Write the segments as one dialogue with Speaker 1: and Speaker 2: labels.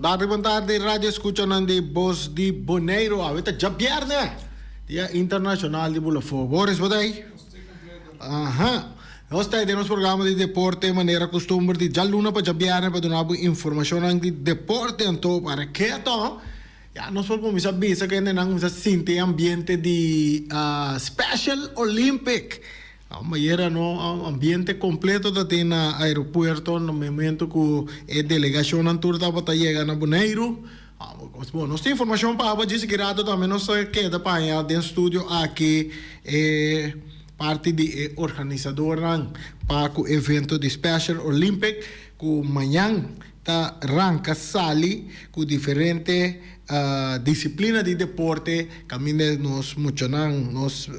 Speaker 1: Bon tardi, bon tardi, radio escuchanan di Bos di Boneiru. Awe ta djabièrnè, Dia Internashonal di Bulafó. Boris, bo ta ei? Aha. Nos ta ei den nos programa di deporte manera kustumber di djaluna pa djabièrnè pa duna bo informashonnan di deporte. Anto, para keto, ya nos por kuminsá bisa ku hendenan kuminsá sinti e ambiente di Special Olympic. Ayera no ambiente completo ta tin na aeropuerto na momento cu e delegacionnan tur tabata yega na Boneiru. Bon, nos tin informacion pa abo djis ki rato tambe nos ta keda paña den studio aki e parti di e organisadornan pa cu evento di Special Olympic cu mañan ta ranca sali cu diferente disciplina di deporte caminda nos muchanan nos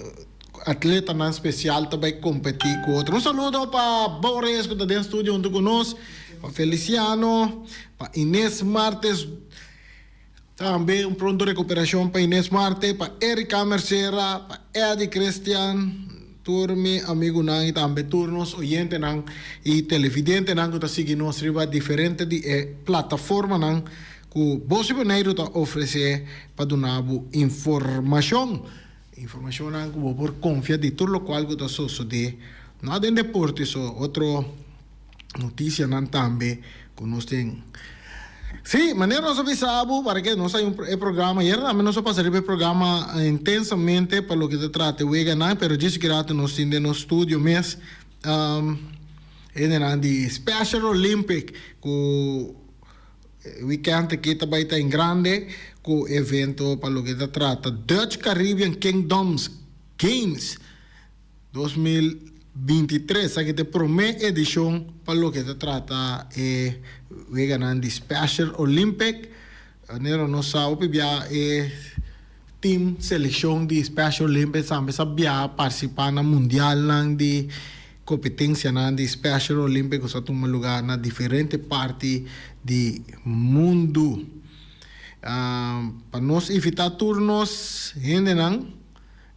Speaker 1: Atletanan special ta bay competi cu otro. Un saludo pa Boris cu ta den studio hunto cu nos, pa Feliciano, pa Ines Martes, tambe un pronto recuperacion pa Ines Marte, pa Erika Mercera, pa Eddy Christian, tur mi amigunan y tambe tur nos oyentenan y televidentenan cu ta sigui nos riba diferente di e plataformanan cu Bos di Boneiru ta ofrece pa duna bo informacion. Informashonnan ku bo por konfia di tur lokual ku ta sosodé, no den deporte so, otro notisianan tambe ku nos tin. Sí, manera nos a bisa bo, para ke nos hay un e programa, ayer tambe nos a pasa riba e programa intensamente pa loke ta trata e weganan, pero djis grato nos tin den nos studio mes hendenan di Special Olympic ku. E weekend aki ta bai ta en grande ku evento pa loke ta trata Dutch Caribbean Kingdoms Games 2023. Esaki ta e prome edishon pa loke ta trata e weganan di Special Olympic. Manera nos sa hopi bia e team selekshon di Special Olympics tambe sa bia partisipa na mundialnan di Kompetensianan di Special Olympics ku sa tuma lugá na diferente parti di mundu. Pa nos invitá tur nos hendenan,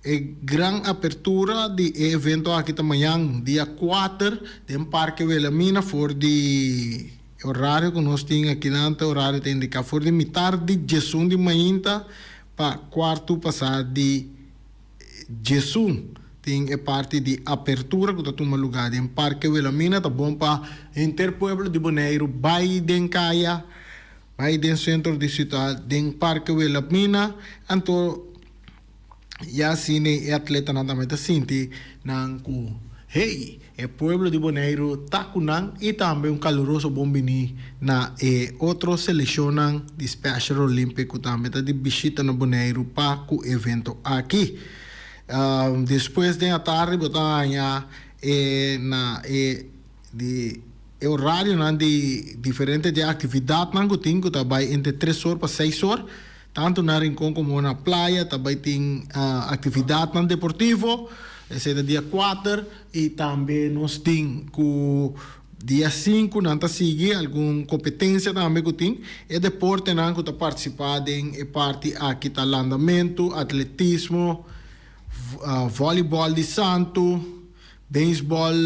Speaker 1: e gran apertura di e evento aki ta mañan dia kuater den Parke Wilhelmina for di e orario ku nos tin akinan ta orario ta indiká for di mitar di diesun di mainta pa kuartu pasá di Djesun tin e parti di apertura ku ta tuma lugá den Parke Wilhelmina. Ta bon pa henter pueblo di Boneiru bai den kaya, bai den sentro di siudat, den Parke Wilhelmina. Anto ya asina e atletanan tambe ta sinti nan ku hey, e pueblo di Boneiru ta ku nan i tambe un kaluroso bon bini na e otro selekshonnan di Special Olympic ku tambe ta di bishita na Boneiru pa ku evento aki. Despues den atardi bo ta haña e na e di e orarionan di diferente di e aktividatnan ku tin ku ta bai entre tres or pa seis or. Tantu na Rincon komo na Playa ta bai tin aktividatnan deportivo. Esei ta dia kuater i tambe nos tin ku dia sinku nan ta sigui algun kompetensia tambe ku tin. E deportenan ku ta partisipá den e parti aki ta landamentu, atletismo, vòlibòl di santu. Beisbòl,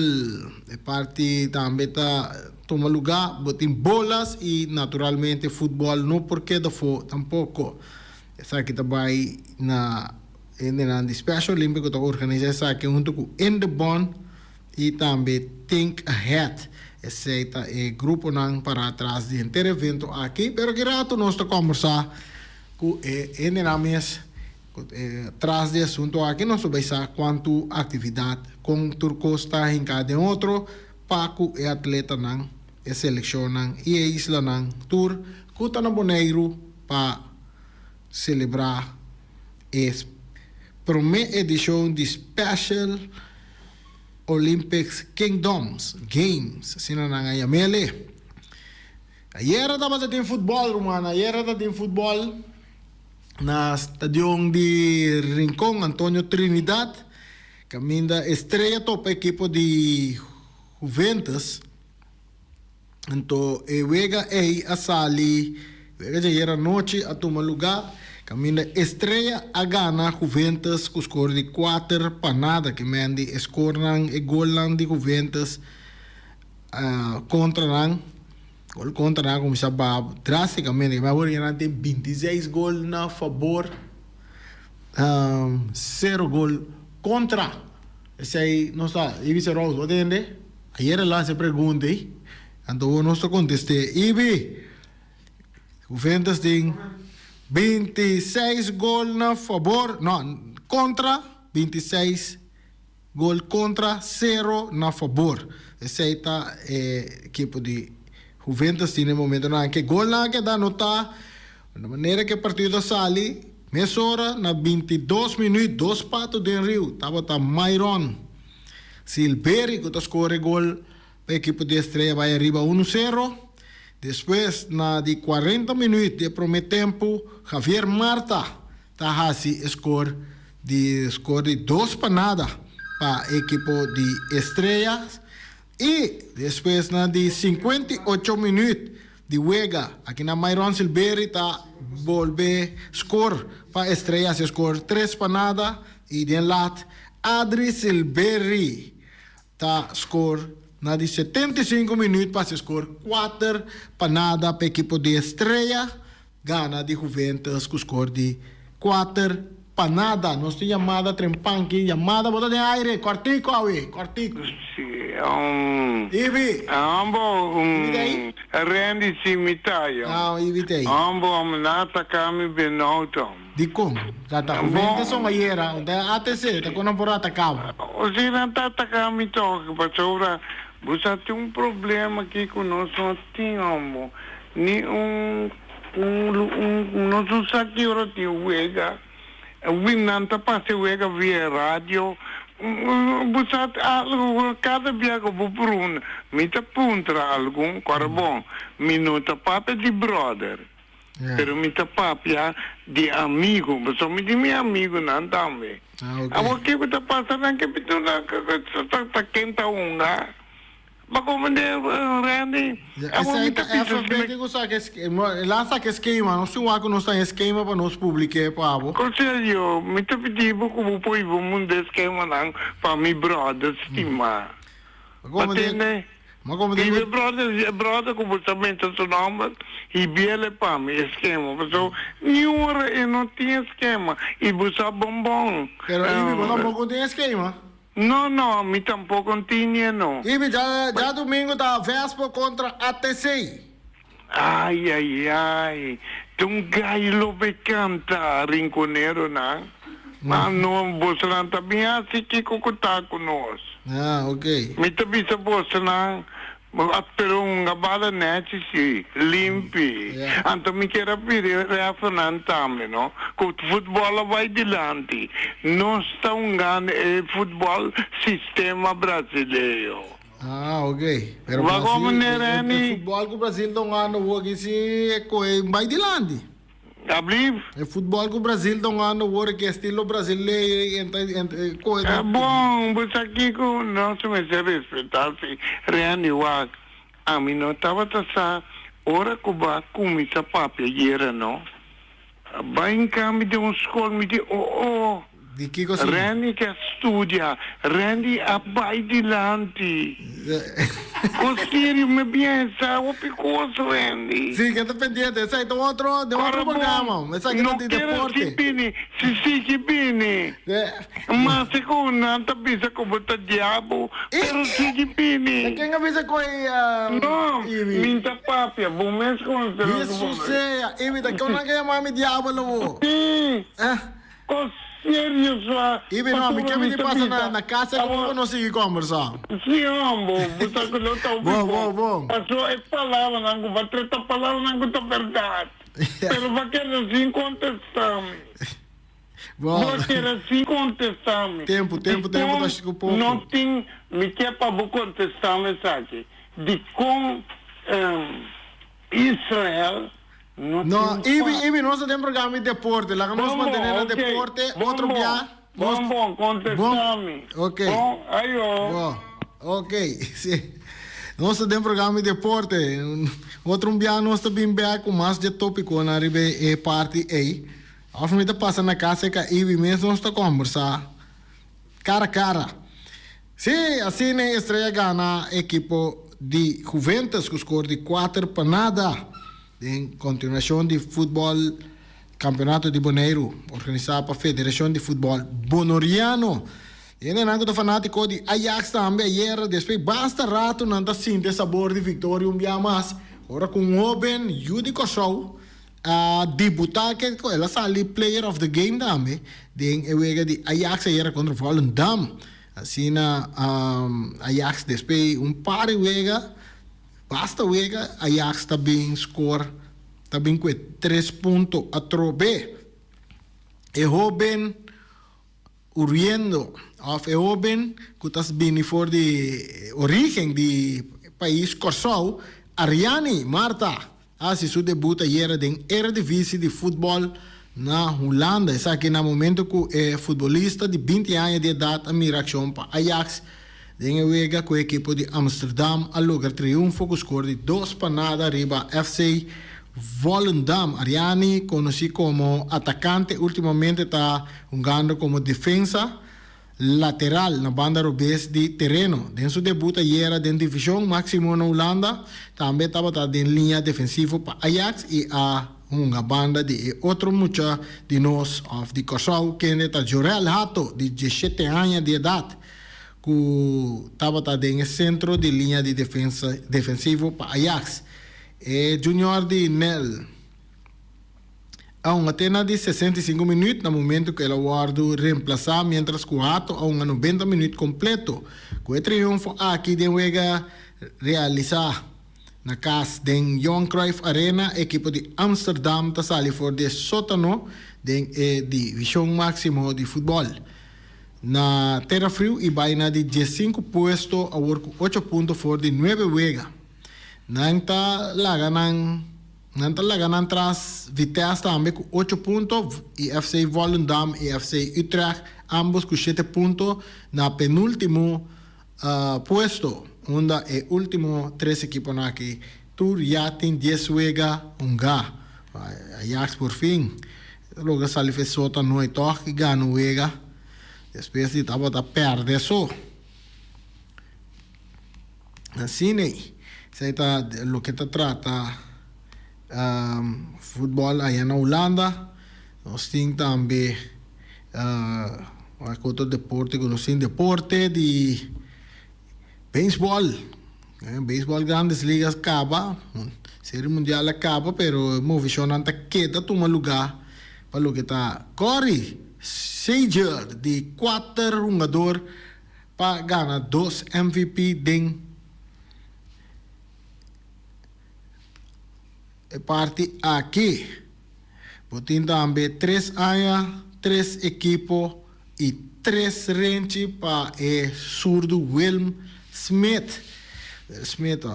Speaker 1: e parti tambe ta tuma lugá, bo tin bolas i naturalmente futbòl no por keda afó tampoko. Esaki ta bai na hendenan di Special Olympic ku ta organisá esaki huntu ku Indebon i tambe Think Ahead. Esei ta e gruponan pará tras di henter evento aki. Pero ki rato nos ta kòmbersá ku e hendenan mes. Tras di asunto aki nos lo bay sa cuanto actividad con tur cos ta hinca den otro pa cu e atletanan, e seleccionnan y e islanan tur cu ta na Boneiru pa celebra e prome edicion di Special Olympics Kingdoms Games, asina nan a yam'ele. Ayera tabata tin futbol ruman, ayera ta tin futbol. Na stadion di Rincon Antonio Trinidad caminda Estrella topa ekipo di Juventus. Anto e wega ey a sali wega djayer anochi a tuma luga caminda Estrella a gana Juventus cu score di kuater pa nada. Ke men di e scorenan e golnan di Juventus contra nan. Gol kontra nan a kuminsá baha drástikamente. Mi a wor nan tin 26 gol na fabor, sero gol kontra. Esei nos ta, Ibi Serous, bo tende? Ayer el a hasi e pregunta ei, anto awor nos ta kontest'é. Ibi, Juventus tin 26 gol na fabor, no, kontra, 26 gol kontra, sero na fabor. Esei ta e ekipo di Juventus tin e momentonan. Ke golnan a keda anotá, na manera ku e partido a sali, mesora na 22 minuut, dos pato den riu, tabata Myron Silberi ku ta skor e gol pa ekipo di Estrella bai ariba unu sero. Despues na di 40 minuut di e prome tempu Javier Marta ta hasi e skor di skor di dos pa nada pa ekipo di Estrella i despues na di 58 minuut di wega aki na Myron Silberi ta bolbe skor pa Estrella hasi e skor tres pa nada i den lat Adri Silberi ta skor na di 75 minuut pa hasi skor 4-0 pa ekipo di Estrella gana di Juventus ku skor di 4-0. Nos tin yamada trempanki, yamada bo ta den aire, kòrtiku awe, kòrtiku.
Speaker 2: Si, um,
Speaker 1: Ibi.
Speaker 2: Ambo,
Speaker 1: Ibi ta ei?
Speaker 2: Randy si mi ta yo.
Speaker 1: Ah, Ibi ta ei.
Speaker 2: Ambo, na ataka mi benouto.
Speaker 1: Dikon? Ta Juventus son ayera, un ta ATC, ta kon nan por ataka bo?
Speaker 2: O si nan ta ataka mi tok, pasobra bo sa tin un problema aki ku nos no tin hombo, ni un un un nos no sa ki ora tin wega, nan ta pasa e wega via e radio, bo sa algo kada bia ku bo pruna, mi ta puntra algun, kòrda bon, mi no ta papia di bròder. Pero mi ta papia di amigo, pasobra mi tin mi amigonan tambe. Awor kiko ta pasa nan ke pitu nan ta ken ta hunga? Bo comprende Randy?
Speaker 1: Awor mi ta bisa si mi. Ku saka eskema, la saka eskema, nos tin wak ku nos ta eskema pa nos publike pa bo.
Speaker 2: Conselho, mi ta pidi bo ku bo por hiba un mundu eskemanan pa mi brother stima. Bo tende?
Speaker 1: Ma como
Speaker 2: di. E brother, e brother cu bo ta menta su nomber, hibiele pa mi e skema, paso ni ora e no tin e skema y bo sa bon bon.
Speaker 1: Pero Ibi, bo tampoco tin e skema?
Speaker 2: No, no, mi tampoco tin e no.
Speaker 1: Ibi, dja, djadomingo ta Vespo contra ATC.
Speaker 2: Ay, ay, ay, ta un gai lo bay canta, rinconeronan. Ma no, bosonan ta bin haci kico cu ta cu nos.
Speaker 1: Ah, ok.
Speaker 2: Mi ta bisa bosonan, pero un gabada nechi si, limpi.
Speaker 1: Yeah.
Speaker 2: Anto mi kier a pidi refernan tambe, no, cu futbol a bay dilanti. Nos ta hungando e futbol sistema brasileo.
Speaker 1: Ah, ok. Pero
Speaker 2: Ba
Speaker 1: Brasil,
Speaker 2: como
Speaker 1: e,
Speaker 2: ne,
Speaker 1: e
Speaker 2: Reni?
Speaker 1: futbol ku Brasil ta hungando awor aki si e koe bai dilanti.
Speaker 2: Ablief?
Speaker 1: E futbol ku Brasil ta hungando awor aki estilo brasileiro en ta en e koe
Speaker 2: Ta bon, bo sa kiko? Nos mester respetá si Reni wak. Ami no tabata sa ora ku bo a kuminsá papia ayera no. Bai en cambio den un school mi di oh oh.
Speaker 1: Di kiko si?
Speaker 2: Randy ke a studia, Randy a bai dilanti. Con serio mi piensa hopi cos Randy.
Speaker 1: Si, ke ta pendiente. Esaki ta un otro, den otro programa. Esaki ta
Speaker 2: No
Speaker 1: di
Speaker 2: kere
Speaker 1: deporte.
Speaker 2: si bini, si sigui bini. Mas ku nan ta bisa ku bo ta diabel, pero sigui bini.
Speaker 1: Ta ken a bisa ku e
Speaker 2: No,
Speaker 1: Ibi?
Speaker 2: mi ta papia, bo mes konosé loke bo
Speaker 1: Hesus sea, Ibi, ta ken nan ke yama mi diabel awor?
Speaker 2: Si, kos serio sua.
Speaker 1: Ibi, no, mi ke
Speaker 2: Pasobra mi
Speaker 1: bini
Speaker 2: ta
Speaker 1: pasa
Speaker 2: bisa,
Speaker 1: na kasa ku bo no sigui kombersá.
Speaker 2: Si, hombo, bo sa ku lo ta hopi
Speaker 1: Bon, bon, bon.
Speaker 2: Pasobra e palabranan ku bo a trata palabranan ku ta bèrdat, pero bo a keda sin kontestá mi.
Speaker 1: Bo
Speaker 2: Bo keda sin kontestá mi.
Speaker 1: Tempu, tempu, tempu ta ku poko.
Speaker 2: No tin, mi ke pa bo kontestá mi esaki. Dikon Israel no tin
Speaker 1: No, Ibi, Ibi, nos ta den programa di deporte. Laga nos mantené na deporte. Otro bia.
Speaker 2: Bon, bon, kontestá mi.
Speaker 1: Ok.
Speaker 2: Bon, ayo.
Speaker 1: Bon, ok, si. Nos ta den programa di deporte. Otro un bia nos ta bin bek ku mas dje tópikonan riba e parti ei. Of mi ta pasa na casa e Ibi mes nos ta combersa cara cara. Si, asina e Estrella gana ekipo. di Juventus ku skor di kuater pa nada den kontinuashon di futbòl Kampeonato di Boneiru organisá pa Federashon di Futbòl Bonoriano. Hendenan ku ta fanátiko di Ajax tambe ayera despues basta ratu nan ta sinti e sabor di viktoria un bia mas ora ku un hóben yu di Kòrsou a debutá ke el a sali player of the game tambe den e wega di Ajax ayera kontra Volendam. Asina Ajax despues un par di wega basta wega Ajax ta bin score ta bin ku e tres punto atrobe. E hóben Uriendo òf e hóben ku ta bini for di orígen di pais Kòrsou, Ariani Martha, a hasi su debut ayera den Eredivisie di futbòl na Hulanda. Esaki na momento ku e futbolista di binti aña di edat a mira akshon pa Ajax den e wega ku e ekipo di Amsterdam a logra triunfo ku skor di dos pa nada riba FC Volendam. Ariani, konosí komo atakante, últimamente ta hungando komo defensa lateral na banda robes di tereno. Den su debut ayera den divishon máksimo na Hulanda, tambe tabata den liña defensivo pa Ajax i a hunga banda di e otro mucha di nos òf di Kòrsou, kende ta Jorrel Hato di diesshete aña di edat, ku tabata den e sentro di liña di defensa defensivo pa Ajax. E junior di Nel a hunga te na di 65 minuut na momento ku el a wòrdu remplasá miéntras ku Hato a hunga 90 minuut kompleto. Ku e triunfo aki den wega realisá na kas den Johan Cruijff Arena, ekipo di Amsterdam ta sali for di e sótano den e divishon máksimo di futbòl. Na tera friu i bai na di diesinku puesto awor ku ocho punto for di nuebe wega. Nan ta laga nan nan ta laga nan tras Vitesse tambe ku ocho punto i FC Volendam i FC Utrecht ambos ku shete punto na penultimo puesto unda e ultimo tres ekiponan aki tur ya tin dies wega hungá. Ajax por fin logra sali for e sótano i tòg i gana un wega despues di tabata pèrdè so. Asina ei, esei ta loke ta trata futbòl aya na Hulanda. Nos tin tambe otro deporte ku nos tin, deporte di beisbòl. Beisbòl Grandes Ligas kaba, Serie Mundial a kaba, pero e movishonnan ta keda tuma lugá pa loke ta Corey Seager di kuater hungador pa gana dos MVP den e parti aki. Bo tin tambe tres aña, tres ekipo i tres renchi pa e surdu Wilm Smit. Will Smith,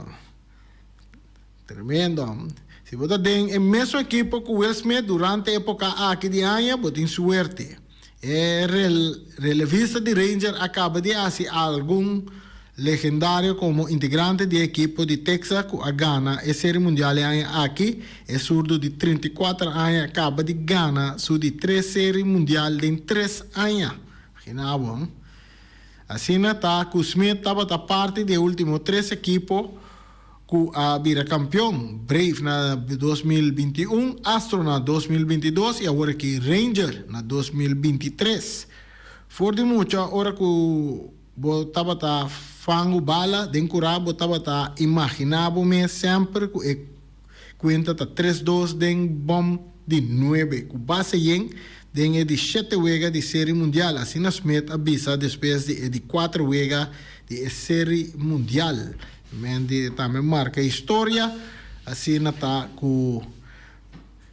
Speaker 1: tremendo. Si bo ta den e mesun ekipo ku Will Smith durante epoka aki di aña, bo tin suerte. E relevista di Ranger a kaba di hasi algun legendario komo integrante di e ekipo di Texas ku a gana e Serie Mundial e aña aki. E surdo di 34 aña a kaba di gana su di tres Serie Mundial den tres aña. Imagina bo. Asina ta ku Smith tabata parti di e ultimo tres ekipo ku a bira kampion, Brave na 2021, Astro na 2022 i awor aki Ranger na 2023. For di mucha ora ku bo tabata fangu bala den kurá bo tabata imaginá bo mes semper ku e kuenta ta tres dos den bòm di nuebe ku base yen den e di shete wega di Seri Mundial, asina Smith a bisa despues di e di kuater wega di e Seri Mundial. Mendy tambe marka historia, asina ta ku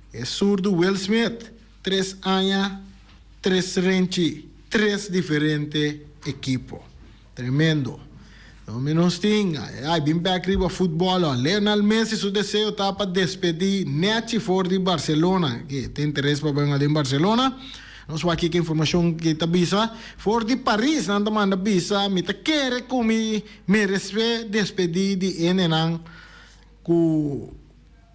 Speaker 1: e surdu Will Smith, tres aña, tres renchi, tres diferente ekipo. Tremendo. No menos tin, ay bin bek riba futbòl. Lionel Messi su deseo ta pa despedí nèchi for di Barcelona. Ke tin interes pa bai den Barcelona. Nos wak kiko informashon ki ta bisa. For di Paris nan ta manda bisa, mi ta kere ku mi meresé despedí di hendenan ku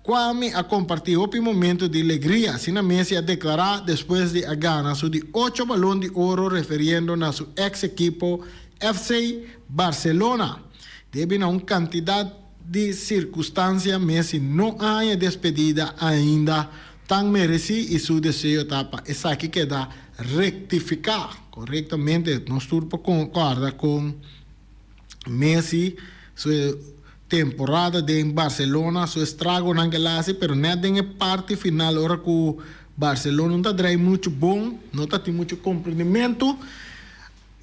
Speaker 1: kua mi a kompartí hopi momento di legria, asina Messi a deklará despues di a gana su di ocho Balon di Oro referiendo na su eks ekipo FC Barcelona. Debi na un kantidat di sirkustansia Messi no a haña despedida ainda tan meresí i su deseo ta pa esaki keda rektifiká korektamente. Nos tur por kòrda kon Messi su temporada den Barcelona, su estragonan ke el a hasi, pero nèt den e parti final ora ku Barcelona no ta drai muchu bon, no ta tin muchu komprendimentu.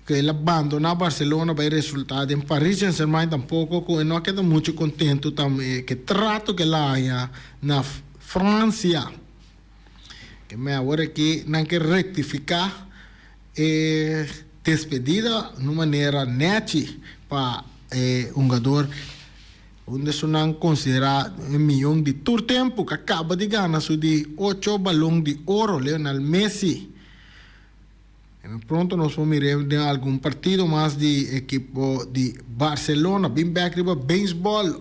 Speaker 1: Ku el a bandoná Barcelona bai resultá den Paris Saint-Germain tampoko ku e no a keda muchu kontentu tambe ku e trato ku el a haña na Fransia. Ke me awor aki nan ke rektifiká e despedida na un manera nèchi pa e hungador un di esunnan konsiderá e mion di tur tempu ku a kaba di gana su di ocho Balon di Oro, Lionel Messi. Pronto nos por mir'é den algun partido mas di ekipo di Barcelona. Bin bek riba beisbòl.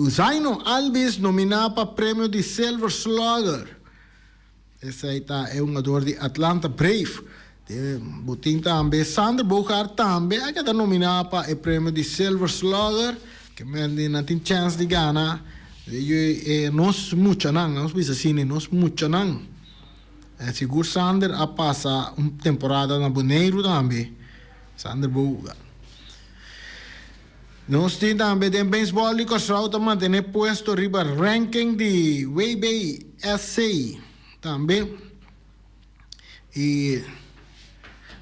Speaker 1: Zaino Albies nominá pa premio di Silver Slugger. Esei ta e hungador di Atlanta Brave. Bo tin tambe Sander Bogaerts tambe a keda nominá pa e premio di Silver Slugger. Ke men di nan tin chèns di gana. Nos muchanan, nos bisa asina, nos muchanan. Sigur Sander a pasa un temporada na Boneiru tambe. Sander Boga. Nos tin tambe den beisbòl di Kòrsou ta mantené puesto riba ranking di WBSC tambe. I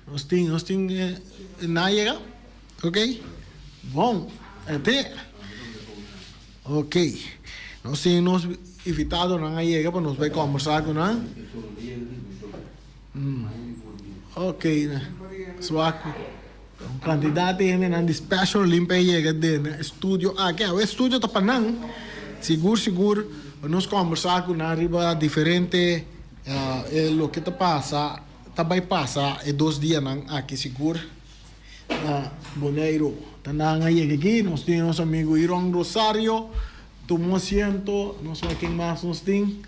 Speaker 1: nos tin nos tin na yega? Ok. Bon. Ete. Ok. Nos tin nos invitadonan a yega pa nos bai kombersá ku nan. Ok. Suak. Un kantidat di hendenan di Special Olympic a yega den e studio aki. Awe e studio ta pa nan. Sigur sigur nos kombersá ku nan riba diferente e loke ta pasa, ta bai pasa e dos dianan aki sigur. Na Boneiru. Ta nan a yega aki. Nos tin nos amigu Iron Rosario. Tuma asiento. Nos wak ken mas nos tin.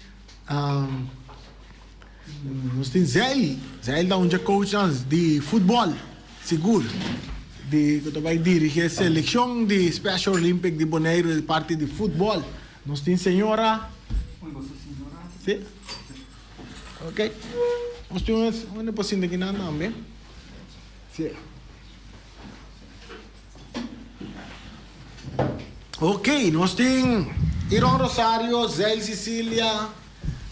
Speaker 1: Nos tin Zeil. Zeil ta un dje coachnan di futbol. Sigur. Di ku ta bai dirigi e selekshon di Special Olympic di Boneiru di parti di futbol. Nos tin señora. Si. Ok. Nos tin un por sinta aki nan tambe. Sí. Ok, nos tin Iron Rosario, Zeil Cecilia,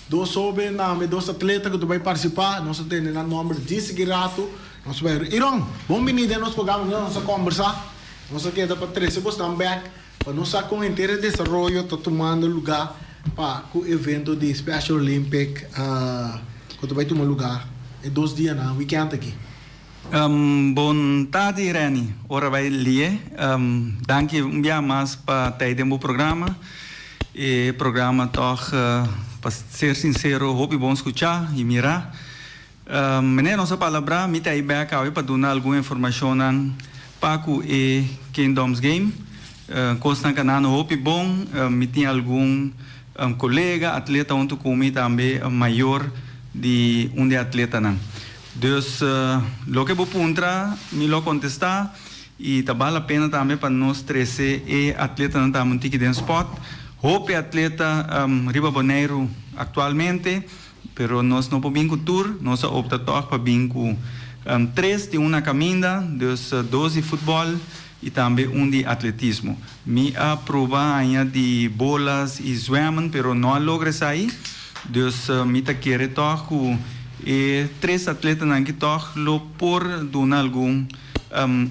Speaker 1: dos hoben tambe, dos atleta ku ta bai partisipá. Nos a tende nan nòmber djis aki ratu. Nos bai Iron, bon bini den nos programa. Nos a kòmbersá. Nos a keda pa trese bosnan bèk pa nos sa kon henter e desaroyo ta tumando lugá pa ku evento di Special Olympic ku ta bai tuma lugá e dos dianan wikènt aki.
Speaker 3: Bon tardi Renny, ora bai lie. Danki un bia mas pa tei den bo programa. E programa tòg, pa ser sinsero, hopi bon skuchá i mirá. Meneer nos a palabrá, mi ta ei bèk awe pa duna algun informashonnan pa ku e Kingdoms Game. Kosnan kanando hopi bon, mi tin algun kolega atleta huntu ku mi tambe mayor di un di e atletanan. Dus loke bo puntra mi lo kontestá i ta bal la pena tambe pa nos trese e atletanan tambe un tiki den spòt. Hopi atleta riba Boneiru aktualmente, pero nos no por bin ku tur, nos a opta tòg pa bin ku tres di un na kaminda, dus dos di futbòl i tambe un di atletismo. Mi a proba haña di bolas i zwemmen pero no a logra esai, dus mi ta kere tòg ku e tres atletanan aki tòg lo por duna algun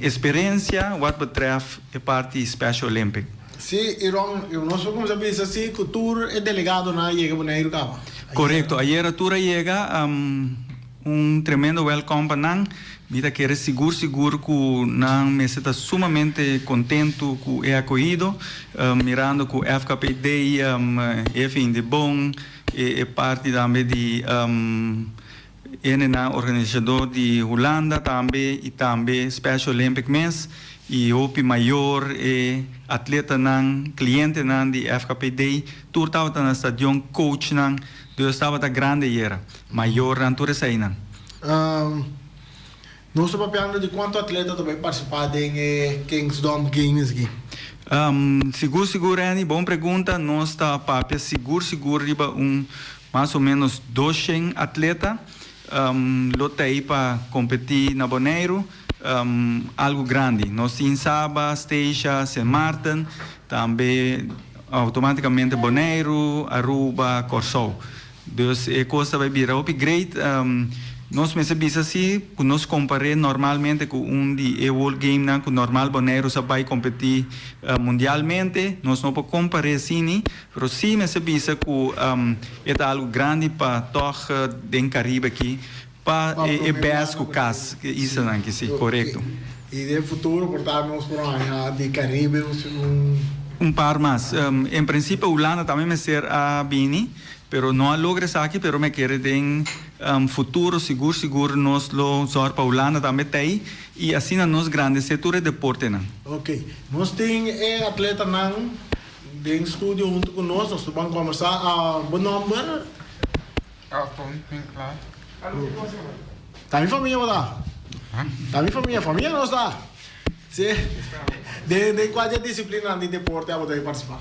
Speaker 3: esperensia wat betrèf e parti Special Olympic.
Speaker 1: Sí, Iron, nos por kuminsá bisa si ku tur e delegadonan a yega Boneiru kaba.
Speaker 3: Korekto, ayera tur a yega. Un tremendo welcome pa nan. Mi ta kere sigur sigur ku nan mester ta sumamente kontentu ku e akohido, mirando ku FKPD e fin di bon, e parti tambe di hendenan organisadó di Hulanda tambe i tambe Special Olympic mes i hopi mayor e atletanan, klientenan di FKPD tur tabata na stadion, coachnan, dus tabata grandi ayera. Mayornan tur eseinan.
Speaker 1: Nos ta papiando di kuantu atleta ta bai partisipá den e Kingsdom Games aki?
Speaker 3: Sigur sigur Renny, bon pregunta. Nos ta papia sigur sigur riba un mas o menos doshen atleta lo ta ei pa kompetí na Boneiru. Algu grandi. Nos tin Saba, Statia, Sint Maarten, tambe automáticamente Boneiru, Aruba, Kòrsou. Dus e kos ta bai bira hopi great. Nos mester bisa si ku nos kompar'é normalmente ku un di e World Gamenan ku normal Boneiru sa bai kompetí mundialmente, nos no por kompar'é asini, pero si mester bisa ku e ta algu grandi pa tòg den Karibe aki pa e bes ku kas e islanan aki, si, korekto.
Speaker 1: I den futuro por ta nos por haña di Karibe un.
Speaker 3: Un par mas. En prinsipio Hulanda tambe mester a bini. Pero no a logra esaki, pero mi a kere den futuro sigur sigur nos lo zorg pa Hulanda tambe t'ei y asina nos grandece tur e deportenan.
Speaker 1: Ok, nos tin e atletanan den studio hunto cu nos, nos ta ban combersa. Bo nomber?
Speaker 4: Elton Winklaar.
Speaker 1: Ta mi famia bo ta? Ta mi famia, famia nos ta. Si. Den cua dje disciplinanan di deporte abo ta participa?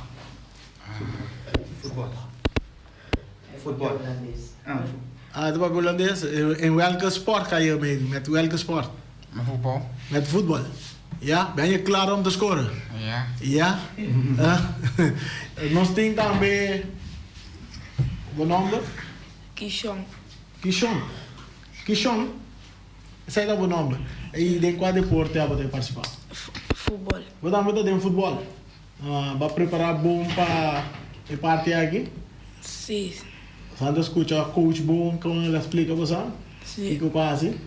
Speaker 3: Futbol. Futbol.
Speaker 1: Ah, tu papia holandes? In welke sport ga je mee? Met welke sport?
Speaker 4: Met voetbal.
Speaker 1: Met voetbal. Ja? Ben je klaar om te scoren?
Speaker 4: Ja.
Speaker 1: Ja? Nos tin tambe bo nomber?
Speaker 5: Kishon.
Speaker 1: Kishon. Kishon? Esei ta bo nomber. I den kua deporte abo ta participa?
Speaker 5: Futbol.
Speaker 1: Bo tambe ta den futbol? Bo a prepará bon pa e parti aki?
Speaker 5: Sí.
Speaker 1: Bo ta skucha coach bon kon el a splika bo sa?
Speaker 5: Sí.
Speaker 1: Kiko pa hasi?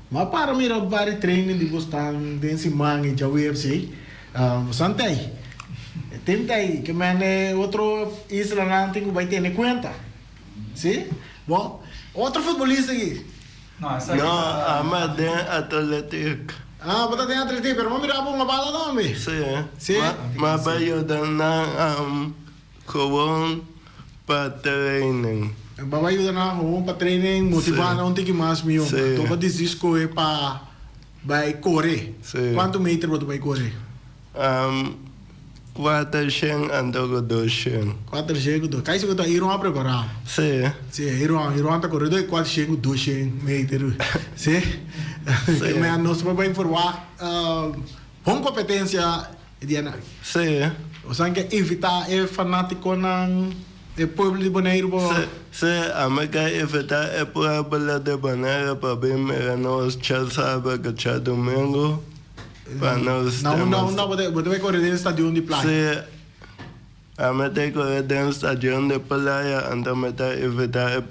Speaker 1: Bo a para mira vari training di bo stan den siman i djaweps ei. Bo san ta ei. E tim ta ei. Ke men e otro islanan tin ku bai tene kuenta. Sí? Bon, otro futbolista aki.
Speaker 6: No, ama den atletiek.
Speaker 1: Ah, bo ta den atletiek, pero bo mira bo un bala tambe.
Speaker 6: Sí.
Speaker 1: Sí?
Speaker 6: Ma bai yuda nan gewoon pa training.
Speaker 1: Bo bai yuda nan gewoon pa training, motiva nan un tiki mas mihó.
Speaker 6: Sí.
Speaker 1: Anto bo disi skohe pa bai kore.
Speaker 6: Sí.
Speaker 1: Kuantu meter bo ta bai kore?
Speaker 6: Kuatershen anto ku doshen.
Speaker 1: Kuatershen ku dos. Kai sigur ta Iron a prepará.
Speaker 6: Sí.
Speaker 1: Sí, Iron, Iron ta kore doi kuatershen ku doshen meter. Sí. Sí. Ke men nos por bai verwagt bon kompetensia e dianan.
Speaker 6: Sí.
Speaker 1: Osan ke invitá e fanátikonan, e pueblo di Boneiru bo.
Speaker 6: Sí, sí, ami ke invitá e pueblo di Boneiru pa bin mira nos djasabe ku djadumingu. Pa nos
Speaker 1: Na unda unda bo ta bo ta bai kore den stadion di playa?
Speaker 6: Si, ami ta kore den stadion di playa, anto mi ta invita e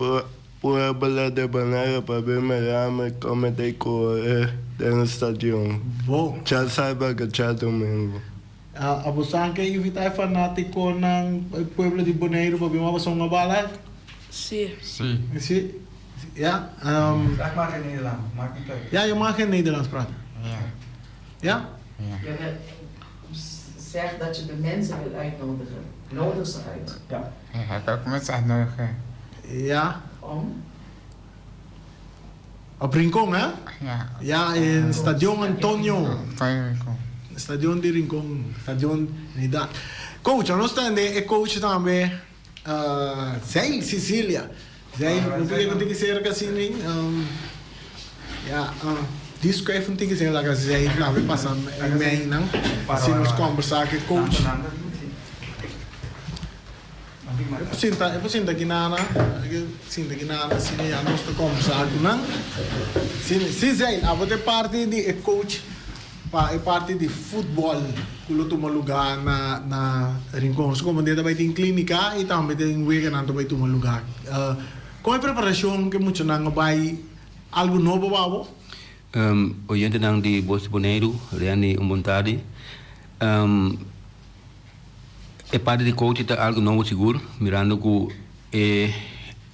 Speaker 6: pueblo di Bonaire pa bin mira mi kon mi ta kore den stadion.
Speaker 1: Bon.
Speaker 6: Djasabra ku djadumingu.
Speaker 1: Abo sa ke invita e fanatikonan, e pueblo di Boneiru pa bin wak boso un bala?
Speaker 5: Si.
Speaker 4: Si.
Speaker 1: Si? Ja?
Speaker 3: Zeg maar in Nederlands, maakt niet uit.
Speaker 1: Ja, je mag in Nederlands praten.
Speaker 4: Ja.
Speaker 1: Ja?
Speaker 4: Ja.
Speaker 7: Ja, zeg dat je de mensen wil uitnodigen. Nodig ze uit.
Speaker 3: Ja.
Speaker 4: Ja, ik ook mensen uitnodigen.
Speaker 1: Ja.
Speaker 7: Om?
Speaker 1: Op Rincon, hè?
Speaker 4: Ja.
Speaker 1: Ja, in Stadion Antonio.
Speaker 4: Van Rincon.
Speaker 1: Stadion di Rincon. Stadion Trinidad. Coach, nos tende e coach tambe. Zeil Cecilia. Zeil, un pidi ku tiki serka asina. Ja, die schuif un tiki sin laga Zeil tambe pasa meinan. Asina nos kombersá ku e coach. E por sinta, e por sinta aki nana, e sinta aki nana, asina ya nos ta kombersá ku nan. Si, si Zeil, abo ta e parti di e coach pa e parti di futbòl ku lo tuma lugá na na Rincon. Su komo ta bai tin klínika i tambe tin weganan ta bai tuma lugá. Kon e preparashon ku e muchanan a bai? Algu nobo pa bo?
Speaker 8: Oyentenan di Bos di Boneiru, Renny un bon tardi. E parti di coach ta algu nobo sigur, mirando ku e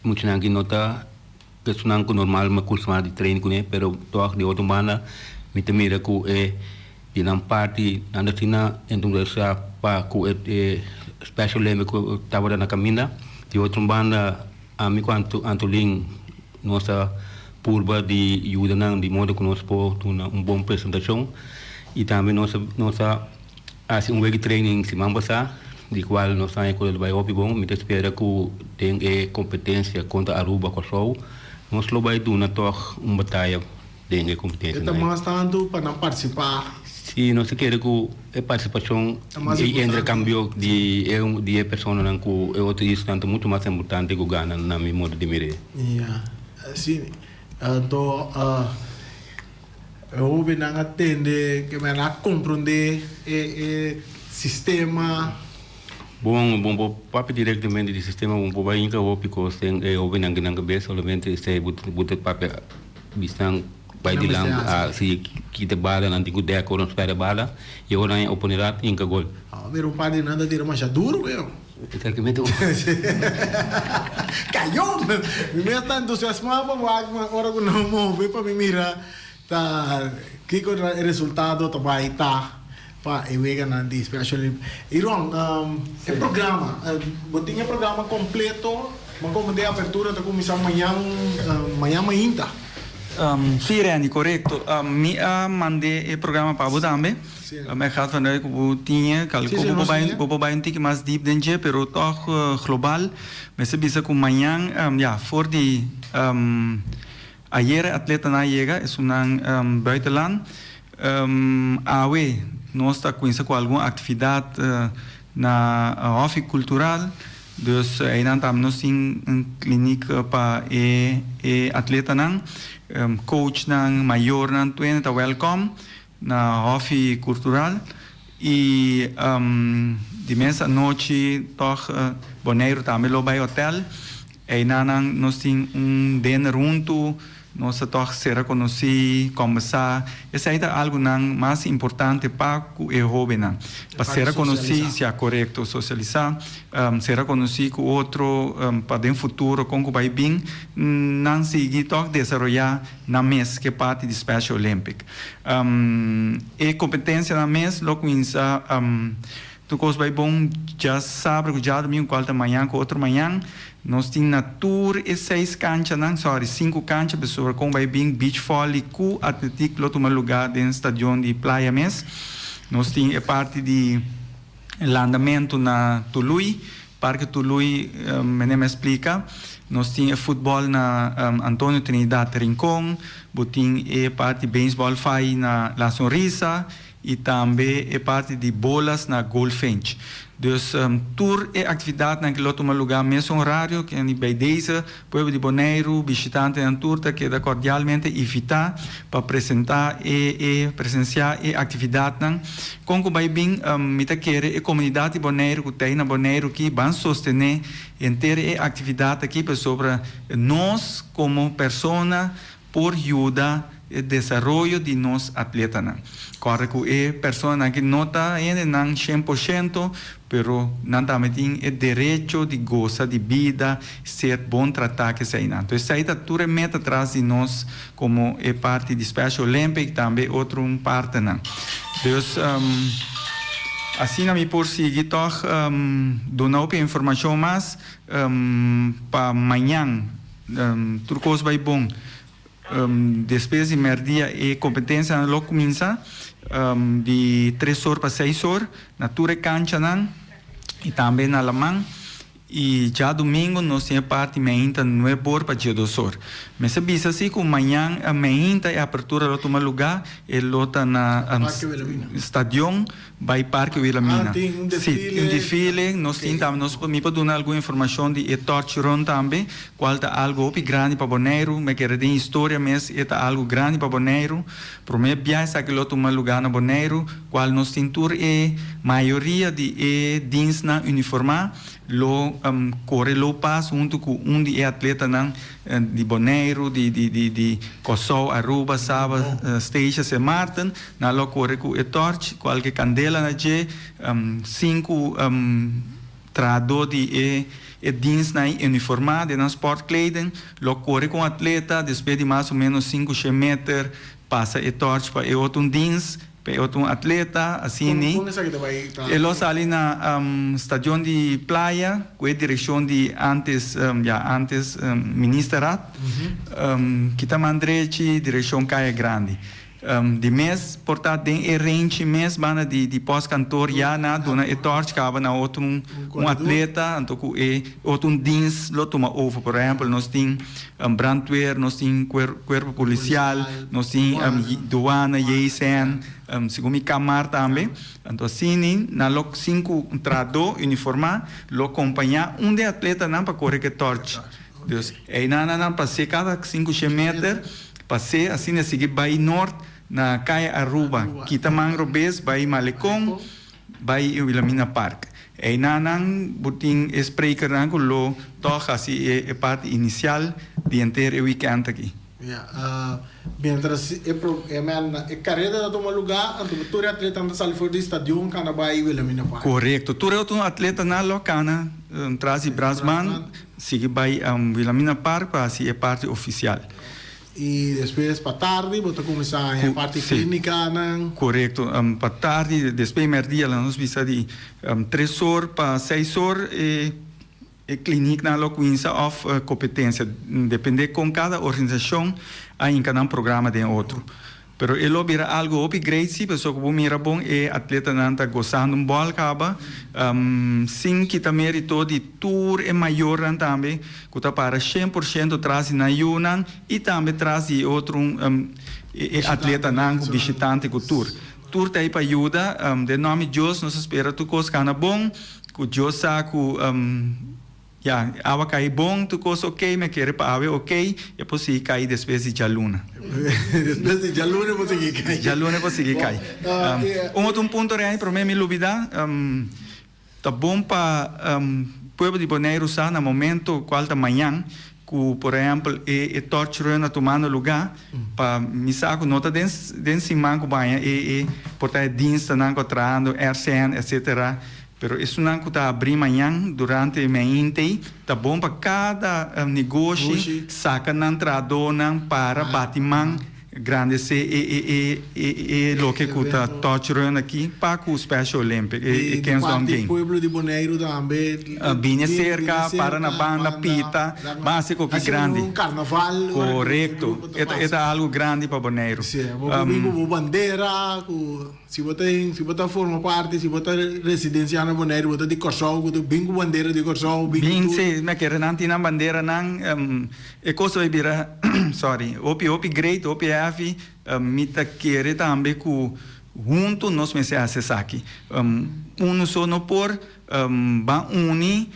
Speaker 8: muchanan aki no ta personan ku normal mi a kustumá di train kuné, pero tòg di otro banda mi ta mira ku e di nan parti nan ta asina entusiasmá pa ku e special olympic ku tabata na kaminda. Di otro banda ami ku Antolin nos ta. purba di yuda nan di modo ku nos por duna un bon presentashon i tambe nos nos a hasi un wega di training siman pasá di kual nos haña ku el bai hopi bon. Mi ta spera ku den e kompetensia kontra Aruba, Kòrsou nos lo bai duna tòg un bataya den e kompetensia.
Speaker 1: E ta mas tantu pa nan partisipá.
Speaker 8: Sí, nos ta kere ku e partisipashon i interkambio di e di e personanan ku e otro islanan ta muchu mas importante ku gana na mi modo di mir'é.
Speaker 1: Ya, sí. Anto e hóbennan a tende ke men a komprondé e e sistema.
Speaker 8: Bon, bon por papia direktamente di sistema, bon por bai hinka hopi kos den e hóbennan ku nan kabes, solamente esei bo ta papia bisnan bai dilanti a si kita bala nan tin ku dèk ora nos pèrdè bala i ora nan e oportunidat hinka gol.
Speaker 1: A mira un par di nan ta tira masha duru veo.
Speaker 8: Exactamente.
Speaker 1: Cayon! Mi mes ta entusiasmá pa wak ma ora ku nan move pa mi mira ta kiko e resultado ta bai ta pa e weganan di Special Olympics. Iron, e programa, bo tin e programa kompleto? Bo a komo den apertura ta kuminsá mañan, mañan mainta.
Speaker 3: Sí Randy, korekto. Mi a mand'é e programa pa bo tambe. Mi a gaat vanuit ku bo tin e, kalko bo por bai, bo por bai un tiki mas diep den dje, pero tòg global mester bisa ku mañan, ya, for di ayer e atletanan a yega, esunnan buitenland. Awe nos ta kuminsá ku algun aktividat na Hòfi Kultural. Dus einan tambe nos tin un kliniek pa e e atletanan, coachnan, mayornan, tur hende ta wèlkòm na Hòfi Kultural. I di mes anochi tòg Boneiru tambe lo bai hotèl. Einanan nos tin un dinner huntu, nos ta tòg sera konosí, kòmbersá. Esei ta algunan mas importante pa ku e hóbennan, pa sera konosí, si a korekto, sosialisá, sera konosí ku otro pa den futuro kon ku bai bin nan sigui tòg desaroyá nan mes ke parti di Special Olympic. E kompetensianan mes lo kuminsá. Tur kos bai bon djasabra ku djadumingu kual ta mañan ku otro mañan. Nos tin na tur e seis kanchanan, sorry, sinku kancha pasobra kon bai bin beach volley ku atletiek lo tuma lugá den stadion di Playa mes. Nos tin e parti di landamentu na Tului, Parke Tului mene mi a splika. Nos tin e futbòl na Antonio Trinidad Rincon, bo tin e parti beisbòl fai na La Sonrisa. Y tambe e parti di bolas na Goldfinch. Dus tur e actividadnan ki lo tuma lugar mesun horario, kende bij deze pueblo di Boneiru, bishitantenan tur ta keda cordialmente invita pa presenta e e presencia e actividadnan. Con cu bay bin mi ta kere e comunidad di Boneiru cu ta na Boneiru ki ban sostene henter e actividad aki pasobra nos como persona por yuda e desaroyo di nos atletanan. Kòrda ku e personanan aki no ta hendenan shen por shento, pero nan tambe tin e derecho di gosa di bida, ser bon tratá keseinan. Anto esei ta tur e meta tras di nos komo e parti di Special Olympic i tambe otro partenan. Dus asina mi por sigui tòg duna hopi informashon mas pa mañan. Tur kos bai bon. Despues di merdia e kompetensianan lo kuminsá di tres or pa seis or na tur e kanchanan i tambe na laman. I djadumingu nos tin e parti meinta nuebe or pa djedos or. Mester bisa si ku mañan meinta e apertura lo tuma lugá, e lo ta na stadion. Bai Parke Wilhelmina.
Speaker 1: Ah, tin un
Speaker 3: Sí,
Speaker 1: desfile.
Speaker 3: un desfile. Nos tin tambe, nos mi por duna algun informashon di e Torch Run tambe, kual ta algu hopi grandi pa Boneiru. Mi kere den historia mes e ta algu grandi pa Boneiru. Promé bia esaki lo tuma lugá na Boneiru, kual nos tin tur e mayoria di e diensnan uniformá lo kore lo pas huntu ku un di e atletanan di Boneiru, di di di di Kòrsou, Aruba, Saba, Statia, Sint Maarten. Nan lo kore ku e tòrch, kualke kandela na dje, sinku trahadó di e e diensnan ei uniformá den nan sportkleding, lo kore ku un atleta, despues di mas o ménos sinku shen meter pasa e tòrch pa e otro un diens. Pa e otro un atleta, asina.
Speaker 1: Kon esaki ta bai ta?
Speaker 3: E lo sali na stadion di Playa ku e direkshon di antes, ya antes Ministerraad. Kita man drechi, direkshon Kaya Grandi. Di mes por ta den e renchi mes banda di di postkantoor ya nan a duna e torch kaba na otro un un atleta anto ku e otro un dienst lo tuma over. Por ehempel nos tin brandweer, nos tin cuerpo policial, nos tin douane, JSN, segun mi Camar tambe. Anto asina nan lo sin ku un trahadó uniformá lo kompañá un di e atletanan pa kore ku e torch. Dus einan nan pas'é kada sinku shen meter. Pas'é asina sigui bai nort na Kaya Aruba, kita man robes bai Malecon, bai Wilhelmina Park. Einan nan bo tin e sprekernan ku lo tòg hasi e parti inisial di henter e wikènt aki.
Speaker 1: Ya, mientras e pro, e men, e kareda ta tuma lugá, anto tur e atletanan ta sali for di stadion kana bai Wilhelmina Park.
Speaker 3: Korekto, tur e otro atletanan lo kana tras di brasband sigui bai Wilhelmina Park pa hasi e parti ofisial.
Speaker 1: I despues pa tardi bo ta kuminsá e parti klínikanan.
Speaker 3: Korekto. Pa tardi, despues di mèrdia la nos bisa di tres or pa seis or e e kliniknan lo kuminsá òf kompetensia, dependé kon kada organisashon a hinka nan programa den otro. Pero e lo bira algo hopi great si, pasobra ku bo mira bon e atletanan ta gosando un bòl kaba, sin kita merito di tur e mayornan tambe ku ta para shen por shento tras di nan yunan i tambe tras di e otro e atletanan ku bishitante ku tur. Tur ta ei pa yuda. Den nòm di Dios nos a spera tur kos kana bon, ku Dios sa ku. Ya, awa kai bon, tur kos ok, mi a kere pa awe ok, e por sigui kai despues di djaluna.
Speaker 1: Despues di djaluna e por sigui kai.
Speaker 3: Djaluna e por sigui kai. Un otro un punto Reni, prome mi lubida, ta bon pa pueblo di Boneiru sa na momento cual ta mañan, cu por ehempel e e torch run a tumando luga, pa mi sa cu no ta den den siman cu baña e e por ta e dienstanan cu a trahando, RCN, etcetera, Pero esunnan ku ta abrí mañan durante e meintei, ta bon pa kada negoshi saka nan trahadónan para bati man grandesé e e e e e loke ku ta Touch Run aki pa ku Special Olympic, e e Kensdom Game.
Speaker 1: Di pueblo di Boneiru tambe.
Speaker 3: Bini serka, para na banda, pita, ban hasi koki grandi.
Speaker 1: Hasi un karnaval.
Speaker 3: Korekto. E ta e ta algu grandi pa Boneiru.
Speaker 1: Sí, bo por bin ku bo bandera, ku. Si bo ta si bo ta forma parti, si bo ta residencia na Boneiru, bo ta di Kòrsou, ku ta bin ku bandera di Kòrsou, bin ku
Speaker 3: Bin
Speaker 1: tur.
Speaker 3: si, mi a kere nan tin nan banderanan, e kos a bira, sorry, hopi hopi great, hopi heavy, mi ta kere tambe ku huntu nos mester hasi esaki. Unu so no por, Ban uni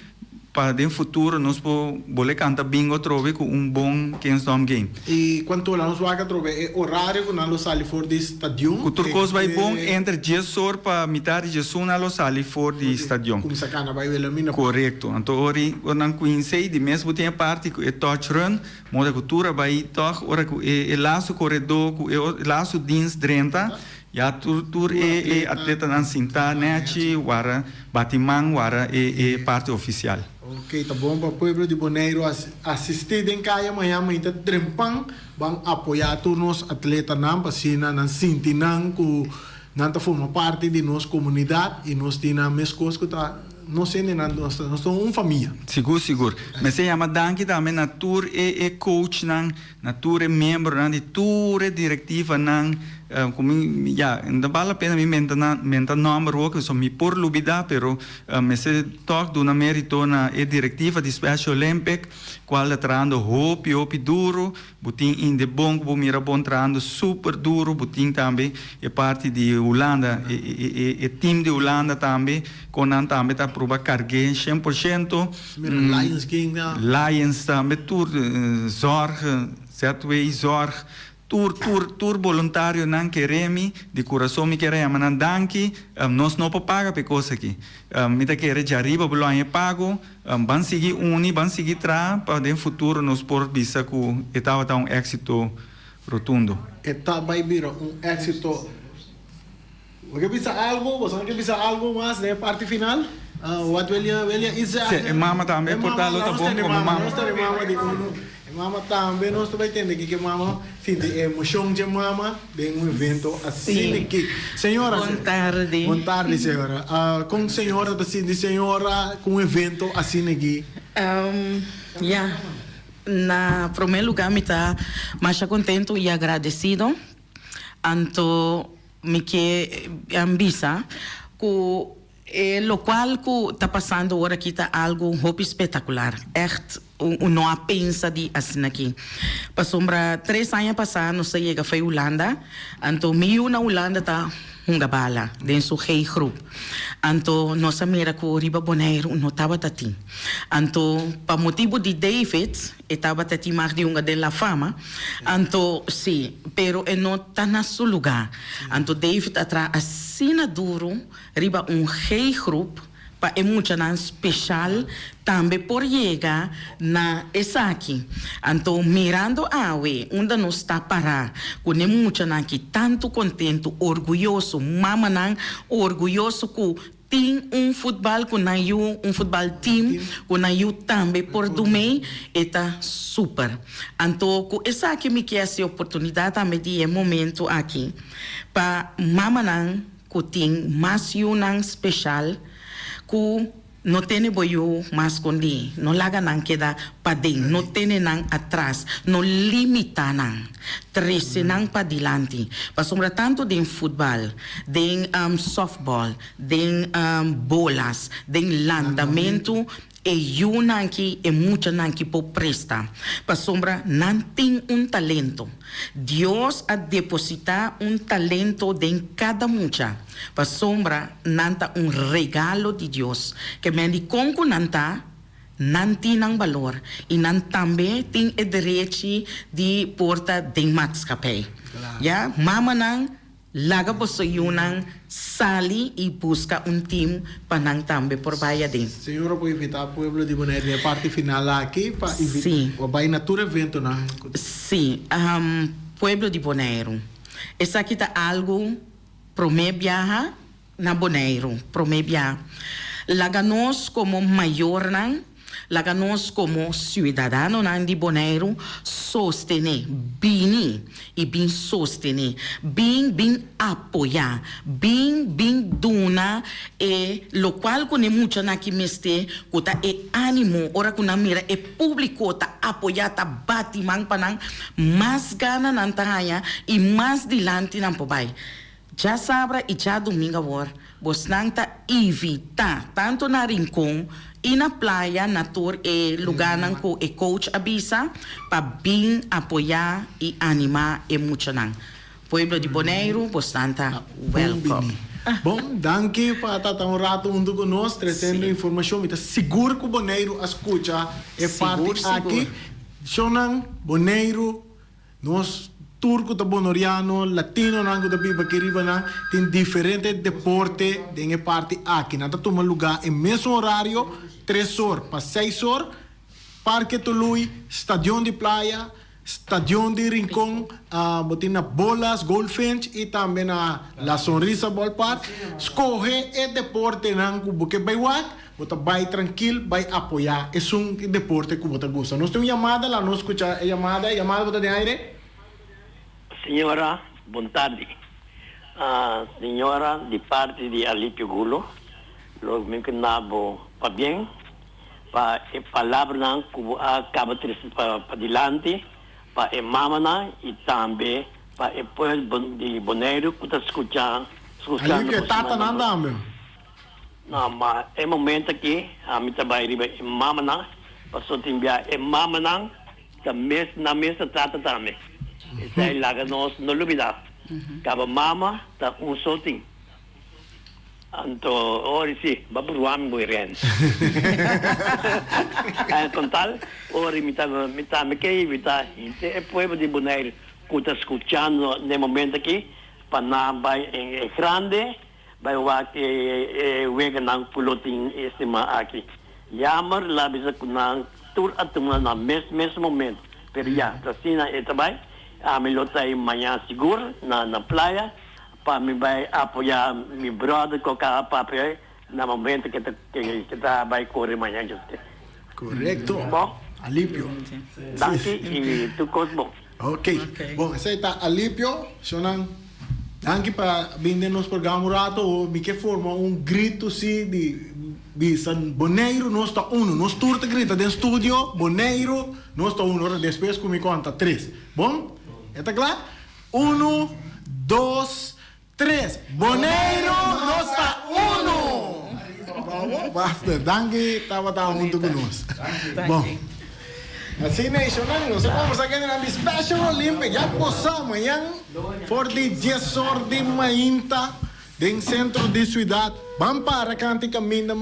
Speaker 3: pa den futuro nos por bole canta bingo atrobe cu un bon Kensdom Game.
Speaker 1: Y cuanto la nos wak atrobe e horario cu nan lo sali for di stadion?
Speaker 3: Cu tur cos bay bon, entre dies or pa mitad di diesun nan lo sali for di stadion.
Speaker 1: Cuminsa cana bay Wilhelmina Park.
Speaker 3: Corecto. Anto ora ora nan cuinsey di mes bo tin e parti cu e touch run, moda cu tur a bay tog ora cu e lazo coredo cu e lazo dienst drenta, Ya tur tur e e atletanan sintá nèchi wara bati man wara e e parti ofisial.
Speaker 1: Ok, ta bon pa pueblo di Boneiru asistí den kaya mañan mainta trempan ban apoyá tur nos atletanan pa asina nan sinti nan ku nan ta forma parti di nos komunidat i nos tin nan meskos ku ta nos hendenan nos ta nos ta un famia.
Speaker 3: Sigur sigur. Mester yama danki tambe na tur e e coachnan Na tur e miembronan di tur e directivanan cu mi, ya, no ta bal la pena mi menta nan, menta nomber hoor, pasobra mi por lubida, pero mester toch duna merito na e directiva di Special Olympic, cual ta trahando hopi, hopi duro. Bo tin Inde Bon cu bo mira bon trahando super duro, bo tin tambe e parti di Hulanda, e, e, e team di Hulanda tambe, con nan tambe ta proba cargue 100%.
Speaker 1: Mira Lions King na.
Speaker 3: Lions tambe tur zorg, ZW zorg, tur tur tur boluntarionan kere mi di kurason mi kier a yama nan danki, nos no por paga pa e kos aki. Mi ta kere djariba bo lo haña e pago, ban sigui uni, ban sigui traha pa den futuro nos por bisa ku e tabata un éksito rotundo.
Speaker 1: E ta bai bira un éksito. Bo ke bisa algo? Boso no ke bisa algo mas den e parti final? Wat wil je, wil je iets
Speaker 3: Sí,
Speaker 1: zeggen?
Speaker 3: e mama tambe
Speaker 1: E
Speaker 3: por ta
Speaker 1: mama,
Speaker 3: lo ta
Speaker 1: nos
Speaker 3: bon
Speaker 1: tene
Speaker 3: como
Speaker 1: mama,
Speaker 3: mama.
Speaker 1: nos tene mama di uno. E mama tambe nos ta bai tende kiko e mama sinti e emocion dje mama den un evento asina aki. Señora.
Speaker 9: Bon tardi.
Speaker 1: Bon tardi señora. Con señora ta sinti señora cu un evento asina aki?
Speaker 9: Ya, na prome lugar mi ta masha contento y agradecido. Anto mi ke bisa cu E locual cu ta pasando ora aki ta algo hopi spectacular. Echt un no a pensa di asina aki. Pasobra tres aña pasa nos a yega fey Hulanda, anto mi yu na Hulanda ta hunga bala den su G-groep. Anto nos a mira cu riba Boneiru no tabata tin. Anto pa motibu di David e tabata tin mag di hunga den La Fama, anto si, pero e no ta na su luga. Anto David a traha asina duru. Riba un G-groep pa e muchanan special tambe por yega na esaki. Anto mirando awe unda nos ta para cu ne muchanan aki tanto contento, orguyoso, mamanan orguyoso cu tin un futbal cu nan yu, un futbal team cu nan yu tambe por dumey, e ta super. Anto cu esaki mi kier haci oportunidad tambe di e momento aki pa mamanan ku tin mas yunan speshal ku no tene bo yu mas skondí, no laga nan keda paden, no tene nan atras, no limitá nan, trese nan padilanti. Pasobra tantu den futbal, den sòftbòl, den bolas, den landamentu, E yunan ki e muchanan ki por presta, pasobra nan tin un talento. Dios a depositá un talento den kada mucha, pasobra nan ta un regalo di Dios. Ke men di kon ku nan ta, nan tin nan balor i nan tambe tin e derechi di por ta den matskapij. Ya, mamanan Laga boso yunan sali i buska un tim pa nan tambe por bai aden.
Speaker 1: Señora por invitá pueblo di Bonaire den e parti final aki pa pa bai na tur eventonan ku ta.
Speaker 9: Sí, pueblo di Boneiru. Esaki ta algu promé biaha na Boneiru, promé biaha. Laga nos komo mayornan. Laga nos komo siudadanonan di Boneiru sostené, bini i bin sostené, bin bin apoyá, bin bin duna e lokual ku ne muchanan aki mester ku ta e ánimo ora ku nan mira e públiko ta apoyá, ta bati man pa nan, mas gana nan ta haña i mas dilanti nan por bai. Djasabra i djadumingu awor bosnan ta invitá tantu na Rincon i na Playa na tur e lugánan ku e coach a bisa pa bin apoyá i animá e muchanan. Pueblo di Boneiru bosnan ta welkom.
Speaker 1: Bon, danki pa ta ta un rato huntu ku nos tresiendo informashon. Mi ta sigur ku Boneiru a skucha e parti aki. Shonnan, Boneiru Nos tur ku ta bonoriano, latinonan ku ta biba aki riba nan, tin diferente deporte den e parti aki. Nan ta tuma lugá e mesun orario, tres or pa seis or, Parke Tului, Stadion di Playa, Stadion di Rincon, bo tin na Bolas, Goldfinch i tambe na La Sonrisa Ballpark. Skohe e deportenan ku bo ke bai wak. Bo ta bai trankil bai apoyá esun deporte ku bo ta gusta. Nos tin un yamada, laga nos skucha e yamada. Yamada bo ta den aire?
Speaker 10: Señora, bon tardi. Señora, di parti di Alipio Gulo, lo mi ke na bo pabien pa e palabranan ku bo a kaba trese pa dilanti pa e mamanan i tambe pa e pueblo di Boneiru ku ta skucha skuchando
Speaker 1: Alipio, e tatanan tambe.
Speaker 10: No, ma e momento aki ami ta bai riba e mamanan, pasobra tin bia e mamanan ta mes nan mes ta trata tambe. Esei laga nos no lubida. Kaba mama ta un so tin. Anto ora si, ba burua mi bo ren. Con tal, ora mi ta mi tambe ke invita henter e pueblo di Bonaire ku ta skuchando na e momento aki pa nan bai en grande. Bai wak e weganan ku lo tin e siman aki. Jammer la bisa ku nan tur a tuma na mes mes momento. Pero ya, ta asina e ta bai. Ami lo ta ei mañan sigur na na playa pa mi bai apoya mi brother ku a papia na momento ke ta ke ta bai kore mañan.
Speaker 1: Korekto.
Speaker 10: Bon.
Speaker 1: Alipio.
Speaker 10: Danki i tur kos bon.
Speaker 1: Ok. Bon, esei ta Alipio. Shonnan, danki pa bin den nos programa un rato. Mi ke forma un gritu si di bisa Boneiru nos ta unu. Nos tur ta grita den studio, Boneiru nos ta unu. Ora despues ku mi konta tres. Bon? E ta kla? Unu, dos, tres. Boneiru nos ta unu! Bravo, basta. Danki tabata huntu ku nos. Bon. Asina e shownan nos a kombersa kendenan di Special Olympic. Ya posa mañan for di dies or di mainta den sentro di siudat. Ban para kanti kaminda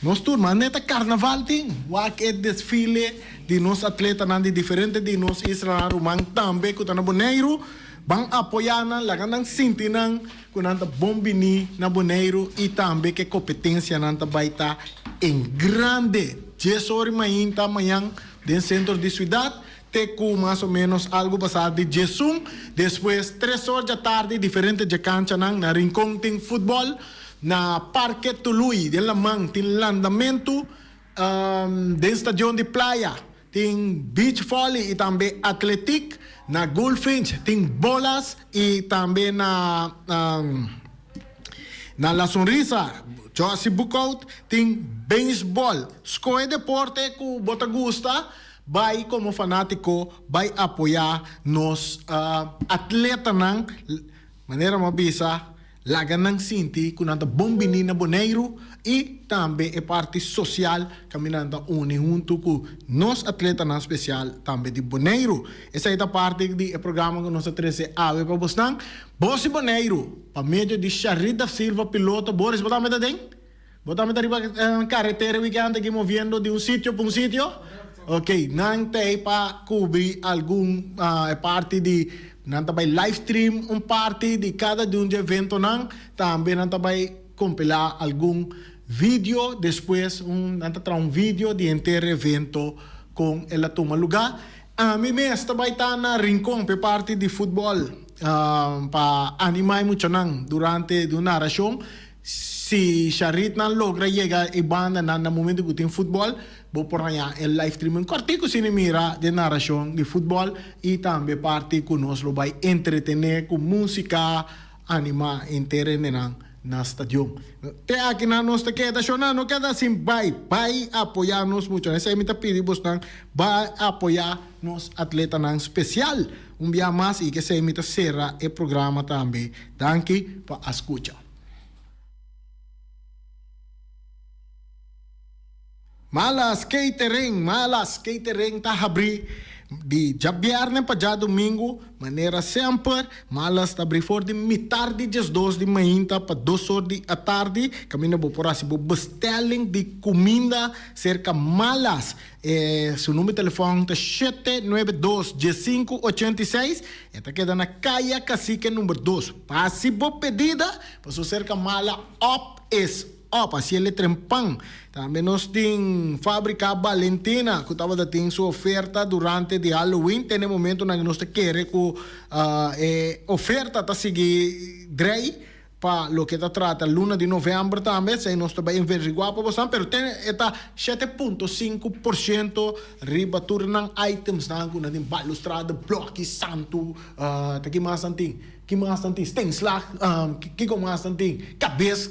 Speaker 1: nos tur manda ta karnaval tin. Wak e desfile di nos atletanan di diferente di nos islanan ruman tambe ku ta na Boneiru. Ban apoyá nan, laga nan sinti nan ku nan ta bon biní na Boneiru i tambe ku e kompetensianan ta bai ta en grande. Dies ora i mainta mañan den sentro di siudat te ku mas o ménos algu pasá di diesun. Despues tres or djatardi diferente dje kanchanan na Rincon tin futbòl, na Parke Tului den Laman tin landamentu, den Stadion di Playa Tin beach volley y tambe atletiek. Na Goldfinch tin bolas y tambe na na La Sonrisa, Jossy Boekhoudt, tin baseball. Scohe deporte cu bo ta gusta, bay como fanatico bay apoya nos atletanan. Manera mi a bisa, laga nan sinti ku nan ta bon bini na Boneiru i tambe e parti sosial kaminda nan ta uni huntu ku nos atletanan spesial tambe di Boneiru. Esei ta parti di e programa ku nos a trese awe pa bosnan. Bos di Boneiru, pa medio di Sharit da Silva piloto. Boris, bo tambe ta den? Bo tambe ta riba karetera e wikènt aki moviendo di un sitio pa un sitio? Ok, nan ta ei pa kubri algun e parti di, nan ta bai live stream un parti di kada di un di eventonan, tambe nan ta bai kompilá algun video, despues un nan ta traha un video di henter evento kon el a tuma lugá. Ami mes ta bai ta na Rincon pa e parti di futbòl pa animá e muchanan durante di un narashon. Si Sharitnan logra yega e bandanan na momento ku tin futbòl, bo por haña e live streaming kòrtiku sin e mira den narashon di futbòl i tambe parti ku nos lo bai entretené ku músika animá henter hendenan na stadion. Te akinan nos ta keda shona, no keda sin bai, bai apoyá nos muchanan. Esei mi ta pidi bosnan, bai apoyá nos atletanan spesial un bia mas i k'esei mi ta sera e programa tambe. Danki pa a skucha. Malas Catering, Malas Catering ta habrí di djabièrnè pa djadumingu, manera semper. Malas ta habrí for di mitar di diesdos di mainta pa dos or di atardi. Kaminda bo por hasi bo bestelling di kuminda serka Malas. E su number di telefòn ta shete nuebe dos diesinku ochenta i seis. E ta keda na Kaya Cacique number dos. Pa hasi bo pedida, paso serka Mala op is op. Hasi e letra en pan. Tambe nos tin Fabrica Valentina ku tabata tin su oferta durante di Halloween. Te na e momentonan ku nos ta kere ku e oferta ta sigui drei. Pa loke ta trata luna di november tambe, esei nos ta bai enveriguá pa bosan, pero te e ta 7.5% riba tur nan itemsnan ku nan tin balustrada, blòki, santu, ta ki mas nan tin? Ki mas nan tin? Steenslag, kiko mas nan tin? Kabes,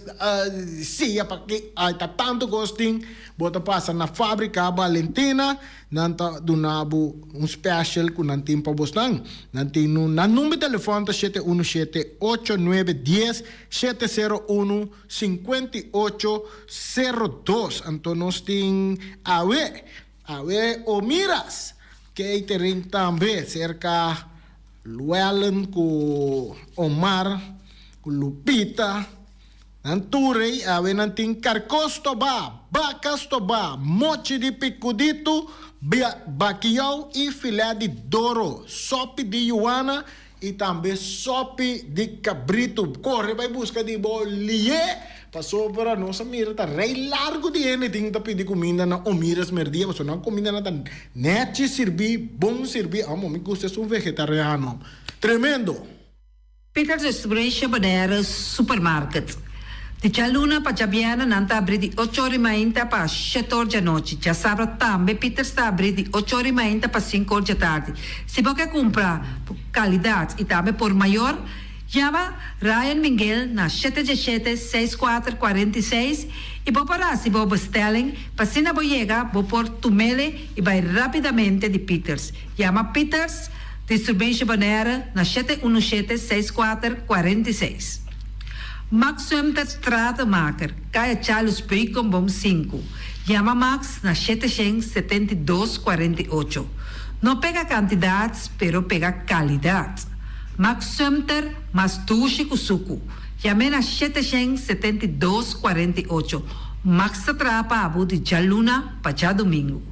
Speaker 1: siya pa ki, ta tantu kos tin, bo ta pasa na Fabrica Valentina. Nan ta duna bo un special cu nan tin pa bosnan. Nan tin un, nan number telefon ta shete uno shete ocho nuebe dies shete sero uno sinkuenta i ocho sero dos. Anto nos tin awe, awe Omiras Catering tambe cerca Llewellyn cu Omar cu Lupita. Nan tur ei awe nan tin karkó stobá, baka stobá, mochi di pikuditu, bakiyou i filè di doro, sòpi di yuana i tambe sòpi di kabritu. Kore bai buska di bo lié, pasobra nos a mira ta rei largu di hende tin ta pidi kuminda na Omiras Merdia, pasobra nan kumindanan ta nèchi sirbí, bon sirbí. Amo, mi gusta esun vegetariano. Tremendo!
Speaker 11: Peter Distribution Bonaire Supermarket. Di djaluna pa djabièrnè nan ta abrí di ocho or i mainta pa shete or djanochi. Djasabra tambe Pieters ta abrí di ocho or i mainta pa sinku or djatardi. Si bo ke kumpra kalidat i tambe por mayor, yama Ryan Minguel na shete djeshete, seis kuater, 46 i bo por hasi bo bestelling pa asina bo yega bo por tumele i bai rápidamente di Pieters. Yama Pieters Distribution Bonaire na 717, 64, 46. Max Sumter Stratenmaker, Kaya Charles Beukenboom 5. Yama Max na 772 48. No pega kantidat, pero pega kalidat. Max Sumter mas dushi ku suku. Yam'é na 772 48. Max ta traha pa bo di djaluna pa djadumingu.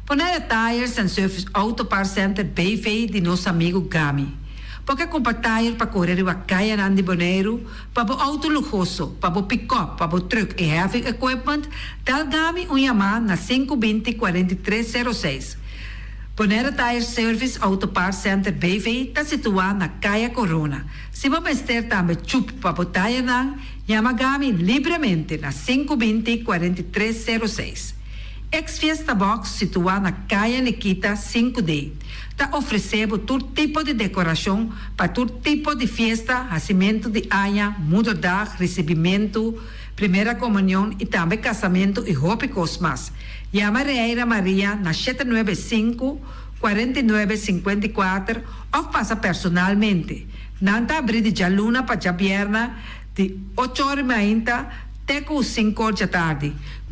Speaker 11: Bonaire Tires and Service Auto Parts Center BV di nos amigu Gami. Bo ke kumpra tayer pa kore riba kayanan di Boneiru, pa bo outo luhoso, pa bo pikòp, pa bo trùk i heavy equipment, dal Gami un yamá na 5 20 43 06. Bonaire Tire Service Auto Parts Center BV ta situá na Kaya Korona. Si bo mester tambe chup pa bo tayernan, yama Gami libremente na 5 20 43 06. Ex Fiesta Box situá na Kaya Nikita 5D ta ofresé bo tur tipo di dekorashon pa tur tipo di fiesta, hasimentu di aña, moederdag, risibimentu, primera komunion i tambe kasamentu i hopi kos mas. Yama Reira Maria na 795 49 54 òf pasa personalmente. Nan ta abrí di djaluna pa djabièrnè di ocho or mainta te ku sinku or djatardi.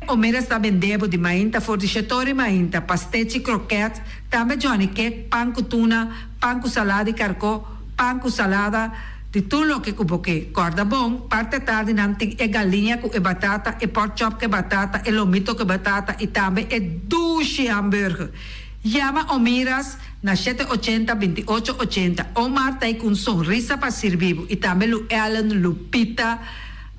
Speaker 11: Omeras ta bende bo di mainta for di shete or mainta, pastechi, kroket, tambe johnny cake, pan ku tuna, pan ku salada di karkó, pan ku salada, di tur loke ku bo ke. Kòrda bon, parti atardi nan tin e galiña ku e batata, e pork chop ku e batata, e lomito ku e batata i tambe e dushi hamburger. Yama Omiras na 780 28 80. Omar ta ei ku un sonrisa pa sirbi bo i tambe Lu Ellen, Lupita,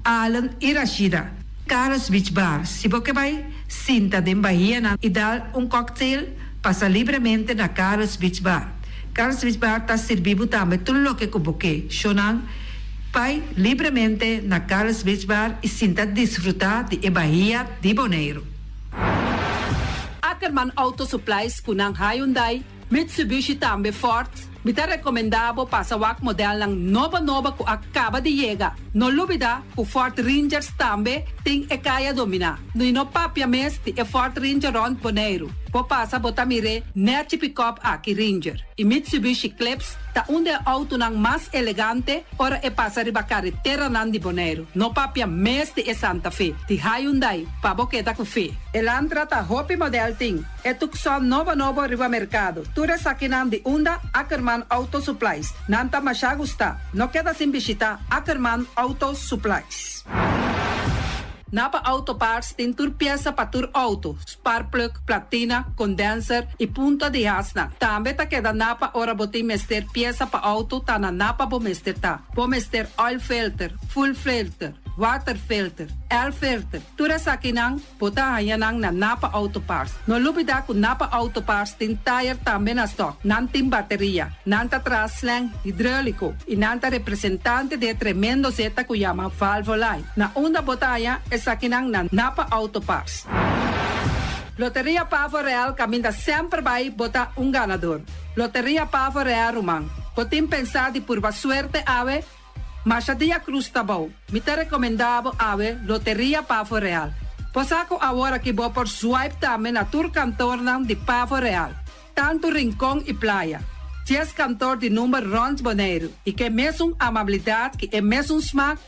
Speaker 11: Allen i Rashida. Carlos Beach Bar, Si bo ke bai sinta den bahianan i dal un cocktail, pasa libremente na Carlos Beach Bar. Carlos Beach Bar ta sirbi bo tambe tur loke ku bo ke. Shownan, bai libremente na Carlos Beach Bar i sinta disfrutá di e bahia di Boneiru.
Speaker 12: Ackerman Auto Supplies ku nan Hyundai, Mitsubishi tambe Ford. Mi ta rekomendá bo pasa wak modelnan nobo nobo ku a kaba di yega. No lubidá ku Ford Rangers tambe tin e kaya dominá. I no papia mes di e Ford Ranger rònt Boneiru. Bo pasa bo ta mir'é nèchi pikòp aki Ranger. I Mitsubishi Eclipse ta un di e outonan mas elegante ora e pasa riba kareteranan di Boneiru. No papia mes di e Santa Fe di Hyundai pa bo keda ku fe. Elantra ta hopi modèl tin. E Tucson nobo nobo riba merkado. Tur esakinan di unda Ackerman Auto Supplies. Nan ta masha gustá. No keda sin bishitá Ackerman Auto Supplies. Napa Auto Parts tin tur piesa pa tur outo, sparkplug, platina, condenser i punta di hasnan. Tambe ta keda Napa ora bo tin mester piesa pa outo ta na Napa bo mester ta. Bo mester oil filter, fuel filter, water filter, air filter, tur esakinan Bo ta haña nan na Napa Auto Parts. No lubidá ku Napa Auto Parts tin tayer tambe na stòk. Nan tin bateria. Nan ta traha slang hidróliko i nan ta representante di e tremendo zeta ku yama Valvoline. Na unda bo ta haña esakinan na Napa Auto Parts. Loteria Pavo Real kaminda semper bai bo ta un ganador. Loteria Pavo Real ruman. Bo tin pensá di purba suerte awe? Masha dia Cruz ta bou. Mi ta recomenda bo awe Loteria Pavo Real. Bo sa cu awor aki bo por swipe tambe na tur kantornan di Pavo Real, tanto Rincon y Playa. Dies kantor di number rond Boneiru y ke mesun amabilidad ki e mesun smak,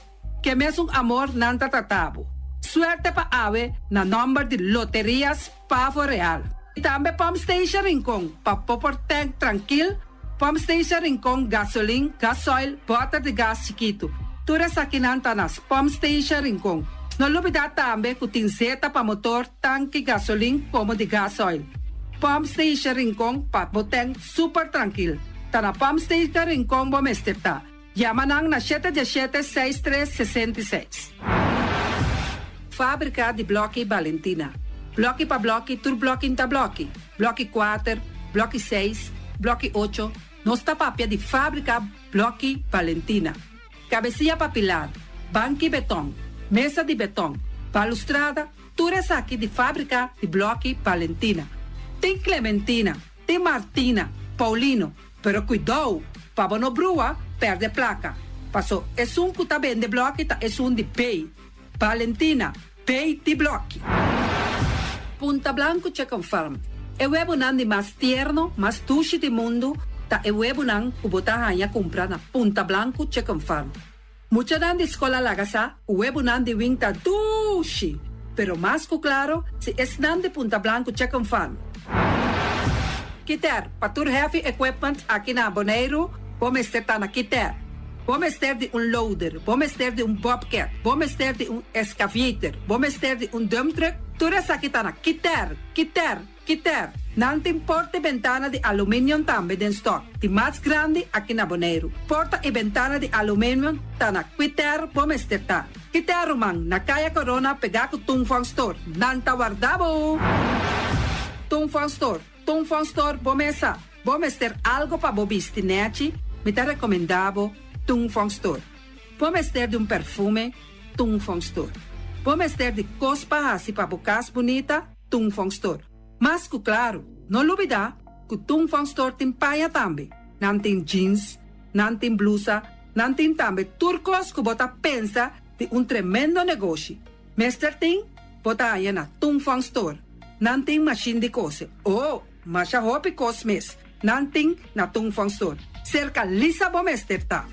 Speaker 12: ke mesun amor nan ta trata bo. Suerte pa awe na nomber di Loterias Pavo Real. Y tambe Pump Station Rincon pa bo por tank trankil. Pump Station Rincon, gasolin, gasoil, bòter di gas chikitu. Tur esakinan ta na Pump Station Rincon. No lubidá tambe ku tin zeta pa motor, tanki, gasolin komo di gasoil. Pump Station Rincon pa bo tèn super trankil. Ta na Pump Station Rincon bo mester ta. Yama nan na shete diesshete seis tres 66. Fábrika di blòki Balentina. Blòki pa blòki tur blòki n'ta blòki. Blòki kuater, blòki seis, blòki ocho, nos ta papia di fábrika blòki Balentina. Kabesia pa Pilar. Banki beton, mesa di beton, balustrada, tur esaki di fábrika di blòki Valentina. Tin Clementina, tin Martina, Paulino, pero kuidou pa bo no brua pèrdè plaka, paso esun ku ta bende blòki ta esun di B. Valentina, B di blòki. Punta Blanco Chicken Farm, E webonan di mas tierno, mas dushi di mundu ta e webonan ku bo ta haña kumpra na Punta Blanco Chicken Farm. Muchanan di skol a laga sa ku webonan di wing ta dushi, pero mas ku klaro si esnan di Punta Blanco Chicken Farm. Kiter, pa tur heavy equipment aki na Boneiru bo mester ta na Kiter. Bo mester di un loader, bo mester di un bobcat, bo mester di un excavator, bo mester di un dump truck, tur esaki ta na Kiter, Kiter, Kiter. Nan tin porta i bentana di aluminium tambe den stock, di mas grandi aki na Boneiru. Porta i bentana di aluminium ta na Kiter bo mester ta. Kiter ruman, na Kaya Corona pegá ku Tung Fong Store. Nan ta warda bo! Tung Fong Store. Tung Fong Store bo mesa. Bo mester algo pa bo bisti nechi, mi ta recomenda bo Tung Fong Store. Bo mester di un perfume, Tung Fong Store. Bo mester di cos pa haci pa bo cas bunita, Tung Fong Store. Mas cu claro, no lubida cu Tung Fong Store tin paña tambe. Nan tin jeans, nan tin blusa, nan tin tambe tur cos cu bo ta pensa di un tremendo negoshi. Mester tin, bo ta haña na Tung Fong Store. Nan tin mashin di kose. Oh, masha hopi kos mes. Nan tin na Tung Fong Store. Serka Lisa bo mester ta.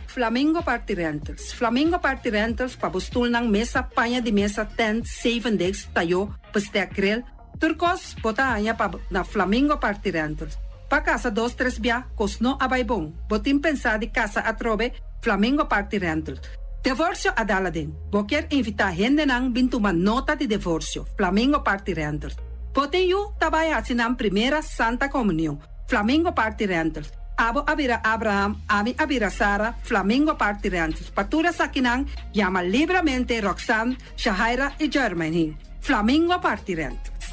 Speaker 12: Flamingo Party Rentals. Flamingo Party Rentals pa bo stulnan, mesa, paña di mesa, tent, zevendegs, tayó, bestek, grill. Tur kos bo ta haña pa na Flamingo Party Rentals. Pa kasa dos tres bia, kos no a bai bon. Bo tin pensá di kasa atrobe? Flamingo Party Rentals. Devorsio a dal aden. Bo kier invitá hendenan bin tuma nota di devorsio? Flamingo Party Rentals. Bo tin yu ta bai hasi nan primera Santa Komunion? Flamingo Party Rentals. Abo a bira Abraham, ami a bira Sara, Flamingo Party Rentals. Pa tur esakinan, yama libramente Roxanne, Shahaira i Jermaine. Flamingo Party Rentals.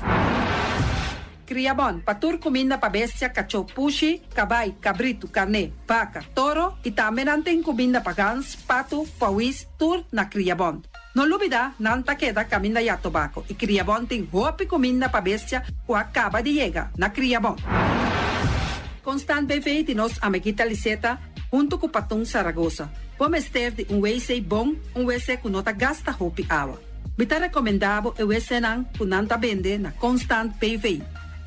Speaker 12: Kriabon, pa tur kuminda pa bestia, kachó, pushi, kabai, kabritu, karné, baka, toro i tambe nan tin kuminda pa gans, patu, pawis, tur na Kriabon. No lubida, nan ta keda kaminda ya tobako i Kriabon tin hopi kuminda pa bestia ku a kaba di yega na Kriabon. Constant BV di nos amiguita Liseta huntu ku Patun Saragosa. Bo mester di un wc bon, un wc ku no ta gasta hopi awa. Mi ta rekomendá bo e wcnan ku nan ta bende na Constant BV.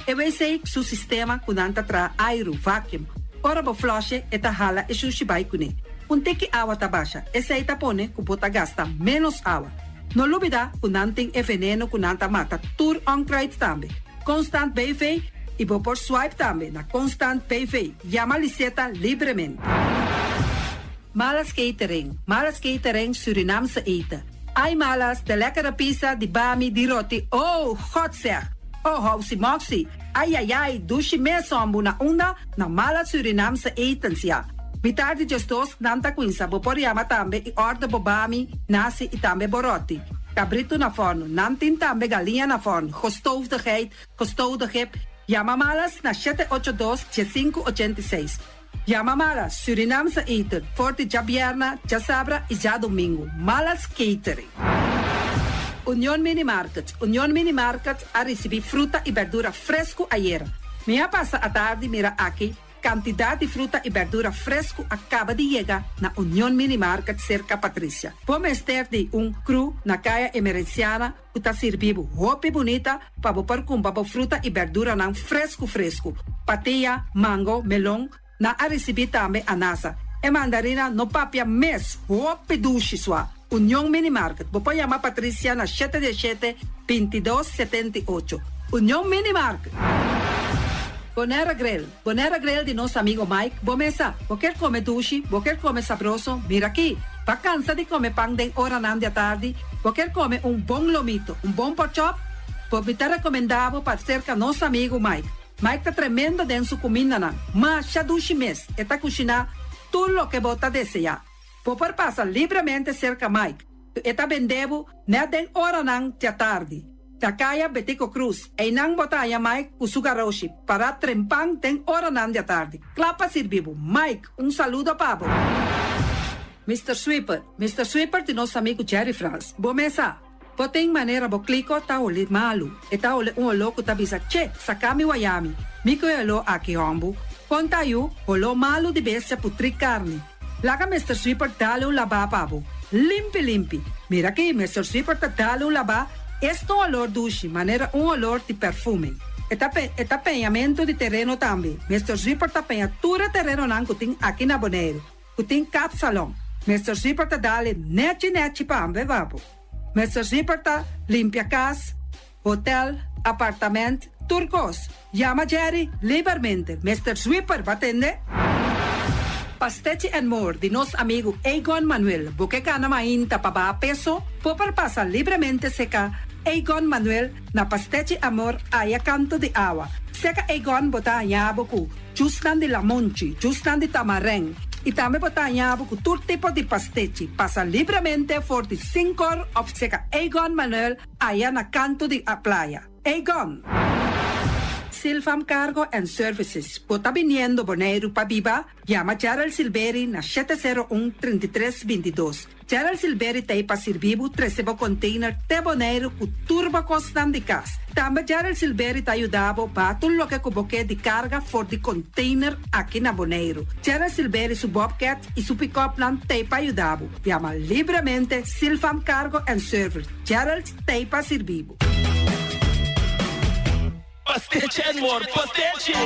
Speaker 12: E wc su sistema ku nan ta traha airu, vacuum. Ora bo flush'e e ta hala e shushi bai kuné. Un tiki awa ta basha, esei ta pone ku bo ta gasta ménos awa. No lubidá ku nan tin e veneno ku nan ta mata tur onkruid tambe. Constant BV i bo por swipe tambe na Constant BV. Yama Liseta libremente. Malas Catering, Malas Catering Surinaamse eten. Ai Malas, de lekkere pizza, di bami, di roti, oh, God zeg! Oh, housi moxi, ai ai ai, dushi mes hombu na unda? Na Malas Surinaamse etens, ya. Mitar di djesdos nan ta cuinsa, bo por yama tambe y order bo bami, nasi y tambe bo roti. Cabrito na forno, nan tin tambe galiña na forno, gestoofde geit, gestoofde gip. Yama Malas na 782 1586. Yama Malas Surinaamse eten for di djabierna, djasabra y djadomingo. Malas Catering. Union Mini Market Union Mini Market a ricibi fruta y berdura fresco ayera. Mi a pasa atardi mira aki cantidad di fruta y berdura fresco a caba di yega na Union Mini Market cerca Patricia. Bo mester di un crew na Caya Emerenciana ku ta sirbi bo hopi bunita pa bo por kumpra bo fruta i berduranan fresku fresku. Patia, mango, melon, nan a risibí tambe anasa. E mandarina no papia mes, hopi dushi sua. Union Mini Market, bo por yama Patricia na shete diesshete, bintidos, 78. Union Mini Market! Bonaire Grill, Bonaire Grill di nos amigo Mike, bo mesa, bo kier come dushi, bo kier come sabroso, mira aki! Ba cansa di come pan den oranan di atardi, bo kier come un bon lomito, un bon porkchop? Bo mi ta recomenda bo pa cerca nos amigo Mike. Mike ta tremendo den su cumindanan, masha dushi mes, e ta cushina tur loke bo ta desea. Bo por pasa libremente cerca Mike, e ta bende bo net den oranan di atardi. Na Kaya Betico Cruz, einan bo ta haña Mike ku su garoshi pará trempan den oranan di atardi, kla pa sirbi bo. Mike, un saludo pa bo. Mister Sweeper, Mister Sweeper di nos amigu Jerry Frans. Bo mes sa. Bo tin manera bo kliko ta holi malu. E ta holi un oló ku ta bisa che, saka mi wayami. Mi ku e oló aki hòmbu. Kon ta yu, holó malu di bestia putrí karni. Laga Mister Sweeper dale un labá pa bo. Limpi limpi. Mira aki, Mister Sweeper ta dale un labá, esta un olor dushi, manera un olor di perfume. E ta e ta peñamentu di tereno tambe. Mister Sweeper ta peña tur e terenonan ku tin aki na Boneiru. Ku tin kapsalon. Mister Zipper ta dale nechi nechi pa ambe babo. Mister Zipper ta limpia kas, hotel, apartament, tur kos. Yama Jerry libermente. Mister Zwipper ba tende? Pastechi and More di nos amigu Egon Manuel. Bo ke gana mainta pa baha peso? Bo por pasa libremente seka Egon Manuel na Pastechi Amor aya kanto di awa. Seka Egon bo ta haña bo ku Jusnan di lamonchi, jusnan di tamarèn i tambe bo ta haña bo ku tur tipo di pastechi. Pasa libremente for di Sinkor òf seka Egon Manuel aya na kantu di a playa. Egon! Silvam Cargo and Services, bo ta biniendo Boneiru pa biba? Yama Gerald Silberi na 701 33 22. Gerald Silberi ta ei pa sirbi bo trese bo container te Boneiru ku tur bo kosnan di kas. Tambe Gerald Silberi ta yuda bo baha tur loke ku bo ke di karga for di container aki na Boneiru. Gerald Silberi su bobcat i su pick-upnan ta ei pa yuda bo. Yama libremente Silfam Cargo and Service. Gerald ta ei pa sirbi bo.
Speaker 13: Pastechi and more pastechi!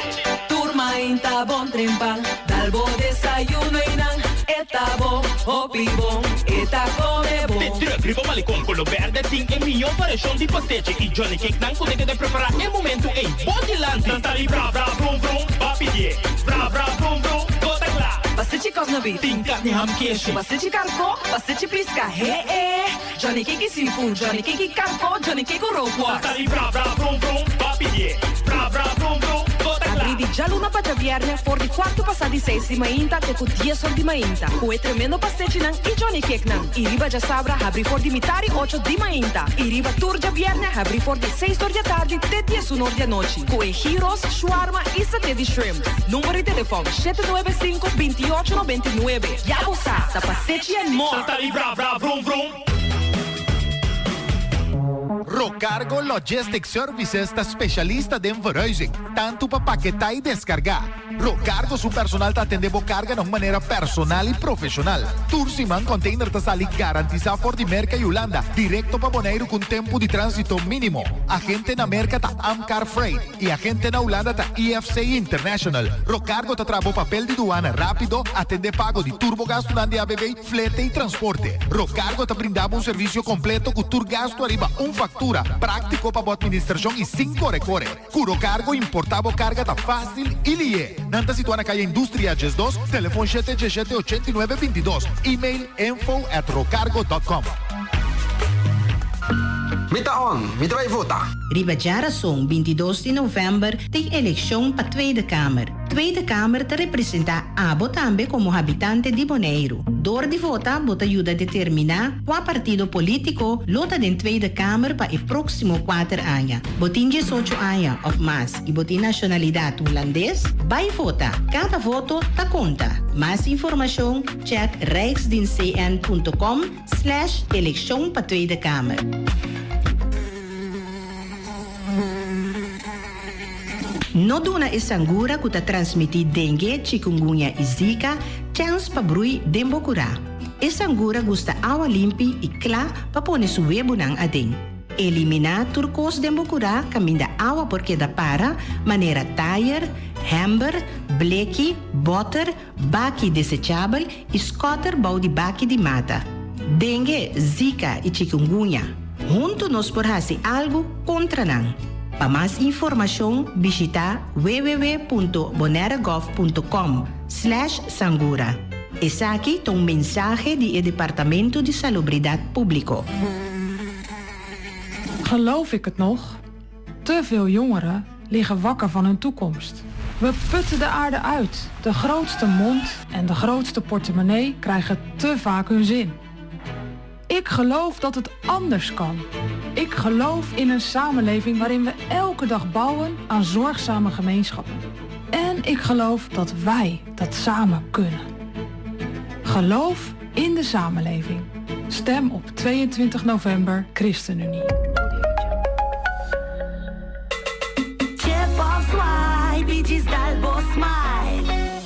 Speaker 14: Tur mainta bon trempan, dal bo desayuno y nan e ta bon, hopi bon, e ta come bon.
Speaker 13: Te druk riba malecon color berde tin e miyo variacion di pastechi y johnny cake nan cu ta keda prepara e momento ey bo dilanti. Nan ta di bra bra brum brum, ba pidie bra bra brum brum, bo ta cla.
Speaker 14: Pastechi cosna beef.
Speaker 13: Tin carni ham keshi.
Speaker 14: Pastechi carco, pastechi pisca, he e. Johnny Cake seafood, Johnny Cake karko, Johnny Cake rookworst.
Speaker 13: Tata di bra bra brum brum, ba pidié. Bra bra brum brum, bo ta kla.
Speaker 14: Abrí di djaluna pa djabièrnè for di kuartu pasá di seis di mainta te ku dies or di mainta, ku e tremendo pastechinan i Johnny Cakenan. I riba djasabra habrí for di mitar i ocho di mainta. I riba tur djabièrnè habrí for di seis or di atardi te diesun or di anochi, ku e gyros, shawarma i saté di shrimp. Number di telefòn, 795 28 99. Ya bo sa, ta pastechi and more!
Speaker 13: Tata di bra bra vrum vrum.
Speaker 15: Rocargo Logistic Services ta specialista den verhuizing, tanto pa paketá y descargá. Rocargo su personal ta atendé bo carga na un manera personal y profesional. Tur siman container ta sali garantisa for di Merca y Hulanda directo pa Boneiru cu un tempo di transito minimo. Agente na Merca ta Amcar Freight. E agente na Hulanda ta IFC International. Rocargo ta traha bo papel di duana rápido, atendé pago di tur bo gastunan di ABB, flete i transporte. Rocargo ta brinda bo un servisio kompleto ku tur gastu ariba un faktura, práktiko pa bo atministrashon i sin kore kore. Ku Rocargo importá bo karga ta fásil i lié. Nan ta situá na Kaya Industria 12, telefon shete djeshete 89 22, email info at rocargo dot com.
Speaker 16: Mi ta on, mi ta bai vota.
Speaker 17: Riba djarason 22 di novèmber tin elekshon pa Tweede Kamer. Tweede Kamer ta representá abo tambe komo habitante di Boneiru. Dor di vota bo ta yuda determiná kua partido polítiko lo ta den Tweede Kamer pa e próksimo kuater aña. Bo tin 18 aña òf mas i bo tin nashonalidat hulandes? Bai vota! Kada voto ta konta. Mas informashon chèk rijksdienstcn punto com slash elekshon pa Tweede Kamer. No duna e sangura ku ta transmití dengue, chikungunya i zika chèns pa brui den bo kurá. E sangura gusta awa limpi i kla pa pone su webunan aden. Eliminá tur kos den bo kurá kaminda awa por keda para, manera tayer, hèmber, bleki, bòter, baki desechabel i skòter bou di baki di mata. Dengue, Zika i chikungunya. Huntu nos por hasi algu kontra nan. Pa mas informashon bishitá www.bonairegov.com slash sangura. Esaki ta un mensahe di e Departamento di Salubridat Públiko.
Speaker 18: Geloof ik het nog? Te veel jongeren liggen wakker van hun toekomst. We putten de aarde uit. De grootste mond en de grootste portemonnee krijgen te vaak hun zin. Ik geloof dat het anders kan. Ik geloof in een samenleving waarin we elke dag bouwen aan zorgzame gemeenschappen. En ik geloof dat wij dat samen kunnen. Geloof in de samenleving. Stem op 22 november ChristenUnie.
Speaker 19: Chip of swipe i djis dal bo smile.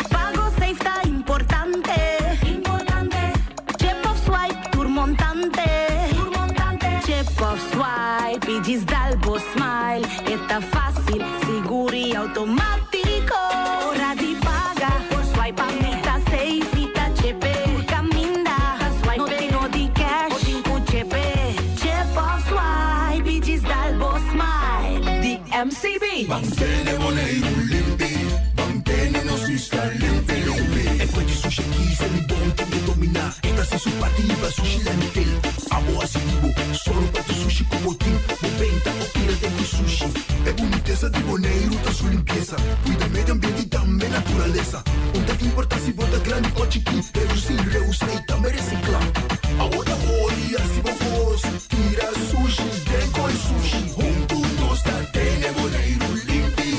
Speaker 19: Pago safe ta importante. Importante. Chip of swipe tur montante. Tur montante. Chip of swipe i djis dal bo smile. E ta fácil, sigur i automátiko. Ora di paga por swipe pa mi ta safe. Mi ta chepe tur kaminda. No tin no di cash. Bo tin ku chepe. Chip of swipe i djis dal bo smile.
Speaker 14: Di MCB.
Speaker 20: Ban tene Boneiru limpi, ban tene nos isla limpi limpi. E fuente sushi aki se mi bon tin ke dominá. E ta hasi su parti riba sushi landfill. Abo hasi di bo, sòru pa tur sushi ku bo tin. Bo benta o tira den ku sushi. E bunitesa di Boneiru ta su limpiesa. Kuida medio ambiente i tambe naturalesa. Un ta importá si bo ta grandi o chikí. Redusí, reusá i tambe resiklá. Abo ta hori hasi bo kos. Tira sushi den koi sushi. Huntu nos ta tene Boneiru limpi.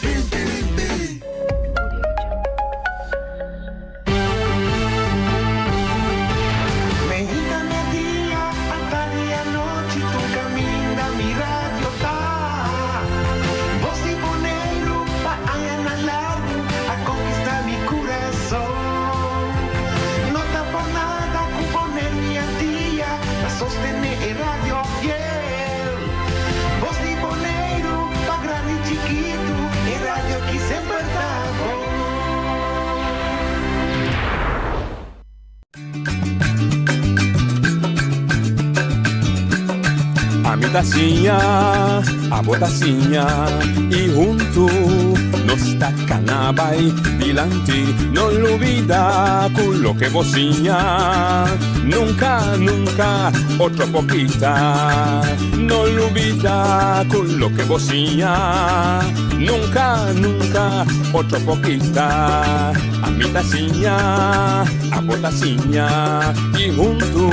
Speaker 20: Limpi limpi.
Speaker 21: Meinta media, atardi anochi, tur kaminda mi radio ta. Bos di Boneiru pa añanan largu a konkistá mi kurason. No ta por nada ku Boneiru i Antia ta sostené e radio fiel. Bos di Boneiru pa grandi i chikitu, e radio ki semper ta bon.
Speaker 22: Ami ta siña, abo ta siña y huntu nos ta cana bay dilanti. No lubida cu loke bo siña nunca, nunca otro por kita. No lubida cu loke bo siña nunca, nunca otro por kita. Ami ta siña, abo ta siña y huntu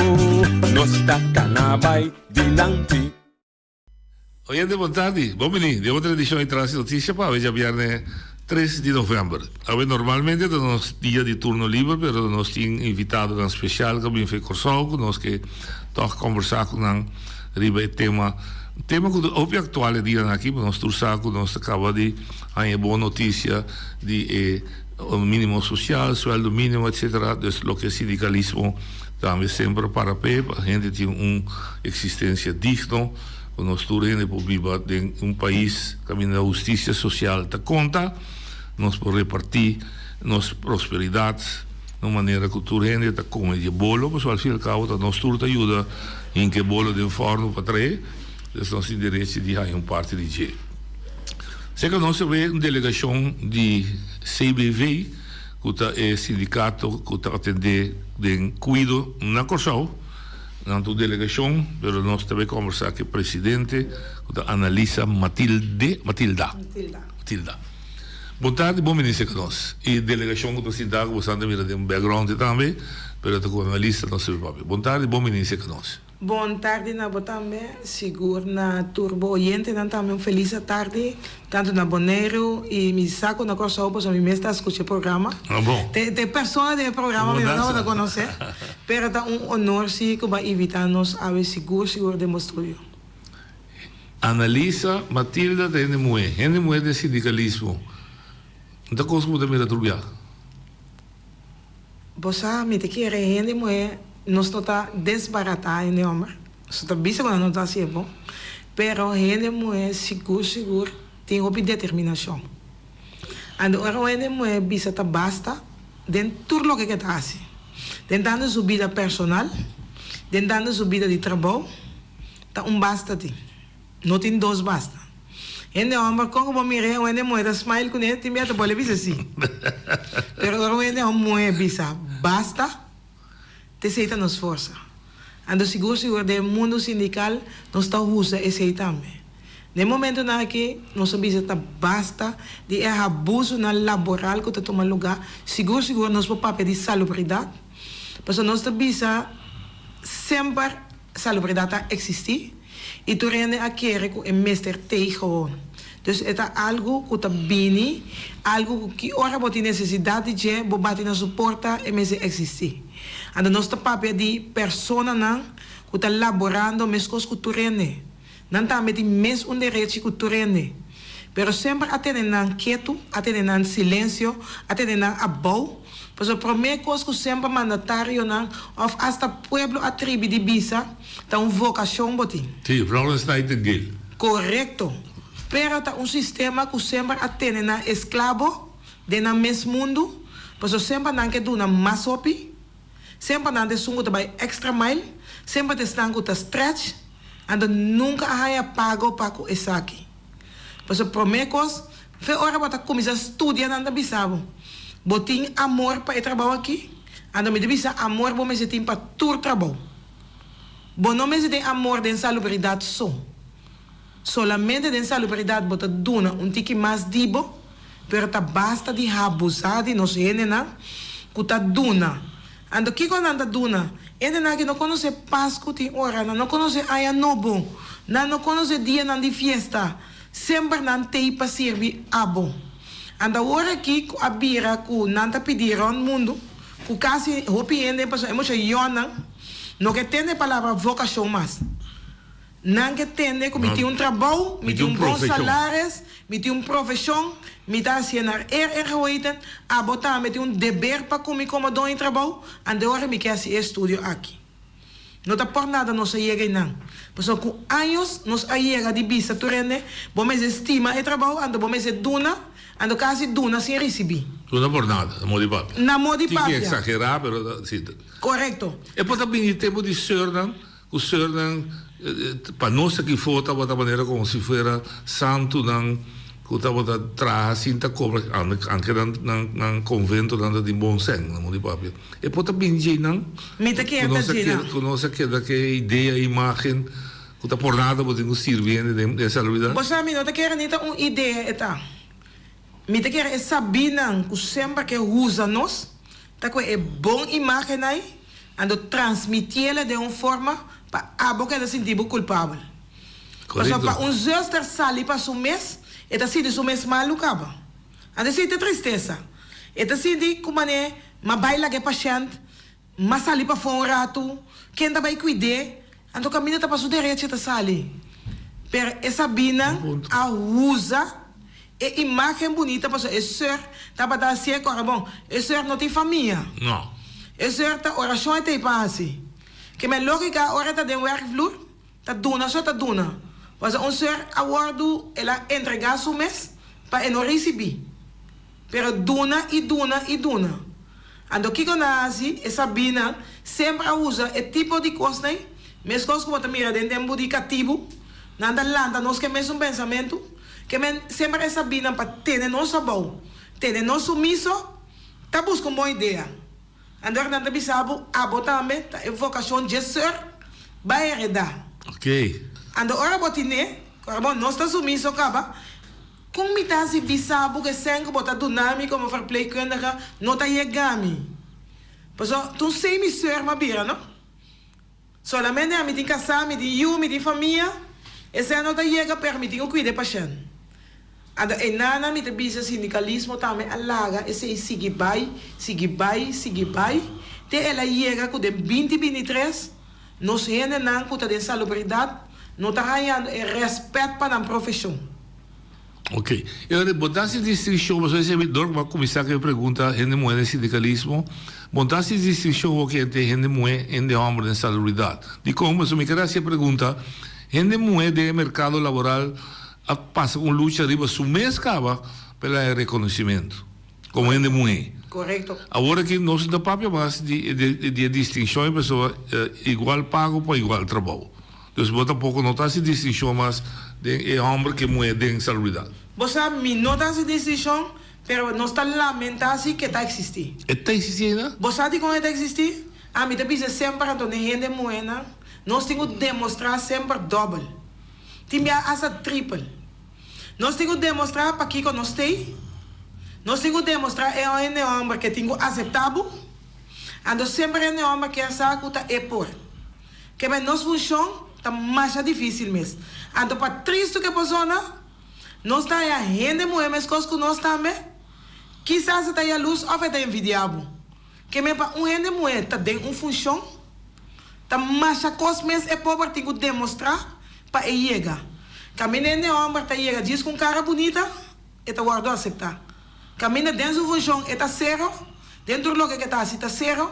Speaker 22: nos ta cana bay dilanti.
Speaker 23: Oyente bon tardi, bon bini den otro edicion di Trans Noticia pa awe djabierne tres di november. Awe normalmente ta nos dia di turno liber pero nos tin invitadonan special ku a bin fe Kòrsou ku nos ke tòg kombersá ku nan riba e tema, un tema ku ta hopi aktual e dianan aki, nos tur sa ku nos ta kaba di haña e bon notisia di e Minimo social, sueldo minimo etc. Dus loke sindicalismo tambe semper para p'e, pa hende tin un existencia digno, ku nos tur hende por biba den un pais kaminda husticia social ta konta, nos por reparti nos prosperidad na un manera ku tur hende ta kome di e bolo, pasobra al fin y al cabo ta nos tur ta yuda hinka e bolo den forno pa trae, dus nos tin derecho di haña un parti di dje. Serka nos ta ve un delegashon di CBV, ku ta e sindikato ku ta atendé den kuido na Kòrsou. Nan ta un delegashon, pero nos ta bai kòmbersá ku e presidente, ku ta Analisa Matilde, Matilda. Matilda. Bon tardi, bon bini serka nos. E delegashon ku ta sintá ku boso ta mira den background tambe, pero ta ku Analisa nos ta bai papia. Bon tardi, bon bini serka nos.
Speaker 24: Bon tardi na bo tambe, sigur na tur bo oyentenan tambe un felis atardi, tantu na Boneiru y mi sa cu na Corsou pasobra mi mes ta scucha e programa.
Speaker 23: Ah bon.
Speaker 24: Te te persona den e programa mi no tabata conoce, pero ta un honor si cu bo a invita nos awe sigur sigur den bo studio.
Speaker 23: Analisa, Matilda ta hende muhe, hende muhe den sindicalismo no ta cos cu bo ta mira tur biaha.
Speaker 24: Bo sa, mi ta kere hende muhé, nos no ta desbaratá hende hòmber, nos no ta bisa ku nan no ta hasi e bon, pero hende muhé sigur sigur tin hopi determinashon. Anto ora un hende muhé bisa ta basta den tur loke ke ta hasi, den tantu su bida personal, den tantu su bida di trabou, ta un basta tin. No tin dos basta. Hende homber kon ku bo mir'é un hende muhé ta smile kuné tin bia ta bole bisa sí. Pero ora un hende muhé bisa basta, t'esei ta nos forsa. Anto sigur sigur den mundu sindikal nos ta usa esei tambe. Den momentunan aki nos a bisa ta basta di e abusunan laboral ku ta tuma lugá, sigur sigur nos por papia di salubridat, pasobra nos ta bisa semper. Salubridat a eksistí i tur hende a kere ku e mester tei gewoon. Dus e ta algu ku ta bini, algu ku ki ora bo tin nesesidat di dje, bo bati na su porta, e mester eksistí. Anto nos ta papia di personanan ku ta laborando meskos ku tur hende. Nan tambe tin mes un derechi ku tur hende. Pero semper a tene nan ketu, a tene nan silensio, a tene nan abou, pasobra promé kos ku semper mandatarionan òf asta pueblo a tribi di bisa ta un vokashon bo tin.
Speaker 23: Sí, Florence Nightingale.
Speaker 24: Korekto. Pero ta un sistema ku semper a tene nan esklabo den nan mes mundu, pasobra semper nan ke duna mas hopi, semper nan ta esun ku ta bai extra mile, semper ta esnan ku ta stretch. Anto nunka a haña pago pa ku esaki. Pasobra promé kos, fe ora bo ta kuminsá studia nan ta bisa bo, bo tin amor pa e trabou aki? Anto mi ta bisa amor bo mester tin pa tur trabou. Bo no mester tin amor den salubridat so. Solamente den salubridat bo ta duna un tiki mas di bo, pero ta basta di habusá di nos hendenan ku ta duna. Anto kiko nan ta duna? Hendenan aki no konosé Pasku tin ora, nan no konosé Aña Nobo, nan no konosé dianan di fiesta. Semper nan t'ei pa sirbi abo. Anto awor aki ku a bira ku nan ta pidi rònt mundu, ku kasi hopi hende, pasobra e mucha yònnan no ke tende e palabra vokashon mas. Nan ke tende ku mi tin un trabou, mi tin un bon salaris, mi tin un profeshon, mi ta hasié naar eer en geweten, abo tambe tin un deber pa ku mi komo doño di trabou, ante ora mi ke hasi e estudio aki. No ta por nada nos a yega einan, pasobra ku años nos a yega di bisa tur hende, bo mester stima e trabou, anto bo mester duna, anto kasi duna sin risibí.
Speaker 23: Duna por nada, na modo di papia.
Speaker 24: Na modo di papia.
Speaker 23: Tin ki eksagerá, pero si.
Speaker 24: Korekto.
Speaker 23: E por ta bini tempu di seurnan. Ku seurnan pa nos aki for tabata manera komo si fuera santunan ku tabata traha sin ta kobra, anke nan nan konventonan ta tin bon sèn, na modo di papia. E por ta bini djeinan
Speaker 24: Mi ta kere ta djeinan.
Speaker 23: ku nos a keda ku e idea, e imágen ku ta por nada bo tin ku sirbi hende den den salubridat.
Speaker 24: Bo sa mi no ta kere ni ta un idea e ta. Mi ta kere e sabinan ku semper ke usa nos Ta ku e bon imágen ei, anto transmitiele den un forma pa abo keda sinti bo kulpabel. Pasobra pa un zuster sali pa su mes, e ta sinti su mes malu kaba. Anto esei ta tristesa. E ta sinti ku manera m'a bai laga e pashènt, m'a sali pafó un ratu, ken ta bai kuid'é? Anto kaminda ta pa su derecho e ta sali. Pero e sabinan a usa e imagen bunita pasobra e seur tabata hasié kòrda bon. E seur no tin famia.
Speaker 23: No.
Speaker 24: E seur ta orashon e ta ei pa hasi. Ke men lógika ora e ta den wèrkvloer ta duna so ta duna. Pasobra un seur a wòrdu el a entregá su mes pa e no risibí. Pero duna i duna i duna. Anto kiko nan a hasi? E sabínan semper a usa e tipo di kosnan, meskos ku bo ta mira den tempu di katibu, nan ta lanta nos ku e mesun pensamentu, ke men semper e sabínan pa tene nos abou, tene nos sumiso, ta buska un bon idea. Anto ora nan ta bisa bo, abo tambe ta e vokashon dje seur ba heredá. Anto ora bo tine, ora bo nos ta sumiso kaba, Kon mi ta hasi bisa bo ku e sèn ku bo ta duna mi komo verpleegkundige no ta yega mi? Pasobra ta un semi seur m'a bira, no? Solamente ami tin kasá, mi tin yu, mi tin famia, e sèn no ta yega pero mi tin ku kuida e pashènt. Anto e nana mi ta bisa sindikalismo tambe a laga esei sigui bai, sigui bai, sigui bai, te el a yega ku den binti 23 nos hendenan ku ta den salubridat no ta hañando e rèspèt pa nan profeshon.
Speaker 23: Ok. E ora bo ta hasi distinshon, pasobra esei mi dor ku bo a kuminsá ku e pregunta hende muhé den sindikalismo, bo ta hasi distinshon hopi entre hende muhé i hende hòmber den salubridat. Dikon? Pasobra mi kere hasi e pregunta, hende muhé den e merkado laboral a pasa un lucha riba su mes kaba pa el haña rekonosimentu komo hende muhé.
Speaker 24: Korekto.
Speaker 23: Awor aki nos no ta papia mas di di e distinshon ei pasobra igual pago pa igual trabou. Dus bo tampoko no ta hasi distinshon mas den e hòmber ku e muhé den salubridat.
Speaker 24: Bo sa, mi no ta hasi distinshon, pero nos ta lamentá si ku e ta eksistí.
Speaker 23: E ta eksistí ainda?
Speaker 24: Bo sa dikon e ta eksistí? Ami ta bisa semper anto den hende muhénan, nos tin ku demostrá semper dòbel. Tin bia asta tripel. Nos tin ku demostrá pakiko nos t'ei. Nos tin ku demostrá e hende hòmber ku e tin ku aseptá bo. Anto semper hende hòmber kier sa ku ta e por. Keb'e nos funshon ta masha difísil mes. Anto pa tristu ku e por zona, Nos ta haña hende muhé meskos ku nos tambe? Kisas e ta yalurs òf e ta envidiá bo. Ke men pa un hende muhé ta den un funshon, ta masha kos mes e pober tin ku demostrá pa e yega. Kaminda hende hòmber ta yega djis ku un kara bunita, e ta wòrdu aseptá. Kaminda den su funshon e ta sero, den tur loke ku e ta hasi ta sero,